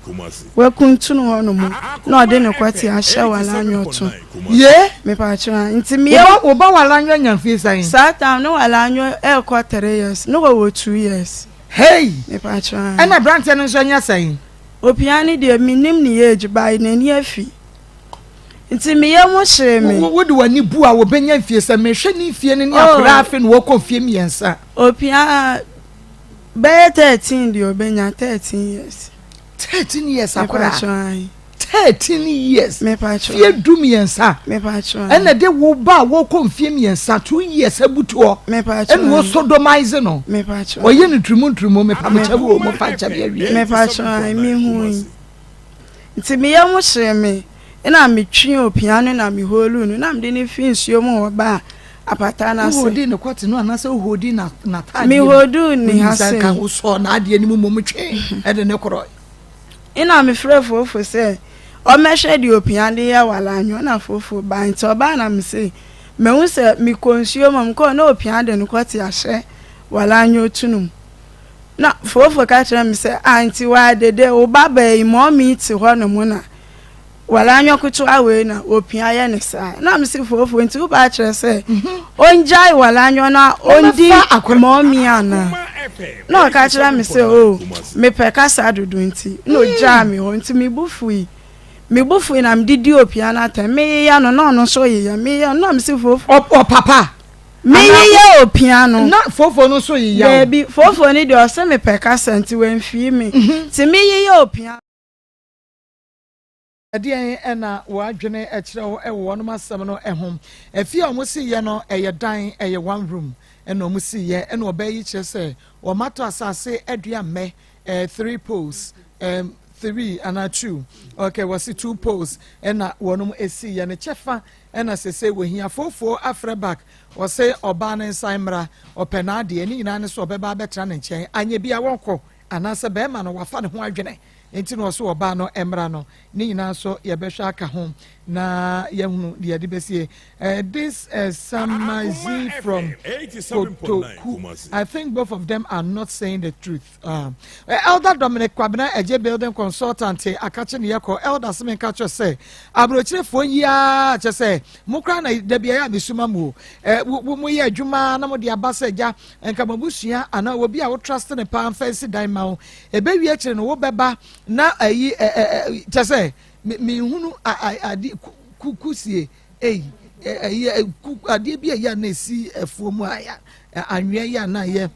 E: wakuntunu hɔ nom na ɔde ne kɔte ahyɛ wala anyɔ to
A: Ye?
E: Mepaakyɛw nti me yam
A: Wo ba wala anyɔ anya mfie sɛn?
E: Saa time no wala anyɔ ɛrekɔ 3 years ne wɔwɔ 2 years.
A: Hey!
E: Mepaakyɛw.
A: Ɛna abranteɛ no nso anya sɛn?
E: Opia no deɛ mennim ne age but n'ani afi nti me yam hyee me.
A: Wode w'ani bu a wɔbɛnya mfie sɛ mehwɛ ne mfie no ne oh. akwadaa afe na wɔkɔ mfie mmiɛnsa.
E: Opia bɛyɛ 13 deɛ ɔbɛnya 13 years.
A: 13 years akwadaa. 13 years fie 13 ɛna de wo ba a wɔkɔ mfie mmiɛnsa 2 years abutoɔ ɛna wɔ sodomize no ɔyɛ no tirimu ntirimu mepamokyɛ wo mofa nkyɛ me awie.
E: Mepakyɛ mehu nti meyɛ ho hyee me ɛna metwe opia no na mehooluu no na mede no fi nsuo mu hɔ baa apata no ase.
A: Wohoodii ne kɔte no anaasɛ wohoodii n'ataadeɛ
E: mu? Mehooduu ne ha se.
A: Nka wosɔɔ n'adeɛ no mu mmom twee ɛde ne korɔe.
E: Nna mefrɛ Fofo sɛ ɔmmɛhwɛ deɛ opia de yɛ walanyo na Fofo bae nti ɔbae na mese mahu sɛ mekɔ nsuo mu a mekɔɔ na opia de no kɔte ahyɛ walanyo tunu mu na Fofo ka kyerɛ me sɛ ah nti waa dede wo ba baa yi mɔmi te hɔ nom na Wala ketewa wei na opia yɛ ne saa. Na mese foofoo nti wo ba kyerɛ sɛ ongyae wala nyɔ na ondi mɔmi ana? Na ɔka kyerɛ me sɛ oh mepɛ kasa dodo nti na ogyaa me hɔ nti me bo fui. Me bo fui na mede di opia no atɛm. Meyeyɛ no na ɔno nso yeyɛ meyeyɛ no na mese foofoo.
A: Ɔpapa.
E: Meyeyɛ opia no.
A: Na foofoo no nso yeyɛ wo?
E: Daabi foofoo no deɛ ɔse mepɛ kasa nti wamfii me. Nti meyeyɛ opia.
A: Ɛdeɛn na w'adwene kyerɛ wo wɔ wɔnom asɛm no ho? Efie a wɔsiiɛ no, ɛyɛ dan, ɛyɛ one room ɛna wɔsiiɛ, ɛna ɔbaa yi kyerɛ sɛ wɔatɔ asase adua mmɛ, eh, three poles, um, three anaa two, okay, wɔsi two poles ɛna wɔnom esiiɛ no kyɛfa ɛna sese wɔhia foofoo afrɛ back, wɔse ɔbaa no nsan mmra, ɔpɛ n'adeɛ, ne nyinaa ne so ɔbɛba abɛtena ne nkyɛn, anyɛ bi a wɔnkɔ, anaasɛ bɛrima no wafa ne ho adwene. Enti na ɔse ɔbaa no mmra no, ne nyinaa nso yɛbɛhwɛ aka ho na yɛahunu deɛ yɛde bɛsie. Uh, this uh, Samazi from Kotoku, I think both of them are not saying the truth. Uh, Elder Dominic Kwabena Eje building consultant akakye ne yɛkɔ Elder se menka kyerɛ sɛ aburokyerefoɔ yi ara kyɛ sɛ mo koraa na dabi ɛyɛ a mesuma mu o eh, moyɛ adwuma na mode aba sɛ gya nka mo abusua anaa obi a wo trust ne paa mfa nsi dan ma wo Ɛbɛwie akyire no wobɛba na ayi ɛ ɛ ɛ kyɛ sɛ menhunu ade kusie ei ɛyi ku adeɛ bi a ɛyɛ a na ɛsi afuo mu a anwea yi a na ɛyɛ.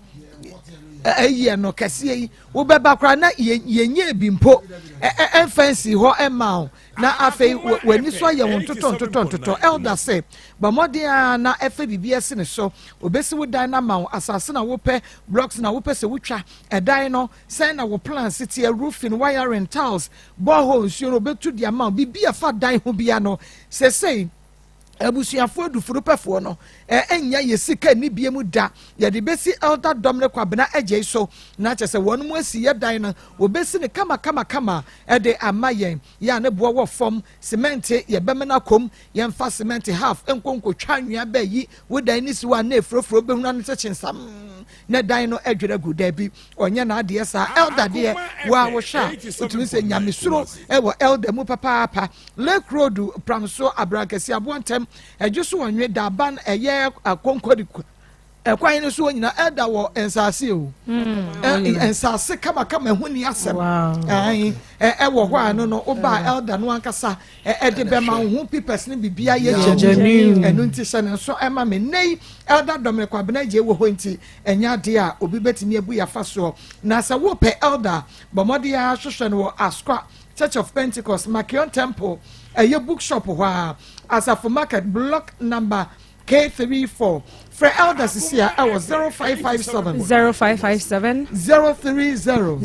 A: Ɛyɛ no kɛseɛ yi wobɛba koraa na yɛnyɛɛ bi mpo ɛmfa nsii hɔ mmaa wo na afei w'ani so ayɛ wo ntotɔ ntotɔ ntotɔ. Elder se bɔ mmɔden ara na ɛfa biribi asi ne so. Obɛsi wo dan no ama wo, asase na wopɛ, blocks na wopɛ sɛ wotwa, ɛdan no sɛn na wo plans teɛ, roofing, wiring, tiles, borehole nsuo no obɛtu de ama wo, biribi a ɛfa dan ho bia no. Sesei Abusuafoɔ adufudepɛfoɔ no nnya yɛ sika nni bie mu da. Yɛde bɛsi Elder Dominic Kwabena Adjei so, na kyerɛ sɛ wɔn asi yɛ dan no, wɔbɛsi no kama kama kama de ama yɛn. Yɛ a ne boɔ wɔ fam, semɛnte yɛbɛmene akɔ mu, yɛmfa semɛnte half nkɔ nkɔtwa anwea bɛyi wo dan no si hɔ a na ɛfurofuro wobɛhunu ano sɛ kyensam na dan no adwiri agu. Daabi, ɔnyɛ n'adeɛ saa. Elder deɛ, wo a wohwɛ a, wotumi sɛ nyamesuro wɔ Elder mu papaapa. Lake Road Pramso Abrankɛse Aboantɛm Ɛdwo so Ɔnwe Daban ɛyɛ Akonkodi ɛkwan no so nyina ɛda wɔ nsaase o nsaase kamakama ɛho ni asɛm ɛwɔ hɔ a ɛno no woba elder no ankasa ɛde bɛma wo ho papers ne bibia yɛ gyɛni ɛno nti hyɛ ne nso ɛma me nnɛ yi elder Dominic Kwabena gye wɔ hɔ nti ɛnyɛ adeɛ a obi bɛtumi abu yafa soɔ na sɛ wopɛ elder bɔ mmɔden ara hwehwɛ no wɔ Asqua Church of Pentecost, Makion Temple, ɛyɛ bookshop hɔ ara, Asafo Market, block number K34. Frɛ Elder sisi a ɛwɔ 0557.
H: 0557.
A: 030.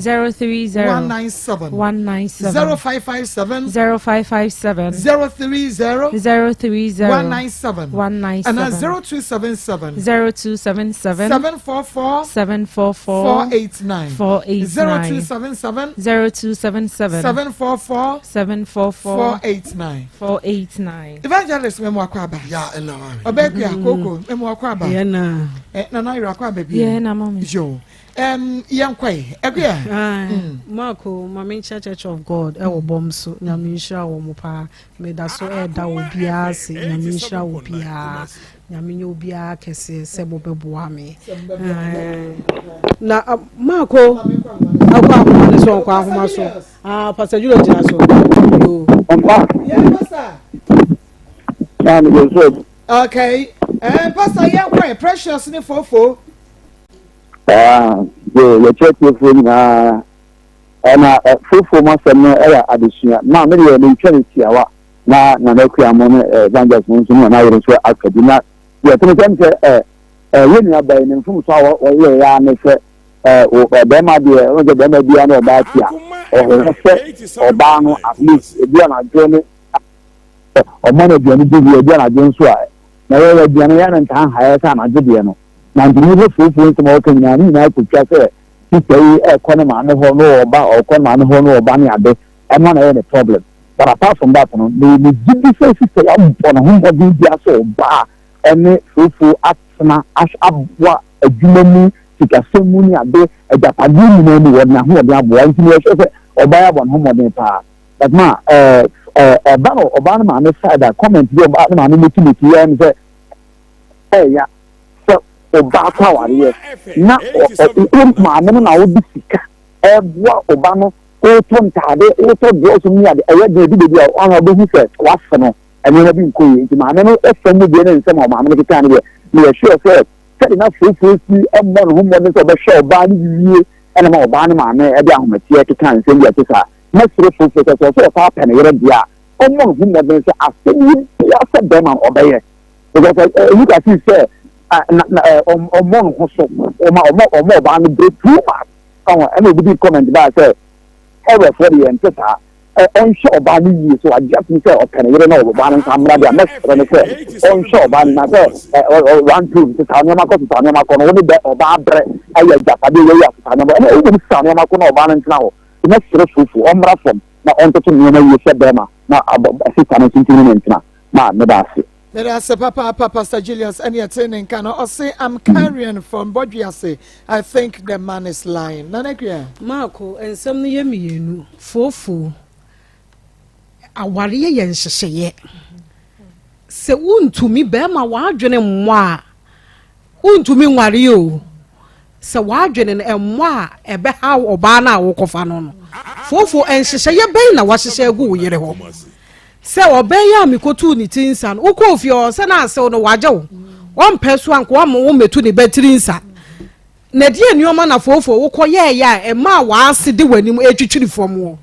H: 030.
A: 197.
H: 197.
A: 0557.
H: 0557.
A: 030.
H: 030.
A: 197.
H: 197.
A: And 0277.
H: 0277.
A: 744.
H: 744.
A: 489.
H: 489.
A: 0277.
H: 0277.
A: 744.
H: 744.
A: 489.
H: 489.
A: Evangelist memo akɔ aba.
I: Ya ɛna maame.
A: Ɔbɛ kua koko memo akɔ aba.
E: Yɛ na.
A: Ɛ nana ayerɛ akɔ aba bi.
H: Yɛ na mami.
A: Yo. Ɛm yɛn kɔ yi. Ɛkuya.
E: Marco Mame Nkyɛ Church of God ɛwɔ bɔm so Nyame nhyira wɔ mo paa meda so ɛɛda wɔ biara ase Nyame nhyira wɔ biara Nyame nyɛ obiara kɛseɛ sɛ mobɛboa me na Marco akɔ ahoma no so ɔnkɔ ahoma so ah Pastor Julo gyina so yo.
A: Okay, Pastor yɛn kɔ yɛ Precious ne Fofo.
F: Ah, yo, yɛkyerɛ tiefoɔ nyinaa ɛna fofo mu asɛm no ɛyɛ adesua na me deɛ mentwa no tiawa na Nana Akua mo ne Evangelist mo nso ne Nana Ayere nso aka bi na deɛ ɛte ne sɛ sɛ ɛ ɛ yɛn nua bɛyi ne mfomso a wɔyɛ ya ne sɛ ɛ bɛrima deɛ ɔn sɛ bɛrima biara ne ɔbaa ti a ɔhwehwɛ sɛ ɔbaa no at least ebi anadwo ne ɔma no aduane di wie ebi anadwo nso a na yɛyɛ aduane yɛ ne ntaa ha yɛ sɛ anadwo deɛ no na ntumi hwɛ fuofuo nsɛm a ɔka nyinaa ne nyinaa kɔtwa sɛ sista yi ɛkɔ ne maame hɔ no ɔba ɔkɔ ne maame hɔ no ɔba ne ade ɛno na ɛyɛ ne problem but apart from that no me me gye di sɛ sista yi abɔ ne ho mmɔden bi asɛ ɔbaa ɛne fuofuo atena aboa adwuma mu sikasɛm mu ne ade agyapadeɛ nyinaa mu wɔde n'ahoɔden aboa nti meyɛ sure sɛ ɔbaa yi abɔ ne ho mmɔden paa but ma ɛɛ ɛɛ ɛba no ɔbaa no maame side a comment bi ɔbaa no maame mekimeki yɛ ne sɛ ɛɛya sɛ ɔbaa kɔ awareɛ na wo maame no na wode sika ɛboa ɔba no wotɔ ntaade wotɔ drɔs mu ne ade ɛyɛ den ebi baabi a ɔno ɔbɛhu sɛ wase no nneɛma bi nkɔ yie nti maame no ɛfam mu deɛ ne nsɛm a ɔmaame no keka no deɛ meyɛ sure sɛ sɛde na furofuo si mmɔ ne ho mmɔden sɛ ɔbɛhwɛ ɔbaa no yie ɛna ma ɔbaa no maame ɛde ahometeɛ keka nsɛm bi a ɛte saa mɛsrɛ furofuo sɛ sɛ ɔsɛ ɔsaa pɛ ne yere deɛ a ɔmmɔ ne ho mmɔden sɛ asɛm yi bia sɛ bɛrima no ɔbɛyɛ because look at it sɛ na na ɔmmɔ ne ho so ɔma ɔmɔ ɔmɔ ɔbaa no bere too much ɔho ɛna obi di comment baa sɛ ɛwɛfoɔ de yɛn nte saa ɔnhwɛ ɔbaa no yie so wagye atom sɛ ɔpɛ ne yere na ɔbaa no nsa mmra deɛ mɛsrɛ no sɛ ɔnhwɛ ɔbaa no na sɛ one two sesa nneɛma kɔ sesa nneɛma kɔ no wo ne bɛ ɔbaa brɛ ayɛ agyapadeɛ yɛyɛ asesa nneɛma ɛna wobɛm sesa nneɛma kɔ na ɔbaa no ntena hɔ mɛsrɛ fufu ɔmmra fam na ɔntoto nneɛma yie sɛ bɛrima na sista no nso ntumi ne ntena ma meda ase.
A: Meda ase papaapa Pastor Julius ɛne ɛte ne nka no ɔse I'm carrying from Bɔdwease I think the man is lying. Nana Akua.
E: Maako, nsɛm no yɛ mmienu. Foofoo, awareɛ yɛ nhyehyɛeɛ. Sɛ wontumi, bɛrima w'adwene mmɔ a, wontumi nware o. Sɛ w'adwene no ɛmmɔ a, ɛbɛhaw ɔbaa no a wokɔfa no no. Foofoo, nhyehyɛeɛ bɛn na wahyehyɛ agu wo yere hɔ? Sɛ ɔbaa yi a mekɔtuu ne ti nsa no, wokɔɔ fie hɔ sɛ na asew no wagye wo. Ɔmpɛ so anka wama wo mmɛtu ne ba tiri nsa.
I: Na ɛdeɛn nneɛma na foofoo wokɔyɛeɛ a ɛmaa w'ase de w'anim retwitwiri fam hɔ?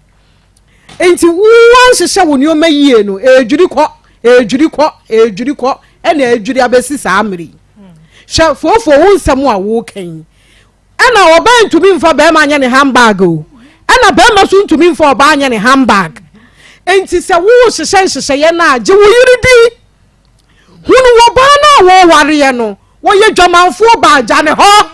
I: Enti woanhyehyɛ wo nneɛma yie no, ɛredwiri kɔ, ɛredwiri kɔ, ɛredwiri kɔ, ɛna ɛredwiri abɛsi saa mmerɛ yi. Hwɛ foofoo wo nsɛm a woreka yi. Ɛna ɔbaa ntumi mfa barima nyɛ ne handbag o, ɛna barima nso ntumi mfa ɔbaa nyɛ ne handbag. Enti sɛ worehyehyɛ nhyehyɛeɛ no a, gye wo yere di. Hunu ɔbaa no a wɔrewareɛ no, wɔyɛ dwamanfoɔ baa, gya ne hɔ.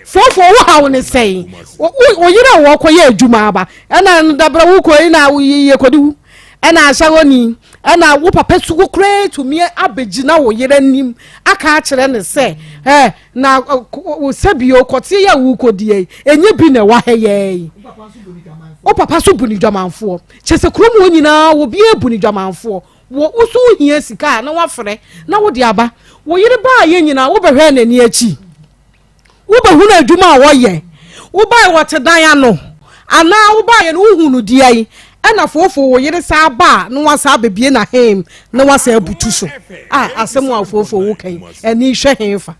I: Foofoo wo haw ne sɛn? Wo yere a wɔkɔyɛ adwuma aba, ɛna dabrɛ wokɔ yi na yɛkɔdi wu, ɛna ahyɛwɔni, ɛna wo papa su koraa tumi abɛgyina wo yere anim aka akyerɛ ne sɛ, ɛ na sɛbio kɔteɛ yi a wokɔdiɛ yi, ɛnyɛ bi na ɛwɔ ha yɛ yi. Wo papa so bu ne dwamanfoɔ. Kyɛ sɛ kurom hɔ nyinaa obiara bu ne dwamanfoɔ. Wo wo so wohia sika a na woafrɛ na wode aba. Wo yere baeɛ nyinaa wobɛhwɛɛ n'ani akyi? Wobɛhunu adwuma a ɔyɛ? Wobaeɛ wɔte dan ano anaa wobaeɛ no wohuu no deɛn? Ɛna foofoo wo yere san ba a na wasan abɛbie n'ahem na wasan abutu so. A asɛm a foofoo woka yi ani hwɛ hefa?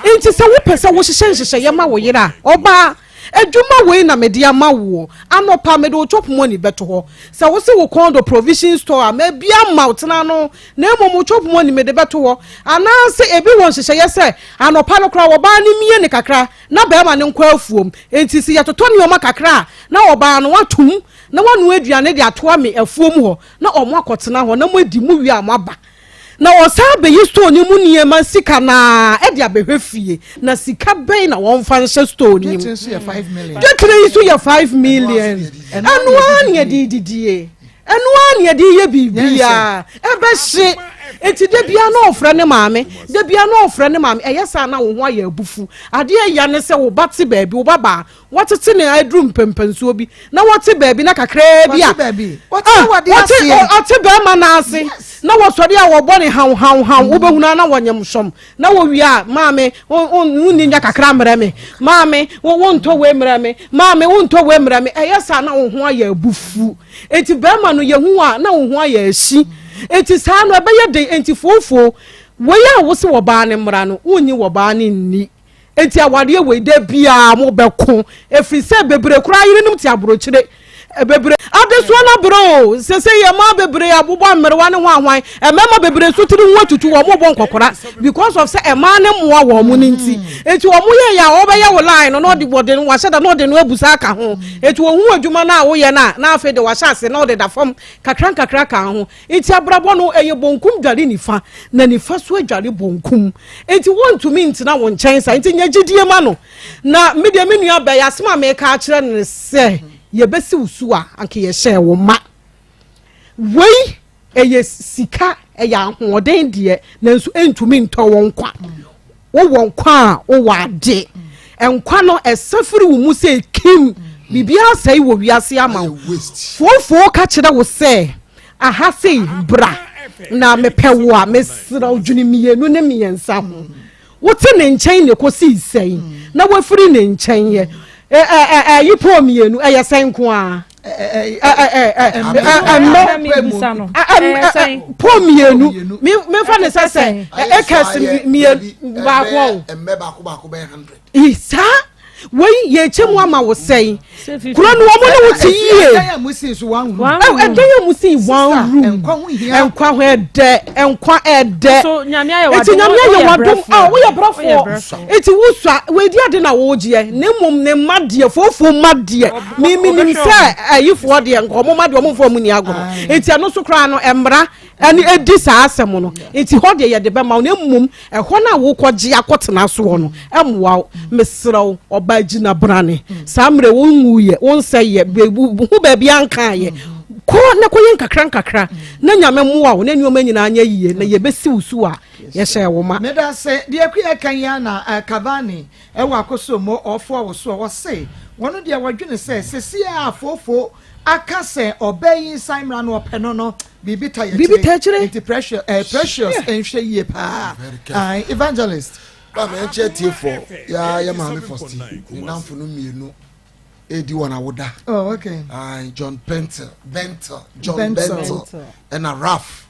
I: Enti sɛ wopɛ sɛ wohyehyɛ nhyehyɛeɛ ma wo yere a, ɔbaa, adwuma wei na mede ama woɔ, anɔpa mede wo chop money bɛto hɔ. Sɛ wose wo kɔn dɔ provision store a, mabue ama wo, tena ano, na mmom wo chop money mede bɛto hɔ. Anaasɛ ebi wɔ nhyehyɛeɛ sɛ anɔpa no koraa ɔbaa no mmie no kakra na barima no nkɔ afuom. Enti sɛ yɛtotɔ nneɛma kakra a, na ɔbaa no atom na wanoa aduane de atoa me afuom hɔ na wɔakɔtena hɔ na moadi, mowie a moaba. Na ɔsan bɛyi store no mu nneɛma sika no ara de abɛhwɛ fie. Na sika bɛn na wɔmfa nhyɛ store no mu? Dwetire yi nso yɛ 5 million. Ɛno ara na yɛde didie. Ɛno ara na yɛde yɛ biribiara. Ɛbɛhye. Enti da biara na ɔfrɛ ne maame. Da biara na ɔfrɛ ne maame. Ɛyɛ saa na wo ho ayɛ abufu. Adeɛ ɛya ne sɛ wo ba te baabi, wo ba baa, Wɔatete no aduru mpɛnpɛnsoɔ bi na wɔte baabi na kakraa bi a ɔte bɛrima no ase na wɔsɔre a wɔbɔ ne haw haw haw mm. wobɛhunu a na wɔnyam sɔm na wɔwie a maame wonni nya kakra mmerɛ me maame wontɔ wei mmerɛ me maame wontɔ wei mmerɛ me ɛyɛ saa na wo ho ayɛ abufu enti bɛrima no yɛhu a na wo ho ayɛ ahyi enti saa no ɛbɛyɛ den enti foofoo wei a wo se wɔbaa ne mmara no wonnyi wɔbaa ne nni Enti awareɛ wei da biara mo bɛko ɛfiri sɛ bebree koraa yerenom te abrokyire bebree adesoa no abrɛ o sese yɛ mmaa bebree abobɔ mmerewa ne hwan hwan mmarima bebree nso tiri ho atutu wɔn bɔ nkɔkora because of sɛ mmaa ne mmoa wɔn mo no nti enti wɔn yɛ yɛ a wɔbɛyɛ wo line no na ɔde wɔde no wahyɛ da na ɔde no abusa aka ho enti wɔn ho adwuma no a woyɛ no a na afei de wahyɛ ase na ɔde da fam kakra nkakra ka ho Enti abrabɔ no, ɛyɛ bonkum dware nifa, na nifa so adware bonkum. Enti wɔntumi ntena wo nkyɛn saa. Enti nya gyidie ma no. Na me deɛ me nua bɛyɛ asɛm a meka akyerɛ no ne sɛ, yɛbɛsi wo so a, anka yɛhyɛɛ wo ma. Wei ɛyɛ sika, ɛyɛ ahoɔden deɛ, nanso ɛntumi ntɔ wo nkwa. Wowɔ nkwa a, wowɔ ade. Nkwa no, ɛsa firi wo mu sɛ kim. Biribiara sɛe wɔ wiase ama wo. Foofoo ka kyerɛ wo sɛ, aha sei, bra na mepɛ wo a, mesrɛ wo dwene mmienu ne mmiɛnsa ho. Wote ne nkyɛn na ɛkɔsii sɛn na woafiri ne nkyɛn yɛ ɛyi pɔɔ mmienu ɛyɛ sɛn nko ara? Ɛmmɛ pɔɔ mmienu memfa ne sɛ sɛ acres mmienu baako o. Saa wei yɛkyɛ mu ama wo sɛn kuro no wɔn ne wo te yie ɛdan a mo si one room nkwa ho ɛdɛ nkwa ɛdɛ eti nyame ayɛ wadom a woyɛ brɛfoɔ eti wosua wei ade na wogyeɛ ne mmom ne mma deɛ foofoo mma deɛ mimi nim sɛ ayifoɔ deɛ nka ɔmo mma deɛ ɔmo nfa ɔmo ni agorɔ eti ɛno so koraa no mmara ɛne edi saa asɛm no eti hɔ deɛ yɛde bɛma wo na mmom ɛhɔ no a wokɔgye akɔtena soɔ no ɛmmoa wo mesrɛ wo ɔbaa gyina brane saa mmerɛ wo nwuyɛ wo nsɛyɛ ho baabi ankaayɛ kɔ na kɔyɛ nkakra nkakra na nyame mmoa wo na nneɛma nyinaa nyɛ yie na yɛbɛsi wo so a yɛhyɛ wo ma.
A: Meda ase. Deɛ Akua ɛka yi ara na Cavani ɛwɔ Akosombo ɔɔfoa wo soɔ. Ɔse wɔno deɛ wɔdwene sɛ sesie a Foofoo aka sɛ ɔbaa yi nsan mmra no ɔpɛ no no biribi ta yɛkyire nti precious eh, precious nhwɛ yie paa. Ae evangelist.
J: Ba ma yɛnkyɛ atiefoɔ ya yɛ maame Fosti ne namfo no mmienu edi wɔn awoda.
A: Oh, okay.
J: Ae John Bentel Bentel John Bentel ɛna Ralph.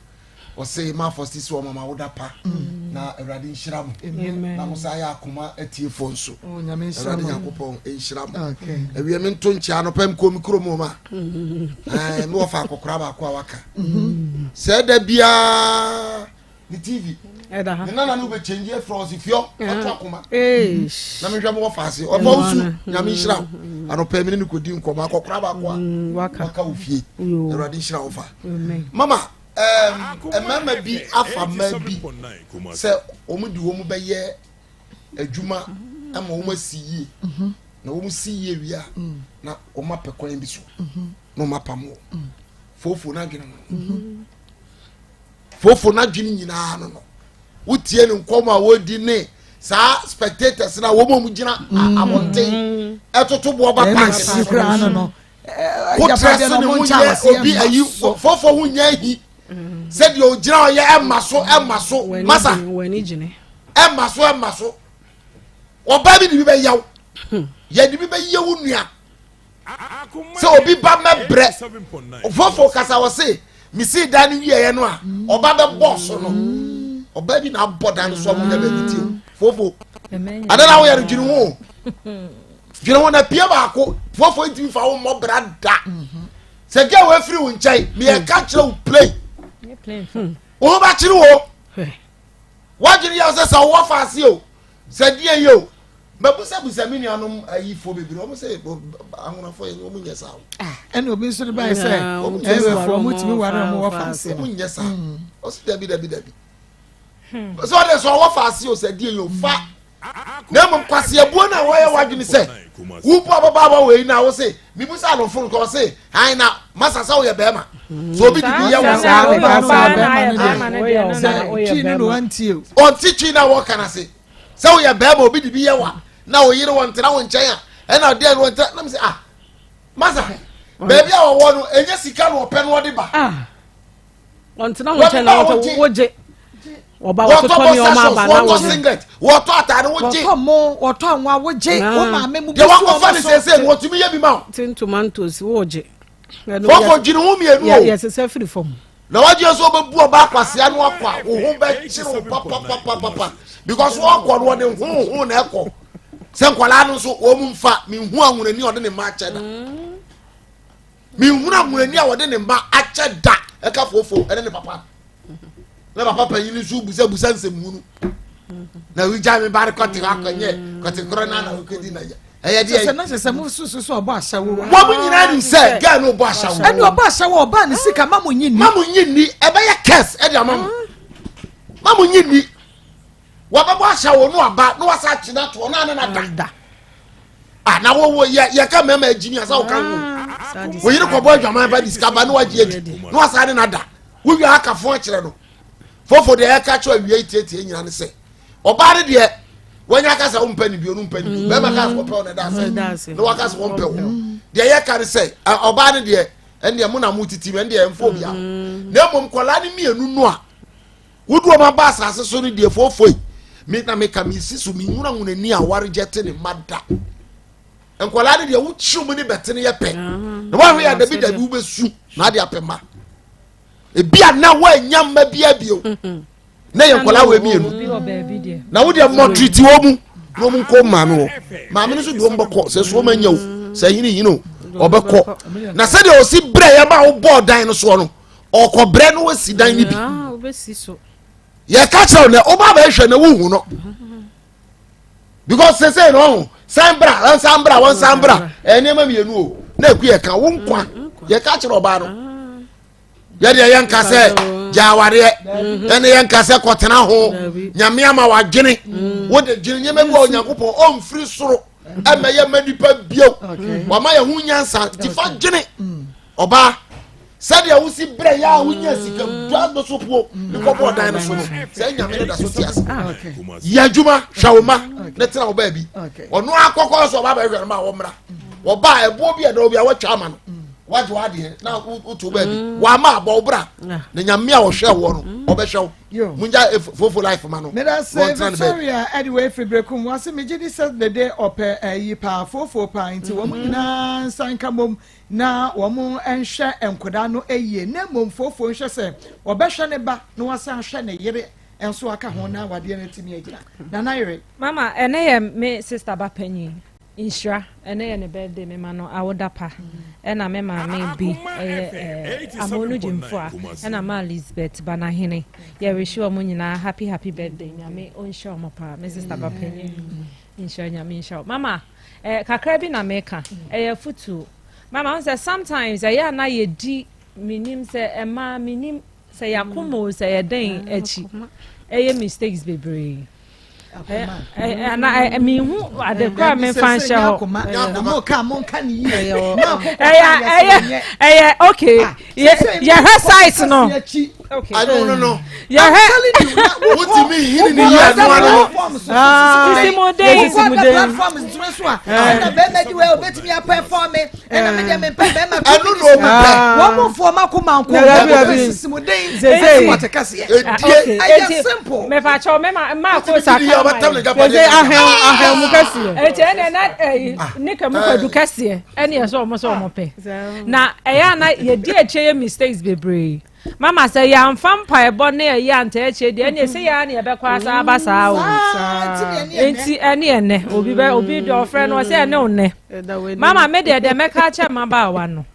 J: Ɔse ma Fosti sɛ ɔma ma awoda pa. Mm. Na Awurade nhyira mo. Na mo saa yɛ akoma atiefoɔ nso.
A: Oh, Nyame nhyira
J: Awurade
A: mo.
J: Nyankopɔn nhyira mo.
A: Okay.
J: Awie me nto nkyea no pɛ mkɔ me kurom hɔ ma. Eh, me wɔfa akɔkora baako a waka. Sɛ da biara ne TV. Ne nana no bɛ change afiri ɔsi fiɔ ɔto akoma. Na mehwɛ mo wɔfa ase. Ɔfa wosu Nyame nhyira wo. Anɔpɛ me ne no kɔdi nkɔmmɔ akɔkora baako a waka wo fie. Awurade nhyira wo fa. Mama mmarima bi afa mmaa bi sɛ wɔn de wɔn bɛyɛ adwuma ama wɔn asi yie mhm. na wɔn si yie wie a mm. na wɔn apɛ kwan bi so mhm. na wɔn apam wɔ mm. foofo n'adwene no mhm. foofo n'adwene nyinaa no no wotie ne nkɔm a wɔdi ne saa spectators na wɔn a wɔn gyina mm. abɔnten ɛtoto boɔ ba paaki
A: no
J: wotra se ne ho nyɛ obi ayi fɔfɔ ho nyɛ ahi sɛdeɛ ogyina ɔyɛ ɛma so ɛma so masa ɛma so ɛma so ɔbaa bi de bi bɛyaw hmm. yɛde bi bɛyɛ wo nua sɛ obi ba mɛbrɛ fɔfɔ kasa wɔ se mesi dan no wieɛ no a ɔba bɛbɔ so no ɔbaa bi na abɔ dan no so a mo nya baabi ti o fɔfɔ adana woyɛ no dwene ho. Dwene ho na pie baako foforɔ ntumi fa wo mmɔ bra da sɛ gɛ wo afiri wo nkyɛn meyɛ ka kyerɛ wo play hmm. wo ho bɛkyere wo woadwene yɛ sɛ sɛ wowɔ faase o sɛ deɛ yɛ o mabusabusa me nuanom ayifoɔ bebree wɔn sɛ anwonafoɔ yɛ wɔn nyɛ saa o.
A: Ah, ɛna obi nso de báyìí sɛ ɛwɛfoɔ wɔn tumi ware wɔn wɔ faase
J: no. wɔn nyɛ saa ɔsi dabi dabi dabi sɛ ɔde sɛ ɔwɔ faase o sɛ deɛ yɛ o fa. na mmom kwaseabuo no a wɔyɛ w'adwene sɛ wobu ababaawa wei na wo se mebusa no fon kɔ se han na masa sɛ woyɛ bɛrima sɛ obi de bi yɛ wo
A: saa
J: ɔnte twi na wɔka no ase sɛ woyɛ bɛrima obi de bi yɛ wa na wo yere wɔntena wo nkyɛn a ɛna ɔdeɛ no wɔntena na mesɛ ah masa baabi a wɔwɔ no ɛnyɛ sika na ɔpɛ no ɔde ba ah.
I: Ɔntena wo nkyɛn na wɔtɔ wogye. Ɔba wɔtotɔ nneɛma aba na
J: wɔtɔ
I: wogye.
J: singlet wɔtɔ ataade wogye.
A: Wɔtɔ mo wɔtɔ anwa wogye wo maame mu
J: bi so wɔn so. Deɛ wakɔfa ne sese no wɔtumi yɛ bi ma wo.
I: Tin tomatoes wogye.
J: Fɔfɔ dwiri ho mmienu o.
I: Yɛsesɛ firi fam.
J: Na wagye nso ɔbɛbu ɔba akwasia no akɔ a wo ho bɛkyere wo papapapapa because wɔkɔ no wɔde ho ho na ɛkɔ sɛ nkwadaa no nso wɔn mu nfa mehu ahunani ɔde ne mma akyɛ da. Mm. Menhunu amunani a wɔde ne mma akyɛ da ɛka foofo ɛne ne papa na papa panyin nso busabusa nsɛmhunu na wigya me ba no kɔte hɔ akɔnyɛ kɔte korɔ na na wokɔdi na yɛ ɛyɛ deɛ
A: sɛ na sɛ sɛ mo susu sɛ ɔbɔ ahyɛwo
J: wɔn mo nyinaa nim sɛ gɛɛ no ɔbɔ ahyɛwo
A: ɛne ɔbɔ ahyɛwo ɔbaa ne sika ma mo nyi nni
J: ma mo nyi nni ɛbɛyɛ kɛs ɛde ama mo ma mo nyi nni Wɔbɛbɔ ahyɛ wo no aba na wasa akyi no atoɔ na ne na da. Ah, na wo wo yɛ yɛ ka mmarima agyimi asa wo ka wo.
I: Ah,
J: Wo yere kɔbɔ adwaman ba de sika ba na wagye adi na wasa ne na da. Wo wia aka fo akyerɛ no. Fofo deɛ ɛka kyerɛ awia yi tietie nyina ne sɛ ɔbaa no deɛ wɔnya aka sɛ wompɛ ne bio no mpɛ ne bio. Bɛrima ka sɛ wɔpɛ wo na ɛda ase na waka sɛ wɔmpɛ wo. Deɛ yɛka ne sɛ ɔbaa no deɛ ɛndeɛ mo na mo titi ɛndeɛ ɛmfo obia. Na mmom kɔlaa no mmienu no a Wode wɔn aba asase so no deɛ foofoi. Me na meka mesi so menhunu ahonani a wɔregyɛte ne mma da. Nkwadaa no deɛ wokyew mu ne bɛte no yɛ pɛ. Na woahwɛ yɛ dabi dabi wobɛsu na ade apɛ mma. Ebi a na woanya mma bia bio. Na yɛ nkwadaa wɔ mmienu. Na wo deɛ mmɔtriti wɔ mu na wɔn nkɔ maame wɔ. Maame no nso deɛ wɔn bɛkɔ sɛ so wɔn anya o sɛ hini hini o ɔbɛkɔ. Na sɛdeɛ ɔsi brɛ yɛ ma wobɔɔ dan no soɔ no. ɔkɔbrɛ no wasi dan no bi ah, yɛka kyerɛ wo nɛ woba bɛhwɛ na wohu no because sese no ɔho san bra wɔnsan bra wɔnsan bra ɛyɛ nneɛma mmienu o na eku yɛ ka wo nkwa mm, yɛka kyerɛ ɔbaa no ah. yɛdeɛ yɛnka sɛ gya awareɛ mm-hmm. ɛne yɛnka sɛ kɔtena ho nyame ama wadwene mm. wode dwene nneɛma bi wɔ onyankopɔn ɔmfiri soro ɛmɛyɛ ma nipa bio wama yɛ ho nyansa tifa dwene mm. Ɔbaa, sɛdeɛ wosi brɛ yɛ a wonya sika dwa no so puo ne kɔbɔ ɔdan no so no sɛ nyame no da so te ase yɛ adwuma hwɛ wo ma ne tena wo baabi ɔno akɔkɔ so ɔba bɛhwɛ no ma wɔmmra ɔba ɛboɔ bi ɛdɔ bi a wɔatwa ama no wagye w'adeɛ na woto baabi mm. wama abɔ wo bra na nyame a ɔhwɛ woɔ no mm. ɔbɛhwɛ wo mungya eh, fofo life ma no
A: meda se Victoria ɛde wei firi berekum wɔse megye di sɛ dede ɔpɛ ayi paa fofo paa nti wɔn mm-hmm. nyinaa nsa nka mmom na wɔn nhwɛ nkwadaa no yie na mmom foofoo nhwɛ sɛ ɔbɛhwɛ ne ba na wasan ahwɛ ne yere nso aka ho na awadeɛ no atumi agyina. Nana yere.
H: Mama, ɛnɛ yɛ me sister ba panyin, Nhyira, ɛnɛ yɛ ne birthday, me ma no awoda pa, ɛna me maame bi ɛyɛ ɛɛ Amonu Gyimfoa, ɛna ma Elizabeth Banahene, yɛ wish wɔn nyinaa happy happy birthday, Nyame ɔnhyira wɔn paa, me sister ba panyin, Nhyira Nyame nhyira wo. Mama, eh, kakra bi na meka, ɛyɛ afutuo. Mama, ho sɛ sometimes ɛyɛ a na yɛdi, menim sɛ ɛmaa, menim sɛ yɛakoma o, sɛ yɛdɛn akyi, ɛyɛ mistakes bebree. Ana mehu ade kora memfa nhyɛ hɔ. Ɛyɛ ɛyɛ okay. Yɛhwɛ size no.
J: Okay. Ano no no.
H: Yɛhwɛ.
J: Wotumi hini ne yie ano ano.
H: Sisimude.
A: Sisimude. Platform ntoma so a. Ɛna bɛrima di wɛ obetumi apɛfɔmi. Ɛna mi deɛ mi mpɛ bɛrima.
J: Ɛno na ɔmu pɛ.
A: Wɔn mu fɔ ɔma ko ma nko. Wɔn mu sisimude. Ɛti wɔte kɛseɛ.
J: Edie.
A: Ɛyɛ simple.
H: Mɛfa kyɛw mɛma mmaa ko sa
J: kama yi.
I: Sese ahɛn ahɛn mu kɛseɛ.
H: Eti ɛna na ɛyi ne kɛmu kwadu kɛseɛ ɛna yɛ sɛ ɔmo sɛ ɔmo pɛ. Na ɛyɛ ana yɛdi akyire yɛ mistakes bebree. Mama sɛ yɛamfa mpaebɔ ne ɛyɛ antaa akyire deɛ ɛneɛ sɛ yɛa ne yɛbɛkɔ asa aba saa o. Nti ɛne ɛnɛ obi bɛ obi deɛ ɔfrɛ no ɔsɛ ɛne wo nnɛ. Mama me deɛ deɛ mɛka akyɛ mmabaawa no.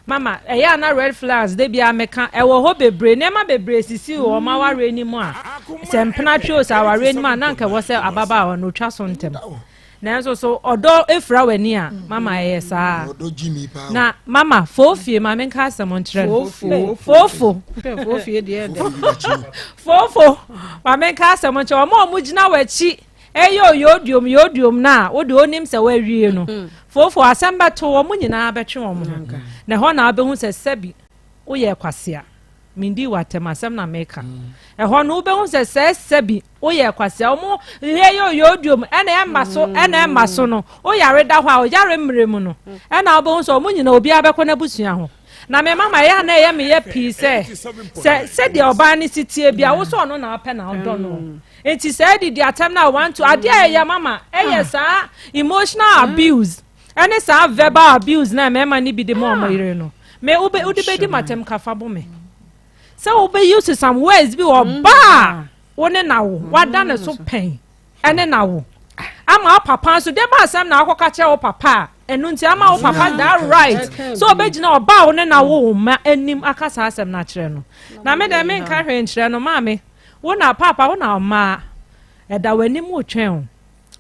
H: Mama ɛyɛ ana red flags de bia meka ɛwɔ hɔ bebree nneɛma bebree sisi wɔ wɔn awareɛ no mu a sɛ mpena twe o sɛ awareɛ no mu a na nka ɛwɔ sɛ ababaawa no otwa so ntɛm. Nanso so ɔdɔ efura w'ani a mama ɛyɛ saa na mama foofie ma menka asɛm nkyerɛ no foofo foofo ma menka asɛm nkyerɛ wɔn a wɔn gyina w'akyi ɛyɛ oyodiom yodiom na a wode onim sɛ wawie no foofo asɛm bɛto wɔn nyinaa bɛtwe wɔn ho na ɛhɔ na wobɛhu sɛ sɛbi woyɛ kwasea. Mendii w'atɛm, asɛm na meka. Ɛhɔ no wobɛhu sɛ sɛ sɛbi woyɛ kwasea, wɔn yɛ yɛ oyodiom ɛna ɛma so ɛna ɛma so no, woyare da hɔ a oyare mmerɛ mu no, ɛna wobɛhu sɛ wɔn nyinaa obiara bɛkɔ n'abusua ho. Na me mama ɛyɛ a na ɛyɛ meyɛ pii sɛ sɛ sɛdeɛ ɔbaa no si tie bi a wo sɛ ɔno na wopɛ na wodɔ no. Nti sɛ adidi atɛm no a wanto adeɛ a ɛyɛ mama ɛyɛ saa emotional abuse. Ɛne saa verbal abuse na mmarima no bi de ma wɔn yere no. Me wode bɛdi m'atɛm ka fa bo me. Sɛ wobɛ use some words bi wɔ ɔbaa a wo ne na wo wada ne so pɛn ɛne na wo ama wo papa nso de ba asɛm na akɔka kyerɛ wo papa a ɛno nti ama wo papa that right sɛ ɔbɛgyina ɔbaa wo ne na wo wo mma anim aka saa asɛm no akyerɛ no. Na me deɛ menka hwee nkyerɛ no maame wo na paapa wo na ɔmaa ɛda w'anim wotwɛn o.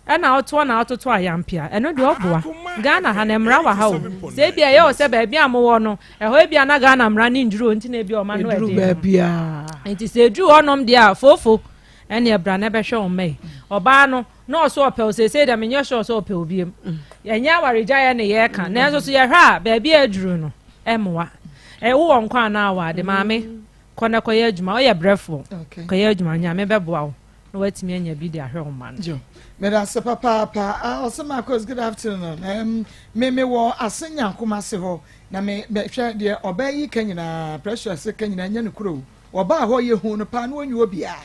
H: Ɛna wotoɔ na wototo ayampea ɛno deɛ ɔboa. Ghana ha no mmara wɔ ha o. Sɛ ebia ɛyɛ wo sɛ baabi a mowɔ no ɛhɔ ebia na Ghana mmara no nduru hɔ nti na ebia ɔma no ɛden no. Nti sɛ ɛduru hɔnom deɛ a foofo ɛneɛ bra na ɛbɛhwɛ wo mma yi. Ɔbaa no na ɔso ɔpɛ wo seesei deɛ menyɛ sure sɛ ɔpɛ wo biom. Ɛnyɛ awaregyaeɛ ne yɛreka nanso so yɛhwɛ a baabi a aduru no ɛmmoa. Wowɔ nkwa anaa wɔ ade maame kɔ na kɔyɛ adwuma woyɛ brɛfoɔ kɔyɛ adwuma Nyame bɛboa wo. na watumi anya bi de ahwɛ wo mma no.
A: Jo, meda ase papaapa. Ah, ɔsɛ Marcus, good afternoon. Um, me me wɔ ase nyankom ase hɔ na me hwɛ deɛ ɔbaa yi ka nyinaa, Precious ka nyinaa nyɛ no kuro. Ɔbaa hɔ yɛ hu no paa na ɔnyɛ obiara.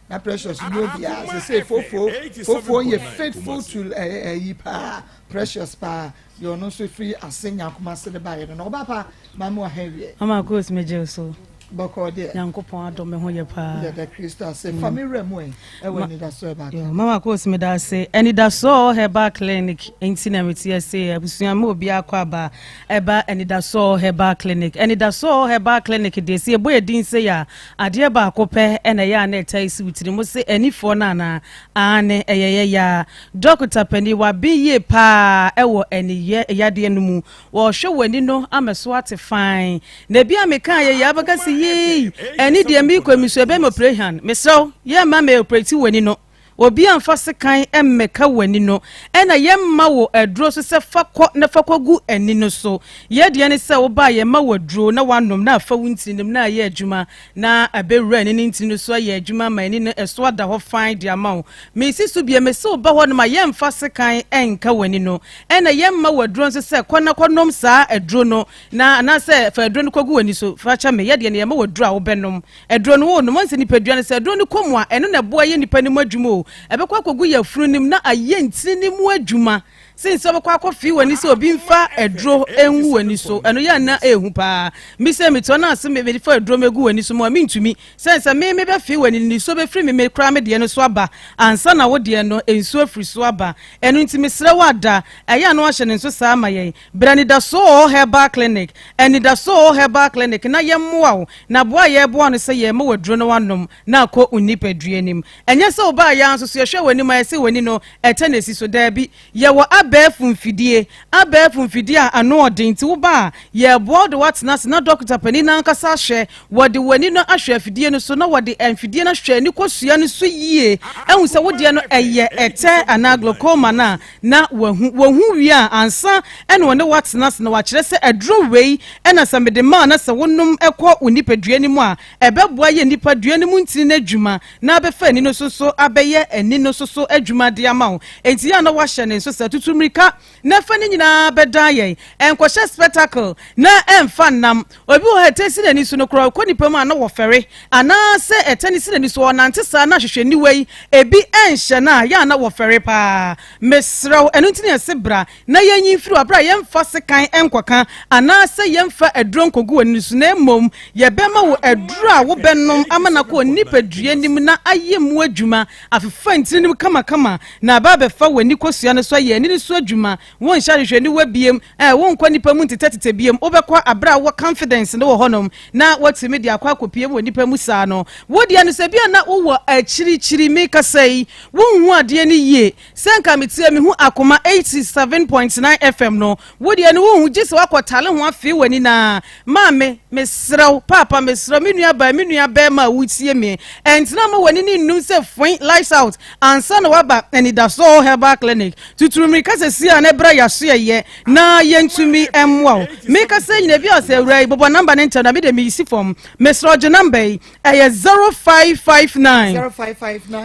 A: Na Precious nyɛ obiara. Sese fofo fofo yɛ faithful to ɛyi eh, eh, paa Precious paa. Deɛ ɔno nso firi ase nyankoma ase de baeɛ no na ɔba pa maame wɔ ha awie.
K: Mama Rose megye wo so.
A: Bɔkɔɔ deɛ.
K: Nyankopɔn adom me ho yɛ paa.
A: Yɛda Kristo ase. Fa me wura mu ɛ ɛwɔ anidasoɔ herbal clinic.
K: Mama Rose meda ase. Anidasoɔ herbal clinic nti na mete ase. Abusua ma obi akɔ aba ɛba anidasoɔ herbal clinic. Anidasoɔ herbal clinic deɛ sɛ yɛbɔ yɛ din sei a adeɛ baako pɛ ɛna ɛyɛ a na ɛtaa si wo tiri mu se anifoɔ no anaa Aane, ɛyɛ yɛ yaa. Dɔkota panin, waben yie paa wɔ ani yadeɛ no mu. Wɔrehwɛ w'ani no ama so ate fann. Na ebi a mekaa yɛ yɛ abɛka se yei, ani deɛ meekɔ mi so ɛbɛyɛ me oprehan. Mesrɛ wo, yɛmma me opreti w'ani no. Obi amfa sekan mmɛka w'ani no. Ɛna yɛmma wo aduro nso sɛ fa kɔ na fa kɔgu ani no so. Yɛ deɛ ne sɛ woba a yɛma wo aduro na woanom na afa wo ntini no mu na ayɛ adwuma. Na ɛbɛwura ani no ntini no so ayɛ adwuma ama ani no ɛso ada hɔ fann de ama wo. Mesi so bio, mese wo ba hɔnom a, yɛmfa sekan nka w'ani no, ɛna yɛmma wo aduro nso sɛ kɔ na kɔnom saa aduro no, na anaasɛ fa aduro no kɔgu w'ani so. Fa kyɛ me, yɛ deɛ no yɛma wo aduro a wobɛnom. Aduro no wonom, woahu sɛ nipadua no, sɛ aduro no kɔ mu a, ɛno na ɛboa yɛ nipa no mu adwuma o. Ɛbɛkɔ akɔgu yafunu no mu na ayɛ ntini no mu adwuma. Sen sɛ wobɛkɔ akɔfee w'ani sɛ obi mfa aduro ngu w'ani so. Ɛno yɛ a na ɛhu paa. Me sɛ mete hɔ na ase mefa aduro mɛgu w'ani so mu a, mentumi. Sɛn sɛ me mebɛfee w'ani no, nisuo bɛfiri me me koraa me deɛ no so aba ansa na wo deɛ no nsuo afiri so aba. Ɛno nti mesrɛ wo Ada, ɛyɛ a na woahyɛ ne nso saa ma yɛn. Bra Anidasoɔ wɔ hɔ Herbal Clinic, Anidasoɔ wɔ hɔ Herbal Clinic na yɛmmoa wo. Na boa a yɛreboa wo no sɛ yɛrema wo aduro na woanom na akɔ wo nipadua no mu. Ɛnyɛ sɛ wobaeɛ ara nso so yɛhwɛɛ w'anim a yɛse w'ani no ɛtɛ na ɛsi so. Daabi, yɛwɔ abɛɛfo mfidie, abɛɛfo mfidie a ano ɔden nti woba a, yɛreboa wo de woatena ase na dɔkota panin no ankasa ahwɛ, wɔde w'ani no ahwɛ afidie no so na wɔde mfidie no ahwɛ ani kosua no so yie ahu sɛ wo deɛ no ɛyɛ ɛtɛ anaa glaucoma no a na wahu. Wɔhu wie a, ansa na wɔne wo atena ase na wɔakyerɛ sɛ aduro wei na sɛ mede ma wo na sɛ wonom kɔ wo nipadua no mu a, ɛbɛboa yɛ nipadua no mu ntini no adwuma na abɛfa ani no so so abɛyɛ ani no so so adwuma de ama wo. Enti yɛ a na woahyɛ ne nso sɛ tutu mmirika na fa ne nyinaa bɛdan yɛn. Ɛnkɔhyɛ spectacle na ɛmfa nnam. Obi wɔ hɔ a ɛtɛ si n'ani so no koraa ɔkɔ nnipa mu a na wɔfɛre anaasɛ ɛtɛ no si n'ani so ɔnante saa na ahwehwɛniwa yi ebi nhyɛ no a yɛ a na wɔfɛre paa. Mesrɛ wo, ɛno nti na yɛse bra na yɛnyi mfiri hɔ berɛ a yɛmfa sekan nkɔka anaasɛ yɛmfa aduro nkɔgu w'ani so na mmom yɛbɛma wo aduro a wobɛnom ama no akɔ wo nipadua no mu na ayɛ mu adwuma afefa ntini no mu kamakama na aba abɛfa w'ani kosua no so ayɛ ani no so adwuma. Wonhyɛ ahwehwɛniwa biem, eh, wonkɔ nnipa mu ntetɛtetɛ biem, wobɛkɔ aberɛ a wowɔ confidence no wɔ hɔnom na woatumi de akɔ akɔpiem wɔ nnipa mu saa no. Wo deɛ no sɛ bi a na wowɔ akyirikyiri, mekasa yi, wonhu adeɛ no yie, Sɛ nka metie mehu akoma 87.9 FM no wo deɛ no wonhu gye sɛ woakɔ tale ho afee w'ani na maame mesrɛ wo paapa mesrɛ wo me nua baa me nua bɛɛma a wotie me ɛntena ma w'ani ne nnum sɛ foin lights out ansa na waba anidasoɔ herbal clinic tuturu mmirika sɛ si a na ɛbrɛ yaso ɛyɛ na yɛntumi mmoa wo meka sɛ nyina bi a sɛ awura yi bɔbɔ namba ne ntɛm na me deɛ meyisi fam mesrɛ ɔgye namba yi Ɛyɛ 0559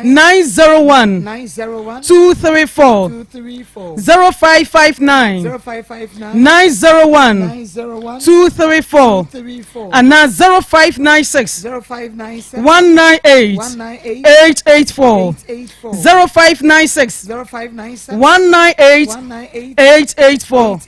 K: 901 234 0559 901 234 anaa 0596 198 884 0596 198 884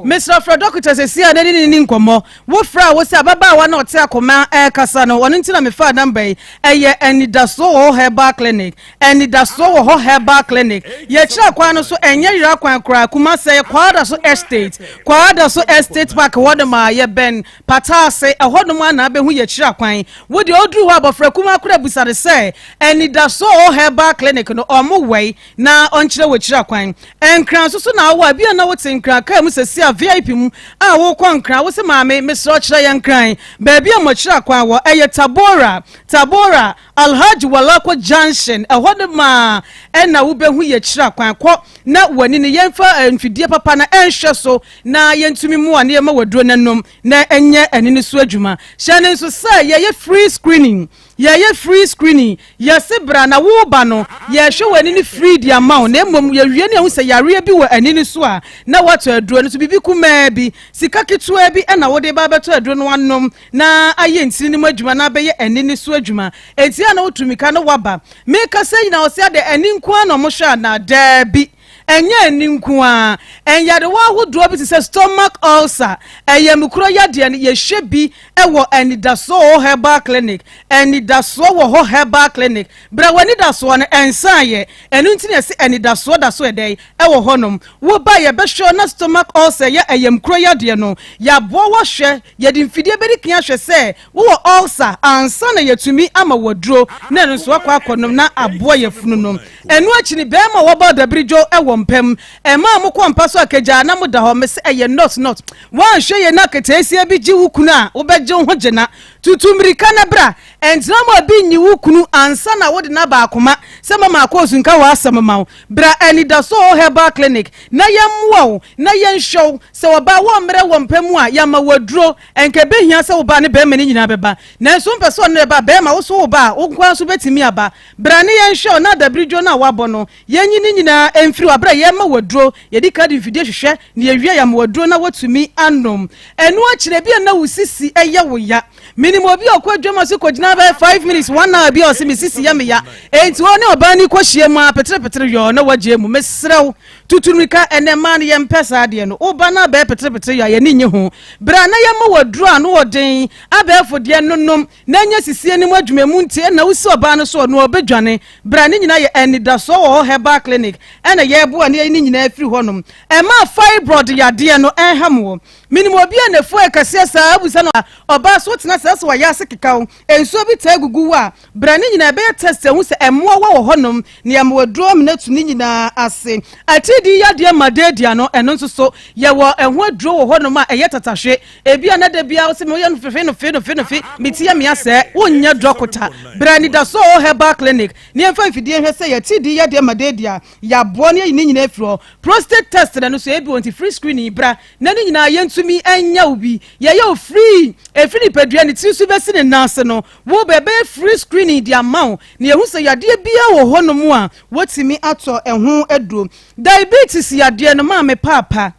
K: Mesrɛ frɛ dɔkota sɛsi a na ne ne ni nkɔmmɔ. Wo frɛ a wose ababaawa no a ɔte akoma ɛrekasa no, ɔno nti na mefaa number yi. Ɛyɛ Anidasoɔ wɔ hɔ Herbal Clinic. Anidasoɔ wɔ hɔ Herbal Clinic. Yɛkyerɛ kwan no so, ɛnyɛ yera kwan koraa. Kumasi, ɛyɛ Kwadaso Estate. Kwadaso Estate Park hɔ nom a, yɛbɛn Pataase. Ɛhɔ nom a na abɛhu yɛkyerɛ kwan. Wo deɛ woduru hɔ a, abɔfra kumaa koraa bisa no sɛ, Anidasoɔ wɔ hɔ Herbal Clinic no, ɔmo wɛi? na ɔnkyerɛ wo akyiri akwan. Nkran nso so na wowɔ a, ebia na wote Nkran kaa mu sɛsi a VIP mu a worekɔ Nkran, wose maame mesrɛ wo kyerɛ yɛn Nkran baabi a moakyiri akwan wɔ, ɛyɛ Tabora, Tabora, Alhaji Walako Junction, ɛhɔ no maa ɛna wobɛhu yɛ akyiri akwan. Kɔ na w'ani no yɛmfa mfidie papa no ɛnhwɛ so na yɛntumi mmoa na yɛma waduro no anom na ɛnyɛ ani no so adwuma. Hyɛ no nso sɛ yɛyɛ free screening. Yɛyɛ free screening, yɛse bra na woreba no yɛhwɛ w'ani no free de ama wo na mmom yɛwie no yɛhu sɛ yareɛ bi wɔ ani no so a na woatɔ aduro no so biribi kumaa bi, sika ketewa bi na wode ba abɛtɔ aduro no anom na ayɛ ntini no mu adwuma na abɛyɛ ani no so adwuma. Enti a na wotu mmirika na woaba. Mekasa nyinaa wɔse adɛn ani nko ara na wɔhwɛ anaa? Daabi. Ɛnyɛ ani nko ara, nyarewa ahodoɔ bi te sɛ stomach ulcer, ɛyamkuro yadeɛ no, yɛhwɛ bi wɔ Anidasoɔ Herbal Clinic. Anidasoɔ wɔ hɔ Herbal Clinic. Berɛ w'anidasoɔ no ɛnsaeɛ, ɛno nti na yɛse anidasoɔ da so ɛdɛn ɛwɔ hɔnom. Woba a yɛbɛhwɛ wo na stomach ulcer yɛ ɛyamkuro yadeɛ no, yɛaboa wo ahwɛ, yɛde mfidie bɛdi kan ahwɛ sɛ Wowɔ ulcer ansa na yɛatumi ama wo aduro na ɛno nso akɔ akɔnom na aboa yafunu no. Ɛno akyi no bɛɛma a wɔbɔ adabiridwo wɔ mpa mu, ɛmaa mokɔ mpa so akagyaa na moda hɔ, mese ɛyɛ not not. Woanhwɛ yie na aketeesia bi gye wo kunu a, wobɛgye wo ho gyena. Tutu mmirika na bra. Ɛntena ma obi nnye wo kunu ansa na wode no aba akoma sɛ mama akɔɔsu nka w'asɛm mma wo. Bra Anidaso Herbal Clinic na yɛmmoa wo na yɛnhwɛ wo. Sɛ ɔbaa wɔmmrɛ wɔ mpa mu a, yɛama wo aduro. Anka ebehia sɛ wo ba ne barima no nyinaa bɛba. Nanso wompɛ sɛ ɔne no ba a, barima, wo nso woreba a, wo nko ara nso betumi aba. Bra ne yɛnhwɛ wo, na adabiridwo no a woabɔ no, yenyi ne nyinaa mfiri hɔ. Bere a yɛrema wo aduro, yedi kan de mfidie hwehwɛ, na yɛwie a, yɛama wo aduro na woatumi anom. Ɛno akyi no, ebia na wo sisi yɛ wo ya. Minim obi a ɔkɔ adwam ase kogyina bɛyɛ 5 minutes, one hour bi a ɔse me sisi yɛ me ya. Enti ɔne ɔbaa no kɔhyia mu ara, peterepetere yɔɔ na wagyae mu. Mesrɛ wo, Tutu mmirika, ɛnnɛ mmaa no yɛmpɛ saa adeɛ no. Wo ba no abɛɛ peterepetere yɔ a, yɛn ani nnye ho. Bra na yɛmmɔ wo aduro a ano wɔ den, abɛɛfo deɛ no nom na ɛnyɛ sisie no mu adwuma mu nti na wosi ɔbaa no so ɔno a ɔbɛdwane. Bra ne nyinaa yɛ anidasoɔ wɔ hɔ herbal clinic ɛna yɛreboa ne yɛyi ne nyinaa afiri hɔnom. Ɛmma fibroid yadeɛ no ɛnha mo. Menim obi a n'afuo yɛ kɛseɛ saa abusa no a ɔbaa so wotena saa sɛ wayɛ ase keka wo nsuo bi taa gugu wo a bra ne nyinaa ɛbɛyɛ test ahu sɛ mmoawa wɔ hɔnom na yɛama waduro amena atu ne nyinaa ase. Atiridii yadeɛ ma deedia no ɛno nso so yɛwɔ ɛho aduro wɔ hɔnom a ɛyɛ tatahwe ebia na da biara wose meyɛ no fefe no fe no fe no fe me ti yɛ me asɛɛ wonyɛ dɔkota bra anidasoɔ wɔ herbal clinic na yɛmfa mfidie nhwɛ sɛ yɛ atiridii yadeɛ ma deedia yɛaboa ne yɛyi ne nyinaa afiri hɔ prostate test na ɛno nso ɛbi wɔ nti free screening bra na ne nyinaa yɛntumi nyɛ wo bi. Yɛyɛ wo free, ɛfiri nipadua ne tiri so bɛsi ne nan ase no, wo ba ɛbɛyɛ free screening de ama wo na yɛhu sɛ yadeɛ biara wɔ hɔ nom a wɔtumi atɔ ɛho aduro. Diabetes yadeɛ no maame paapa,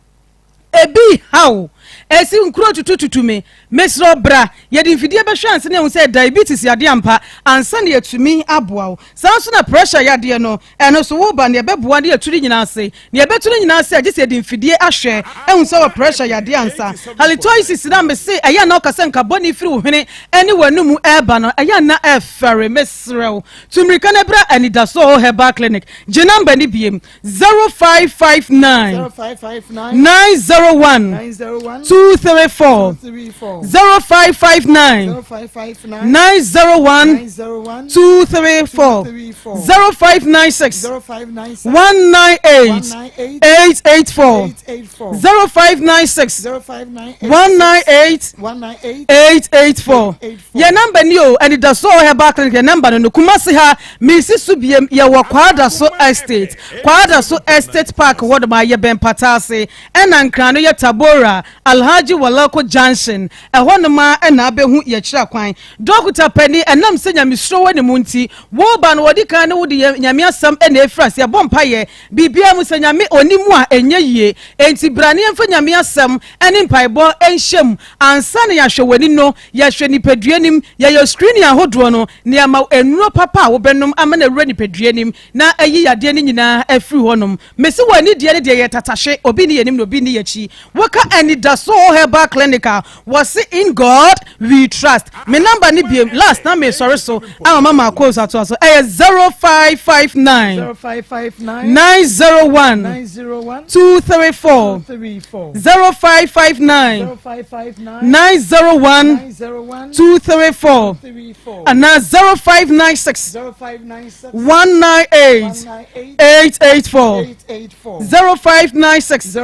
K: ɛbi ha wo, ɛsi nkuro tutututu me, mesrɛ wo bra, yɛde mfidie bɛhwɛ ansa na yɛhu sɛ diabetes yadeɛ ampa ansa na yɛatumi aboa wo. Saa nso na pressure yadeɛ no, Ɛno nso, wo ba, nea ɛbɛboa ne yɛatu ne nyinaa ase. Nea yɛbɛtu ne nyinaa ase a, gye sɛ yɛde mfidie ahwɛ ahu sɛ wɔ pressure yadeɛ ansa. Halitosis no a mese ɛyɛ a na woka sɛ nka bɔne firi wo hwene ne w'anomu ɛreba no, ɛyɛ a na ɛfɛre. Mesrɛ wo, tu mmirika na bra Anidasoɔ Herbal Clinic. Gye number no biem, 0559 901 234, 0559 901 234. 0596 198 884 0596 198 884 yɛ namba ni o anidaso herbal clinic yɛ namba no no Kumasi ha mesi so biem yɛwɔ Kwadaso estate Kwadaso estate park hɔ nom a yɛbɛn Pataase ɛna Nkran no yɛ Tabora Alhaji Walako junction ɛhɔ nom a ɛna abɛhu yɛkyerɛ kwan Dɔkota panin, ɛnam sɛ nyamesuro wɔ ne mu nti, wo ba no wɔdi kan ne wo de yɛ Nyame asɛm na ɛfiri aseɛ bɔ mpaeɛ, biribiara mu sɛ Nyame ɔnni mu a ɛnyɛ yie, enti bra na yɛmfa Nyame asɛm ne mpaebɔ nhyɛ mu ansa na yɛahwɛ w'ani no, yɛhwɛ nipadua no mu, yɛyɛ screening ahodoɔ no na yɛama wo nnuro papa a wobɛnom ama no awura nipadua no mu na ayi yadeɛ no nyinaa afiri hɔnom. Mese w'ani deɛ no deɛ yɛ tatahwe, obi nni yɛnim na obi nni yɛakyi. Woka Anidaso Herbal Clinic a, Wɔse in God we trust. Me number ne biem last na me sɔre so ama mama codes atoa so ɛyɛ 0559 901 234 0559 901 234 anaa 0596 198 884 0596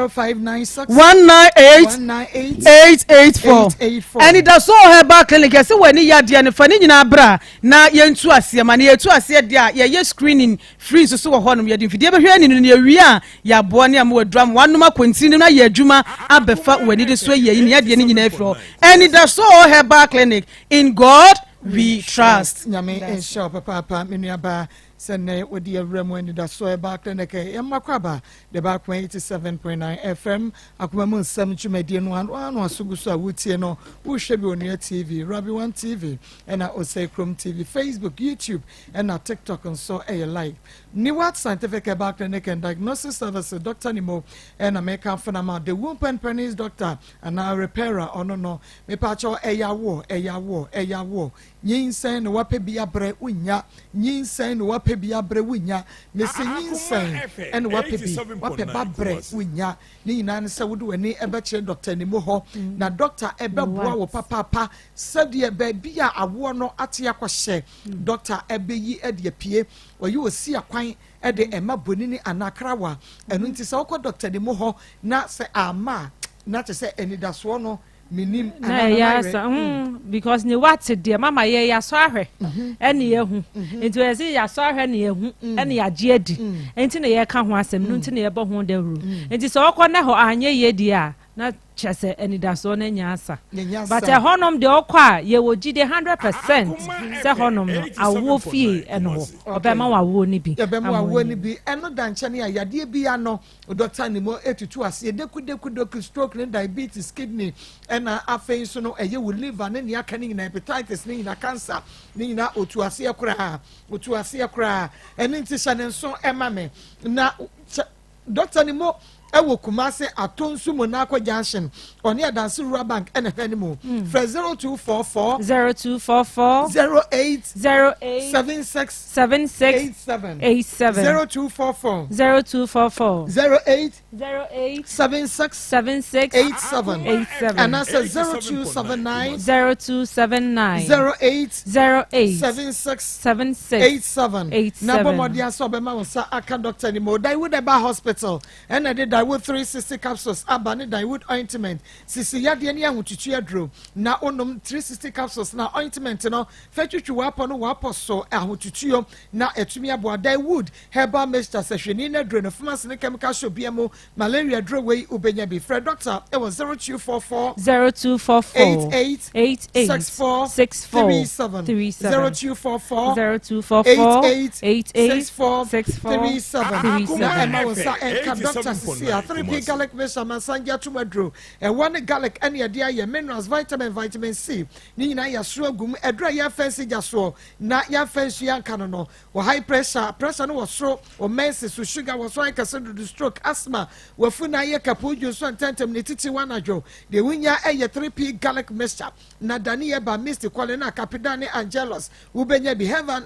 K: 198 884 Anidaso Herbal Clinic yɛsɛ wɔ ani yadeɛ no fa ne nyinaa bra na yɛntu aseɛ ma no yɛtu aseɛ deɛ a yɛyɛ screening free nso so wɔ hɔnom yɛde mfidie bɛhwɛ ani no na yɛwie a yɛaboa ne ama waduru ama wanom akɔntini no ayɛ adwuma abɛfa w'ani de so ayi ayi ne yadeɛ no nyinaa afiri hɔ Anidaso Herbal Clinic in God we trust.
A: Nyame nhyira wo papaapa me nuabaa Sɛ nnɛ wodi awura mu anidaso a ɛba clinic a ɛyɛ mma kwaba de ba akoma 87.9 FM akoma mu nsɛm dwumadie no ano ano aso gu so a wotie no wohwɛ bi Onua TV, Rabi One TV ɛna Osei Krom TV, Facebook, YouTube ɛna TikTok nso ɛyɛ live. Niwat Scientific Herbal Clinic and Diagnosis Services Dr. Nimo ɛna meka fo na ma the womb and penis doctor anaa repairer ɔno no mepaakyɛw ɛyɛ awoɔ ɛyɛ awoɔ ɛyɛ awoɔ Nyinsɛn na wapɛ bi abrɛ wonnya Nyinsɛn na wapɛ bi abrɛ wonnya Mese nyinsɛn na wapɛ bi wapɛ ba brɛ wonnya Ne nyinaa ne sɛ wode w'ani bɛkyerɛ dɔkta Nimo hɔ Na dɔkta bɛboa wo papaapa Sɛdeɛ baabi a awoɔ no ate akɔhyɛ Dɔkta bɛyi de apue Ɔyɛ osiakwan de ɛma bonini anaa krawa Ɛno nti sɛ wokɔ dɔkta Nimo hɔ na sɛ amma a Na kyerɛ sɛ anidasoɔ no menim
H: na ɛyɛ asa mm, because ne wate deɛ mama yɛ yasɔ ahwɛ mhm. ɛne yɛhu mhm. nti yɛ sɛ yasɔ ahwɛ ne yɛhu mm. ɛne yɛagye adi mm. nti na yɛka ho asɛm no nti na yɛbɔ ho dawuro nti sɛ ɔkɔ na hɔ anyɛ yie deɛ a na kyerɛ sɛ anidasoɔ no anya asa but ɛhɔnom deɛ ɔkɔ a yɛwɔ gyide 100% sɛ hɔnom no awoɔ fie ɛno hɔ ɔbɛma wɔ awoɔ no bi
A: yɛbɛma wɔ awoɔ no bi ɛno da nkyɛn a yadeɛ bi ano Dɔkta Nimo tutu aseɛ dekudeku stroke ne diabetes, kidney ɛna afei nso no ɛyɛ wo liver ne nea aka ne nyinaa hepatitis ne nyinaa cancer ne nyinaa otu aseɛ koraa otu aseɛ koraa ɛne nti hyɛ ne nso ɛma me na hyɛ. Dɔkta no mo ɛwɔ Kumasi Atonsu Monaco Junction, ɔne Adanse Rural Bank ɛna ɛhwɛ anim. Frɛ 0244.
H: 0244.
A: 08.
H: 08.
A: 76.
H: 76.
A: 87.
H: 87.
A: 0244.
H: 0244.
A: 08.
H: 08.
A: 76.
H: 76.
A: 87.
H: 87.
A: Anaasɛ 0279.
H: 0279.
A: 08.
H: 08.
A: 76.
H: 76.
A: 87.
H: 87.
A: Na bɔ mmɔden asɛ ɔbɛma wo nsa aka dɔkta ni mu. Daewood Herbal Hospital ɛna ɛde Daewood 360 capsules aba ne Daewood ointment. Sisi yadeɛ ne ahotutu aduro na wonom 360 capsules na ointment no fɛ twitwi w'apɔ no w'apɔ so ahotutuo na ɛtumi aboa. Daewood Herbal Mixture sɛ hwɛni no aduro no pharmacy ne chemical shop bia mu. Malaria aduro wei wobɛnya bi. Frɛ dɔkta ɛwɔ 0244
H: 0244.
A: 88
H: 88.
A: 64
H: 64
A: 37
H: 37.
A: 0244
H: 0244.
A: 88
H: 88.
A: 64
H: 64
A: 37
H: 37.
A: Na ɛma wo nsa ɛnka dɔkta sisi a 3P Garlic Mixture amansan atum aduro ɛwɔ ne garlic ɛne ɛde ayɛ minerals, vitamin, vitamin C ne nyinaa yɛ so agum. Aduro a yɛafɛ nsi gya soɔ na yɛafɛ nsu yɛnka no wɔ high pressure, pressure no wɔ soro, wɔ menses so, sugar wɔ so ayɛ kɛse dodo, stroke, asthma, wafu na ayɛ kapo dwo nso ntɛntɛm ne titi wa anadwo deɛ wonya ɛyɛ 3P Garlic Mixture. Na dane yɛ ba Misty Kwale na Kapida ne Angelos wobɛnya bi Heaven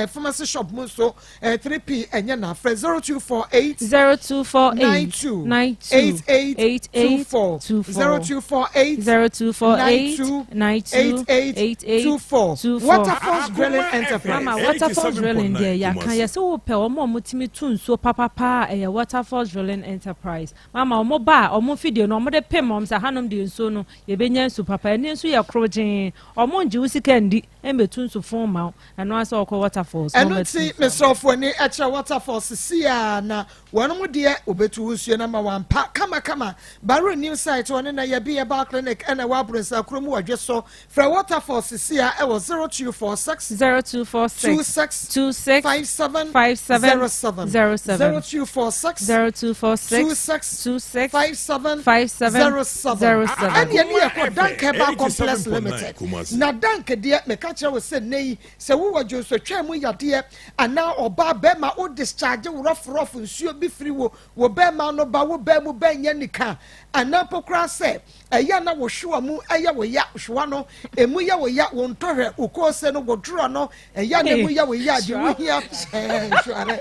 A: pharmacy shop mu nso. 3P ɛnyɛ na frɛ 0248
H: 0248.
A: 92
H: 92
A: 88
H: 88
A: 24
H: 24
A: 0248
H: 0248
A: 92
H: 92
A: 88
H: 88
A: 24.
H: 24.
A: Waterfalls Drilling Enterprise.
H: Mama, Waterfalls Drilling deɛ, yɛaka yɛ sɛ wopɛ ɔmo a ɔmotumi tu nsuo papapa a, ɛyɛ Waterfalls Drilling Enterprise. Mama, ɔmo ba a, ɔmo fidie no ɔmo de pem ɔmo sɛ hanom deɛ nsuo no yɛbɛnya nsu papa. Ɛne nso yɛ koro gyee, ɔmo ngye wo sika ndi ɛmbɛtu nsu fon ma wo. Ɛno asɛ ɔkɔ Waterfalls na
A: Ɛno
H: ɔmo
A: nti
H: atu nsuo.
A: Mesrɛfoɔ ni ɛkyerɛ Waterfalls sisi a na wɔn mo deɛ wɔbɛtu nsuo no ma wampa kamakama. Baro New Site wɔne na yɛbi Herbal Clinic ɛna ɛwɔ Aburonsa kurom wɔ dwe so. Frɛ Waterfalls sisi a ɛwɔ 0246
H: 0246
A: 26
H: 26
A: 57
H: 57
A: 07
H: 07
A: 0246
H: 0246
A: 26
H: 26
A: 57
H: 57
A: 07.
H: 07.
A: Ɛne ɛne yɛkɔ Dank Herbal Complex
D: 87.9
A: Limited.
D: Kumasi.
A: Na Dank deɛ, meka kyerɛ wo sɛ nnɛ yi sɛ wowɔ dwonsotwa mu yadeɛ anaa ɔbaa bɛrima wo discharge worɔforɔfo nsuo bi firi wo bɛrima no ba wo bɛɛ mu bɛnyɛ nika anaa mpo koraa sɛ ɛyɛ na wo hwewa mu ɛyɛ wo ya, hwewa no emu yɛ wo ya, wo ntɔhwɛ, wo koose no, wo dorɔ no ɛyɛ na emu yɛ wo ya de, wohia ɛɛ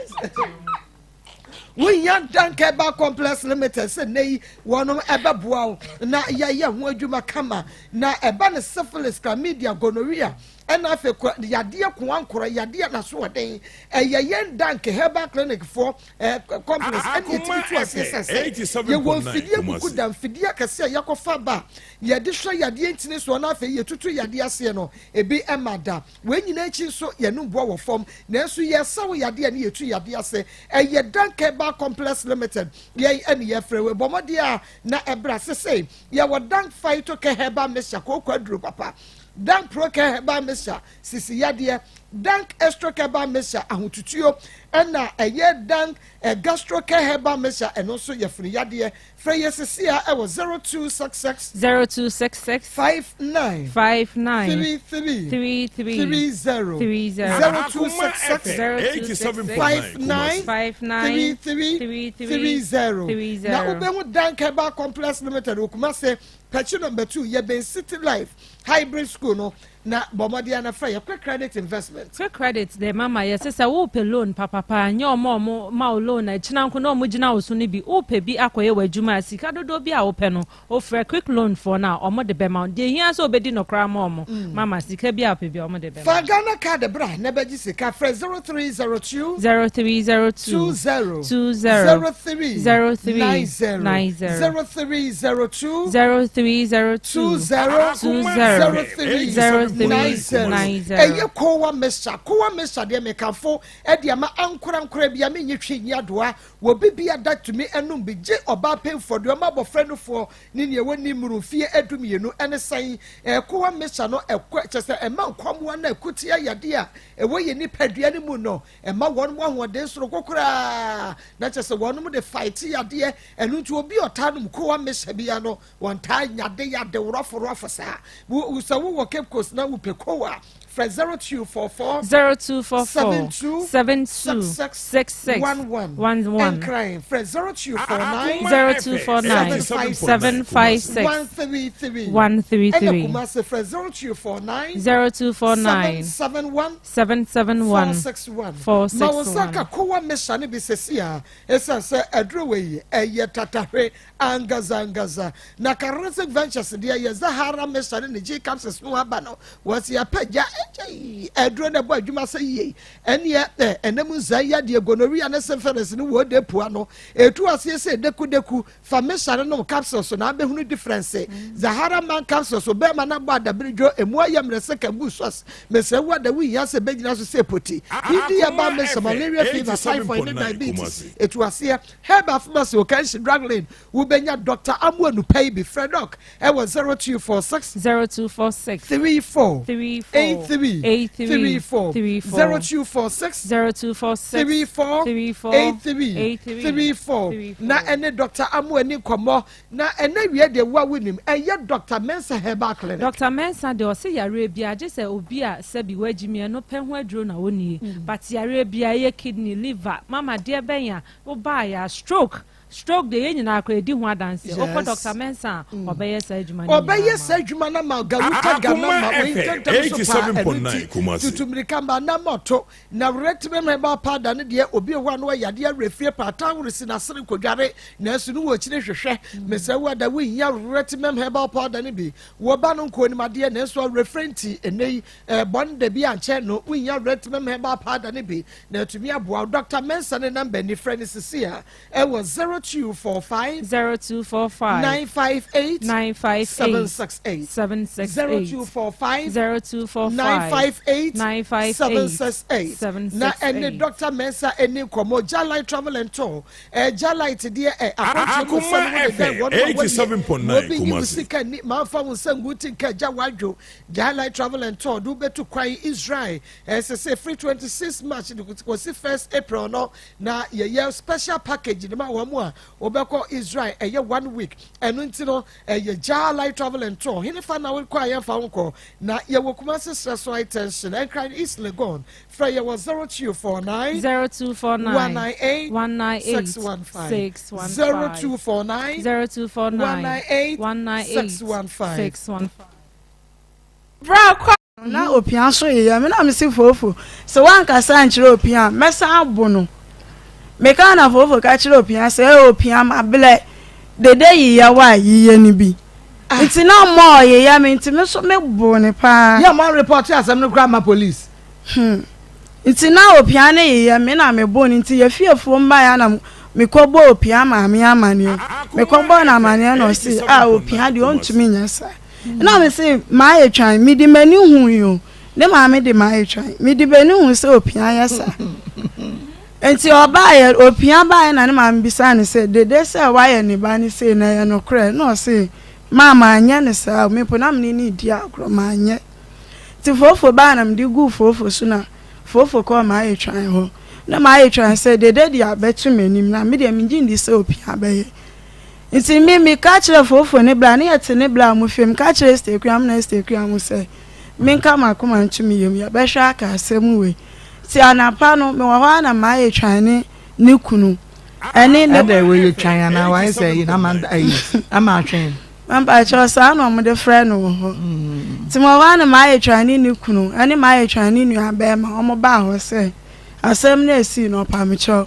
A: wohia Dank Herbal Complex Limited sɛ nne yi wɔnom ɛbɛboa wo na yɛyɛ ho adwuma kama. Na ɛba ne syphilis, chlamydia, gonorrhea ɛna afei kɔ yadeɛ koankorɔ yadeɛ nasoɔden, ɛyɛ yɛn Dank Herbal Clinic foɔ complex ɛne yɛtumi to aseɛ sɛ yɛwɔ mfidie kuku da mfidie akɛseɛ a yɛkɔfa ba yɛde hwɛ yadeɛ ntini soɔ na afei yɛtutu yadeɛ aseɛ no ebi ɛma da. Wɔn nyinaa akyi nso yɛnum boa wɔ fam, nanso yɛsawo yadeɛ ne yɛtu yadeɛ ase. Ɛyɛ Dank Herbal Complex Limited yɛn ɛne yɛfrɛ wɔ bɔmmɔdeɛ a na ɛbrɛ sese yɛwɔ Dank Phyto Care Herbal Mixture, kooko aduro papa, Dank Pro Care Herbal Mixture, sisi yadeɛ, Dank Extra Herbal Mixture, ahotutuo, ɛna ɛyɛ Dank Gastro Care Herbal Mixture, ɛno nso yɛfunu yadeɛ. Frɛ yɛ sisi a ɛwɔ 0266
H: 0266
A: 59
H: 59
A: 33
H: 33
A: 30
H: 30.
A: 0266
H: 0266
A: 59
H: 59
A: 33
H: 33
A: 30.
H: 30.
A: Na wobɛhu Dank Herbal Complex Limited wɔ Kumase, Pɛkyi number 2, yɛbɛn City Life Hybrid School no. Na bɔmmɔden na frɛ yɛ Quick Credit Investment.
H: Quick Credit de, mama, yɛsɛ sɛ wopɛ loan papapa, nyɛ ɔmo a ɔmo ma wo loan akyina nko na ɔmo gyina wo so no bi. Wopɛ bi akɔyɛ w'adwuma a, sika dodoɔ bi a wopɛ no, wofrɛ Quick Loan foɔ no a, ɔmo de bɛma wo. Deɛ hia sɛ wobɛdi nɔkora ma ɔmo. Mama, sika bi a wopɛ bi a, ɔmo de bɛma.
A: Fa Ghana Card bra na bɛgye sika. Frɛ 0302
H: 0302
A: 20
H: 20
A: 03
H: 03
A: 90
H: 90.
A: 0302
H: 0302
A: 20
H: 20
A: 03
H: 03
A: 90.
H: 90.
A: Ɛyɛ kowa mixture. Kowa mixture deɛ, mekamfo ɛde ama ankorankora bi a menye twi nyi adoa wɔ bibi ada tumi ɛnum bi gye ɔbaa pɛnfoɔ deɛ ɔma abɔfra nofoɔ ne nea ɛwɔ ne mmuru fie 12 ɛne sɛn. Kowa mixture no ɛkɔ kyɛ sɛ ɛma nkwamoa no ɛkutia yadeɛ a ɛwɔ yɛ nipadua no mu no, ɛma wɔn mo ahoɔden soroko koraa na kyɛ sɛ wɔn mo de fight yadeɛ. Ɛno nti obi a ɔtaa nom kowa mixture bia no, wɔn taa nyade yade worɔfo worɔfo saa. Wo sɛ wowɔ Cape Coast na wopɛ kowa, frɛ. Frɛ 0244
H: 0244
A: 72
H: 72
A: 66
H: 66
A: 11.
H: 11.
A: Nkran frɛ 0249
H: 0249 756
A: 133.
H: 133.
A: Ɛna Kumasi frɛ 0249
H: 0249
A: 771
H: 771
A: 461.
H: 461.
A: Ma wo nsa ka kowa mesa no bi sɛsi a ɛsiane sɛ aduro wei yi ɛyɛ tatahwe angaza angaza. Na Charismatic Ventures deɛ yɛ Zahara mesa ne ne G capsules no aba no wɔsi apagya ɛgya aduro no ɛbɔ adwuma sɛ yie ɛneɛ ɛ ɛnam nzan yadeɛ gonorrhea ne syphilis no wɔ de pua no ɛtu aseɛ sɛ dekudeku. Fa mesa no nom capsules na abɛhunu difference. Zahara man capsules bɛɛma no abɔ adabere dwo emu ayɛ mmerɛ sɛ kagu sɔs. Mesrɛ wo ada wohia sɛ bɛgyina so sɛ poti. Hindi herbal mesa malaria fever typhoid ne diabetes ɛtu aseɛ. Herbal pharmacy Okanshi drug lane wobɛnya Doctor Amoanu pɛ yi bi. Frɛ doc ɛwɔ 0246
H: 0246
A: 34
H: 34
A: 83
H: 83
A: 34
H: 34
A: 0246
H: 0246
A: 34
H: 34
A: 83
H: 83
A: 34 na ɛne Dr. Amoani nkɔmmɔ na ɛnɛ wie deɛ wo a wonim ɛyɛ Dr. Mensah Herbal Clinic.
H: Dr. Mensah deɛ ɔse yareɛ biara gye sɛ obi a sɛbi wagyi mmienu pɛ ho aduro na ɔnnie but yareɛ biara ɛyɛ kidney, liver, mama deɛ bɛn a wobaeɛ a stroke Stroke deɛ yɛn nyinaa koraa yɛdi ho adanseɛ. Wokɔ
A: Yes.
H: Doctor Mensah a, ɔbɛyɛ saa adwuma no nyinaa
A: Ɔbɛyɛ
H: ama
A: saa
H: wo.
A: adwuma no ama wo. Gawuta Ghana
D: Akoma
A: ma wei
D: FM
A: ntɛmntɛm so paa. Ɛno
D: 87.9
A: nti,
D: Kumasi.
A: tutu mmirika ma na mɔto. Na Retmem Herbal Powder no deɛ, obi wɔ hɔ a na wayɛ adeɛ awerɛ fie paa, towel si n'asene nkɔdware, nanso ne wɔ akyire hwehwɛ. Mesrɛ wo ada, wohia Retmem Herbal Powder no bi. Wo ba no nkɔɔ nim adeɛ, nanso awerɛfirɛ nti, ɛnnɛ yi, ɛrebɔ no da bi ankyɛ no, wohia Retmem Herbal Powder no bi na atumi aboa wo. Doctor Mensah ne number ni, frɛ no sisi a. Ɛwɔ 0245.
H: 0245.
A: 958.
H: 958.
A: 768.
H: 768.
A: 0245.
H: 0245.
A: 958.
H: 958.
A: 768.
H: 768.
A: Na ɛne Dr. Mensah ɛni nkɔmɔ Jalite Travel and Tour. Ɛ Jalite deɛ ɛ akwantuo mu nsɛm ho deda wɔn a wɔnyɛ. Wɔbi nyi wo sika ni maa fa wo nsa ngu ti nka gya wadwo. Jalite Travel and Tour do bɛtu kwan Israel. Ɛsɛ sɛ free 26 March de kɔsi 1st April no. Na yɛyɛ special package de ma wɔn a wɔbɛkɔ Israel, ɛyɛ one week. Ɛno nti no, ɛyɛ Jah Light Travel and Tour. Henefa na wokɔ a yɛmfa wo nkɔ? Na yɛwɔ Kumasi serɛ so High Tension, Nkran East Legon. Frɛ yɛ wɔ 0249
H: 0249
A: 198
H: 198
A: 615
H: 615
A: 0249
H: 0249
A: 198
H: 198
A: 615.
H: 615.
E: Bra kɔ. Na opia nso yeyɛ me na mese Foofo sɛ woankasa ankyerɛ opia a mɛsan abo no. Mekaa na Foofo ka kyerɛ opia sɛ ee opia mablɛ dede yeyɛ wo a yeyɛ no bi. Nti na ɔma ɔyeyɛ me nti me nso me boo no paa.
A: Yɛ mo report asɛm no koraa ma police.
E: Hmm. Nti na opia no yeyɛ me na me boo no nti yɛ fiefoɔ mbaeɛ a na me kɔ bɔɔ opia maame amaneɛ. Me kɔ bɔɔ no amaneɛ na ɔse ah opia deɛ ɔntumi nyɛ saa. Nna mese mayɛ twan, mede m'ani hui o, ne maame de mayɛ twan, mede m'ani hu sɛ opia yɛ saa. Nti ɔbaeɛ, opia baeɛ na ne maame bisaa no sɛ, Dede sɛ wayɛ ne ba no sei na ɛyɛ nokorɛ? Na ɔse, Maa manyɛ no saa o, me mpo na mene no redi agorɔ, manyɛ. Nti Foofo baeɛ na mede guu Foofo so na Foofo kɔɔ mayɛ twan hɔ. Na mayɛ twan sɛ, Dede de abɛto m'anim na me deɛ mengye ndi sɛ opia bɛyɛ. Ntsi emi meka kyerɛɛ Foofo ne bra, na yɛtse ne bra mo fie, meka kyerɛɛ Esther Akuamu na Esther Akuamu sɛ menka m'akoma nto me yamu, yɛbɛhwɛ aka asɛm wei. Ntsi anapa no, mewɔ hɔ ara na mayɛ twan ne ne kunu ɛne ne.
A: Ɛdɛ wei yɛ twan anaa wayɛ sɛ ɛyi na ama ɛyi ama atwen.
E: Mpakyɛw saa na wɔde frɛ no wɔ hɔ. Ntsi mewɔ hɔ ara na mayɛ twan ne ne kunu ɛne mayɛ twan ne nua bɛrima wɔn baa hɔ sɛ asɛm no esii no ɔpamekyɛw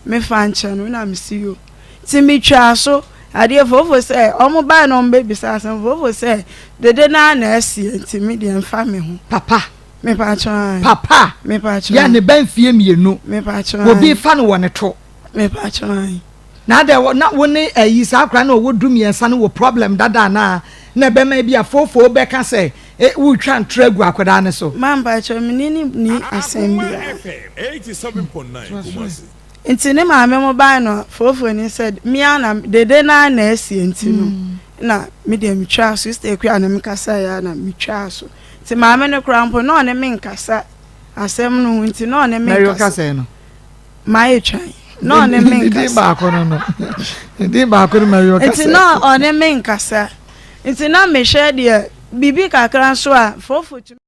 E: mefa nkyɛ no na mesi yo. Nti metwaa so adeɛ foofo sɛ ɔmo bae na ɔmo bɛbisa asɛm foofo sɛ dede no ara na ɛseɛ nti me deɛ mfa me ho.
A: Papa.
E: Mepakyɛw ae.
A: Papa.
E: Mepakyɛw
A: Yɛ
E: ae.
A: ne ba mfie mmienu.
E: Mepakyɛw ae.
A: Obi fa no wɔ ne to.
E: Mepakyɛw ae.
A: Na adɛ wɔ na wo ne ayi saa akora no ɔwɔ du mmiɛnsa no wɔ problem dada anaa na ɛbɛma ebi a foofoo bɛka sɛ e wotwa ntorɔ agu akwadaa no so.
E: Ma mpakyɛw me ne no nni asɛm
D: Akoma
E: biara.
D: FM 87.9 Kumasi.
E: Nti ne maame mo bae no foofoo ni sɛ me ara na dede no ara na asie nti no na me deɛ metwaa so sister Akua ne me kasaeɛ ara na metwaa so nti maame no koraa mpo na ɔne me nkasa asɛm no ho nti na ɔne me
A: Mary
E: nkasa
A: ɔkasɛɛ no
E: mayɛ twan na ɔne me
A: Ne din
E: nkasa
A: baako no no ne din baako no Mary
E: nti
A: ɔkasɛɛ
E: na ɔne me nkasa nti na mehwɛ deɛ biribi kakra nso a foofoo tumi.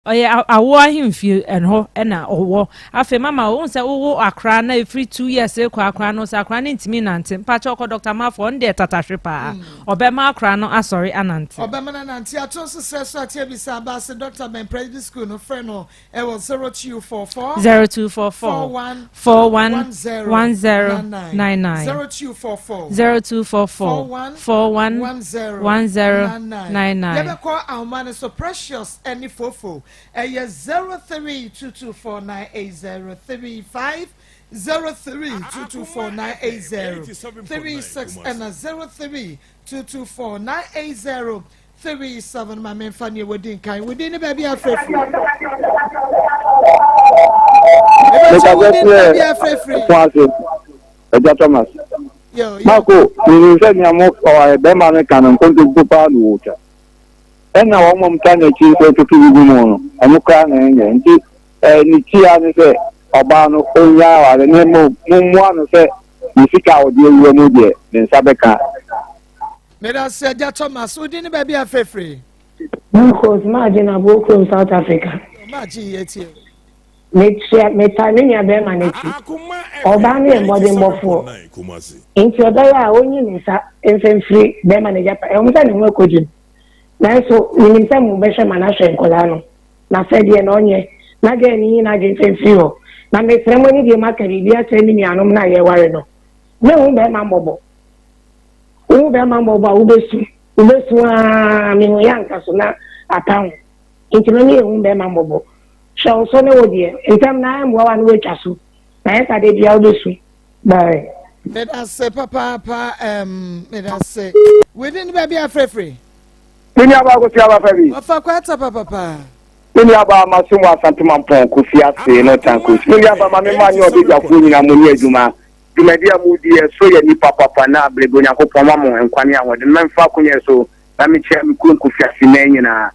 H: Ɔyɛ awoɔ ahemfie ɛhɔ na ɔwɔ. Afei mama wohu sɛ wowo akora na ɛfiri 2 years rekɔ akora no sɛ akora no ntumi nante, mpakyɛ ɔkɔ Dr. Mafo, ɔno deɛ tatahwe paa, ɔbɛma akora no asɔre anante.
A: Ɔbɛma no anante ato nso srɛ so ate abisa aba ase Dr. Ben Presby School no, frɛ no ɛwɔ 0244
H: 0244
A: 41
H: 41
A: 10
H: 10
A: 99
H: 99
A: 0244
H: 0244 41
A: 10
H: 10 99.
A: Yɛbɛkɔ ahoma no so. Precious ɛne Fofo, ɛyɛ 0322498035, 0322498036 ɛna 0322498037. Ma memfa neɛ wɔdi nkan. Wodi ne baabi afrɛfiri ɛbɛkyɛ, wodi ne baabi afrɛfiri.
L: Kumasi, Ɛgya Thomas.
A: Yo, yo.
L: Mako, menim sɛ nea mo ɔyɛ bɛrima no ka no nkontompo paa na wɔtwa. Ɛna wɔn a wɔta n'akyi nso toto bi gu mu no, ɛno koraa na ɛnyɛ. Nti ɛɛ ne tia ne sɛ ɔbaa no ɔnnya aware ne mo mommoa no sɛ ne sika a ɔde awura mu deɛ ne nsa bɛka.
A: Meda sɛ Agya Thomas, wodi ne baabi afrɛfiri.
M: Marcos Maagye na Aboɔ kurom, South Africa.
A: Maagye yɛ tie.
M: Metua metaa me nua bɛrima n'akyi. Ɔbaa no yɛ mmɔdenbɔfoɔ. Nti ɔbɛyɛ a ɔnyi ne nsa mfimfiri bɛrima n'agya pa. Ɛwɔ sɛ ne ho akɔgyim. Nanso menim sɛ mo bɛhwɛ ma n'ahwɛ nkɔlaa no. Na sɛ deɛ na ɔnyɛ na gɛɛ ne yi n'adwe mfimfiri hɔ. Na mesrɛ mo ne deɛ mu aka biribi akyerɛ me nuanom no a yɛware no. Mehu bɛrima mmɔbɔ. Wohu bɛrima mmɔbɔ a wobɛsu. Wobɛsu aa mehu yɛ anka so na apa ho. Nti no ne yɛhu bɛrima mmɔbɔ. Hwɛ wo so ne wo deɛ. Ntɛm na mmoa wa no woatwa so. Na yɛ sa de bia wobɛsu. Bye.
A: Meda se papaapa, meda se. Wodi ne baabi afrɛfrɛ.
L: Me nua baa Kofi Abafa bi.
A: Ɔfa kwata papapa.
L: Me nua baa Masom wɔ Asante Mampɔn Kofi ase no Tankos. Me nua baa ma me ma ne ɔbɛdwafoɔ nyinaa mo ne adwuma. Dwumadi a modi ɛso yɛ nipa papa na abrɛbi Onyankopɔn ma mo nkwa ne ahoɔden. Mɛmfa akonnwa so na mekyia me kurom Kofi ase nan nyinaa.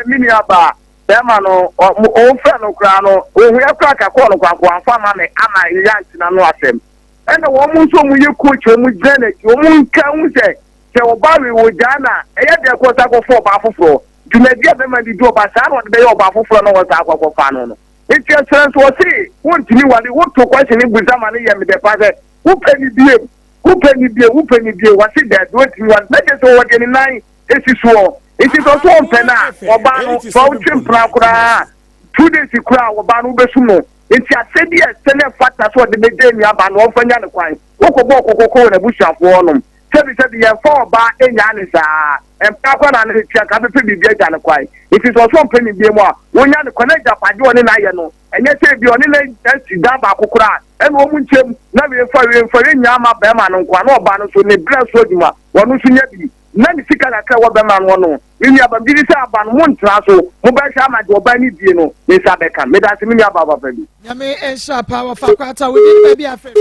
L: Me nua baa bɛrima no ɔmfrɛ no koraa no ohun koraa ka kɔɔ no kwanko amfa ama me ama yɛantena no asɛm. Ɛna wɔn nso wɔn yɛ coach, wɔn gyina n'akyi, wɔn nka ho sɛ sɛ ɔbaa wei wɔ gyaa na ɛyɛ deɛ kɔ sa kɔfɔ ɔbaa foforɔ. Dwumadi a bɛrima de di ɔbaa saa na ɔde bɛyɛ ɔbaa foforɔ na wɔn saa akɔ akɔfa no. Nti ɛsrɛ nso ɔse wontumi wale woto kwasi ne busa ma no yɛ me dɛ pa sɛ wopɛ ne biem, wopɛ ne biem, wopɛ ne biem, wɔse daabi, wontumi wale na kyerɛ sɛ wɔde ne nan esi soɔ. Nti sɛ ɔso ɔmpɛ no a, ɔbaa no fa wotwe mpena koraa 2 days koraa, ɔbaa no wobɛsum no. Nti asɛdi a ɛsɛ ne ɛfata sɛ ɔde bɛgye nnuaba no, ɔmfa nya ne kwan. Wokɔbɔ ɔkɔkɔkɔ wɔ n'abusuafoɔ hɔnom, sɛbisɛbi yɛmfa ɔbaa ɛnyaa ne saa mpaa kɔ na ne tua ka bɛpɛ biribi agya ne kwan. Nti sɛ ɔso ɔmpɛ ne bie mu a, wonya ne kwan na agyapadeɛ ɔne n'ayɛ no, ɛnyɛ sɛ bi ɔne no asi dan baako koraa ɛna ɔmu nkyɛm na wiemfa wiemfa wie nyaa ma bɛrima no nkoa na ɔbaa no so ne berɛ so adwuma wɔno nso nya bi na ne sika kakra wɔ bɛrima no no. Me nua ba, megye di sɛ aba no montena so, mobɛhwɛ ama deɛ ɔbaa no die no ne nsa bɛka. Meda ase, me nua ba papa bi.
A: Nyame nhyira paa. Wɔfa kwata, wodi ne baabi afrɛ.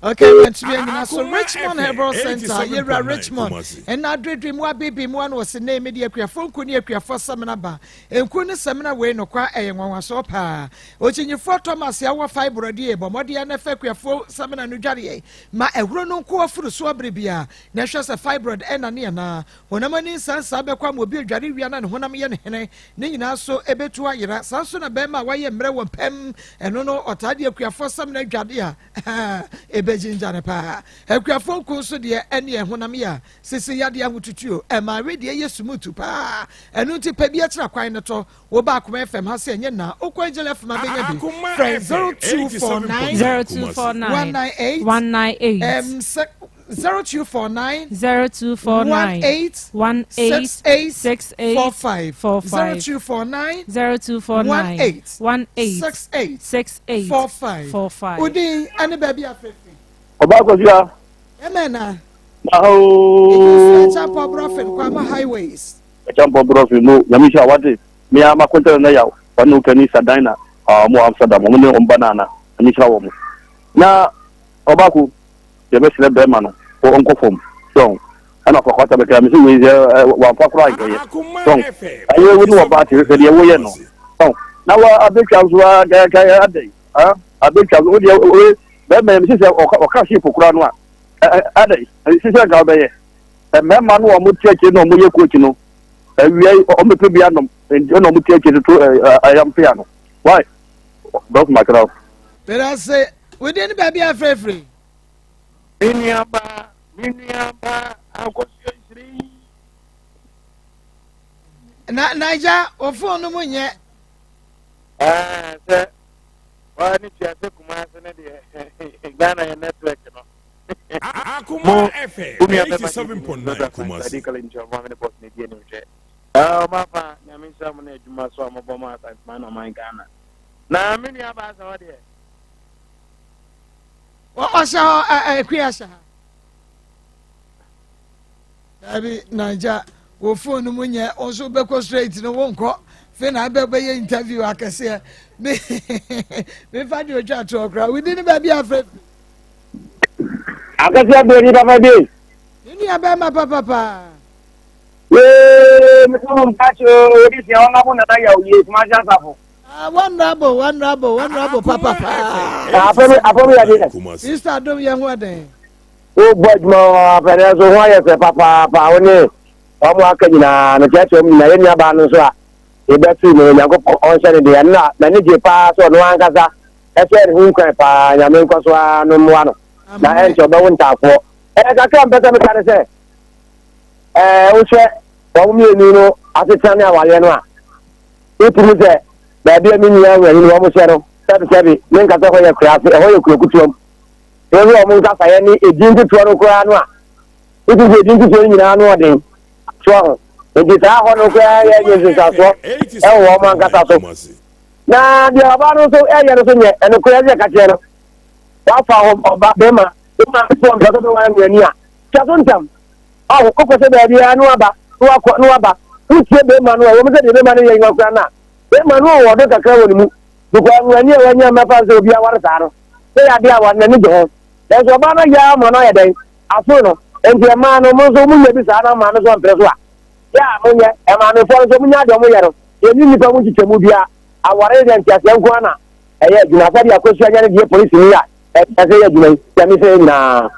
A: Okay, wantumi anyina so. Richmond Herbal Center, yɛwura Richmond ɛna adwedwe mu abebe mu ano ɔse ne mede akuafoɔ nku ne akuafoɔ sɛmina ba. Nku ne sɛmina wei nokwa ɛyɛ nwanwasoɔ paa. Okyinyifoɔ Thomas awɔ fibroid yɛ bɔ mmɔden na ɛfɛ akuafoɔ sɛmina no dwareɛ ma ɛhuro no nko afuru so abere bia na ɛhwɛ sɛ fibroid ɛna ne anaa honam ani nsansa bɛkɔ ama obi odware wia na ne honam yɛ ne hene ne nyinaa so ɛbɛtu ayera. Saa nso na bɛrima a wayɛ mmerɛ wɔ mpɛm ɛno no ɔtaa de akuafoɔ sɛmina dwade a ɛbɛgyingya no paa. Akuafoɔ nku nso deɛ ɛne ɛhonam yɛ a sisi yadeɛ ahotutuo ɛma awedeɛ yɛ smooth paa. Ɛno nti pɛ bi akyerɛ kwan no tɔ. Woba Akoma FM ha sɛ ɛnyɛ na wokɔ Angel FM abɛnya bi. Frɛ 0249
H: 0249
A: 198
H: 198
A: 0249
H: 0249
A: 18
H: 18
A: 68
H: 68
A: 45
H: 45
A: 0249
H: 0249
A: 18
H: 18
A: 68
H: 68
A: 45.
H: 45.
A: Wodin ɛne baabi afrɛfiri.
L: Ɔbaa Kɔsia.
A: Ɛmɛ na
L: Aho.
A: Ɛkyɛmpɔ Borɔfin Kwama Highways.
L: Ɛkyɛmpɔ Borɔfin no, Nyame hyɛ wate. Me a makontɛn na yaw. Wɔne wo kani Sadan na ɔmo wɔ Amsterdam. Ɔmo ne ɔmo ba naana. Nyame hyira wɔn. Na ɔbaako yɛbɛsrɛ bɛrima no ɔnkɔ fam. So ɛna ɔfa kwata bɛkɛ me sɛ wei sɛ wamfa koraa nkɛyɛ. So ɛyɛ wo ne wɔba te sɛ deɛ woyɛ no. So na wa abɛtwa nso a adɛn? Abɛtwa nso wo deɛ bɛrima yɛ me sɛ ɔka ship koraa no a adɛn? Sɛ nka wobɛyɛ mmarima no a wɔte akyire na wɔyɛ coach no. Awia yi ɔmo bɛpɛ bi anom nti ɛna ɔmo tiatia toto ayampea no. Why? Dɔfo makra wo.
A: Medase, wo din ne baabi a frɛfiri?
N: Me nuabaa, me nuabaa, akosua nhyira yi.
A: Na Naija, wo phone no mu nyɛ.
N: Ɛɛ sɛ waa ne tua sɛ Kumasi ne deɛ Ghana yɛ network no.
D: Akuma FM 87.9 Kumasi.
N: Ɔmafa nyame nhyira mo ne adwuma so a mobɔ ma Asantema na ɔman Ghana. Na me nua baa sɛ hɔ deɛ.
A: Ɔhyɛ hɔ akua hyɛ ha. Dabi Naija wo phone no mu nyɛ wo nso wobɛkɔ straight no wonkɔ fe na abɛ bɛyɛ interview akɛseɛ me mefa deɛ otwa toɔ koraa wodi ne baabi afrɛ
F: Akɛseɛ bere ni papa bi.
A: Me nua bɛrima papapa.
F: Yee mesɛ mo mpakye o wodi sia wɔn abo nana yaw yie kumasi asafo.
A: Ah, honorable, honorable, honorable papapa.
F: Afɔmi afɔmi yɛ deɛ.
A: Sister Adom yɛ ho ɛdɛn.
F: Wobɔ adwuma apɛ no nso ho ayɛ fɛ papaapa wo ne wɔn aka nyinaa mekyerɛkyerɛ wɔn nyinaa yɛn nuabaa no nso a yɛbɛfiri mu no Nyankopɔn ɔnhyɛ ne deɛ ɛno na m'ani gye paa sɛ ɔno ankasa ɛhyɛ ne ho nkuran paa Nyame nkɔ so ara no mmoa no na ɛnkyɛ ɔbɛwo ntaafoɔ ɛɛ kakra mpɛ sɛ meka ne sɛ ɛɛ wohwɛ wɔn mmienu no asetena ne awareɛ no a wotumi sɛ baabi a me nua awurani no wɔn hyɛ no sɛbisɛbi menka sɛ hɔ yɛ kuraase ɛhɔ yɛ kuro kutuam Wohwɛ wɔn nkasaeɛ ne edin ntotoɔ no koraa no a, wotumi sɛ edin ntotoɔ no nyinaa no ɔden. So aho. Nti saa hɔ no koraa yɛ nyɛ nsunsuansoɔ ɛwɔ wɔn ankasa so. Na deɛ ɔbaa no nso ɛyɛ no so nyɛ ɛno koraa sɛ kakyɛ no. Wafa hɔ ɔba bɛrima wo maame so ɔmpɛ sɛ ɔbɛware no ani a, twa so ntɛm. Ɔho kɔkɔ sɛ baabi a no aba no wakɔ no waba. Wotie bɛrima no a wɔn sɛ deɛ bɛrima no yɛ nyina koraa no a, bɛrima no wɔ ɔdɔ kakra wɔ ne mu. Because nwurani a wanya mɛfa sɛ obi aware saa no. Sɛ yɛ adeɛ a wa n'ani gye ho. Nanso ɔbaa no ayɛ ara ma no ayɛ dɛn? Aforo no. Enti mmaa no, mo nso monyɛ bi saa na mmaa no nso ampere so a, yɛ a monyɛ. Maamefoɔ no nso, monyɛ adeɛ wɔyɛ no. Yɛnni nnipa mu nkyekyɛmu biara. Aware deɛ nteaseɛ nko ara na ɛyɛ adwuma. Sɛdeɛ Akosua anya ne deɛ polisini a ɛsɛ yɛ adwuma yi, Nyame nhyira yɛn nyinaa.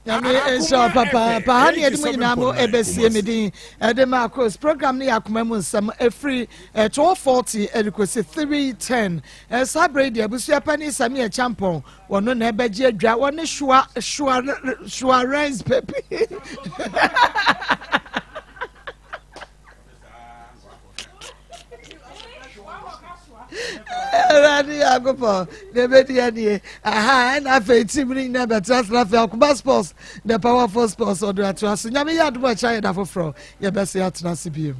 A: Nyame nhyira wo papaapa. Ha ne yɛde mu nyinaa mo ɛbɛsie me din ɛde ma akos program no yɛ akoma mu nsɛm ɛfiri 12:40 ɛde kɔsi 3:10 saa berɛ yi deɛ abusua pani Samia Champɔn wɔno na ɛbɛgye adwa wɔne Shua Shua Shuarens Pepe Awurade Nyankopɔn na ebedi anie aha ɛna afei team no nyinaa bɛtena ase afei akoma sports the powerful sports ɔde atoa so nyame yɛ adom akyɛ ayɛ da foforɔ yɛbɛse atena ase bio.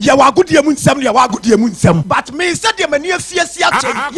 O: Yɛwɔ agodie mu nsɛm ne yɛwɔ agodie mu nsɛm but me sɛdeɛ m'ani afiasi akyɛ yi yɛ a.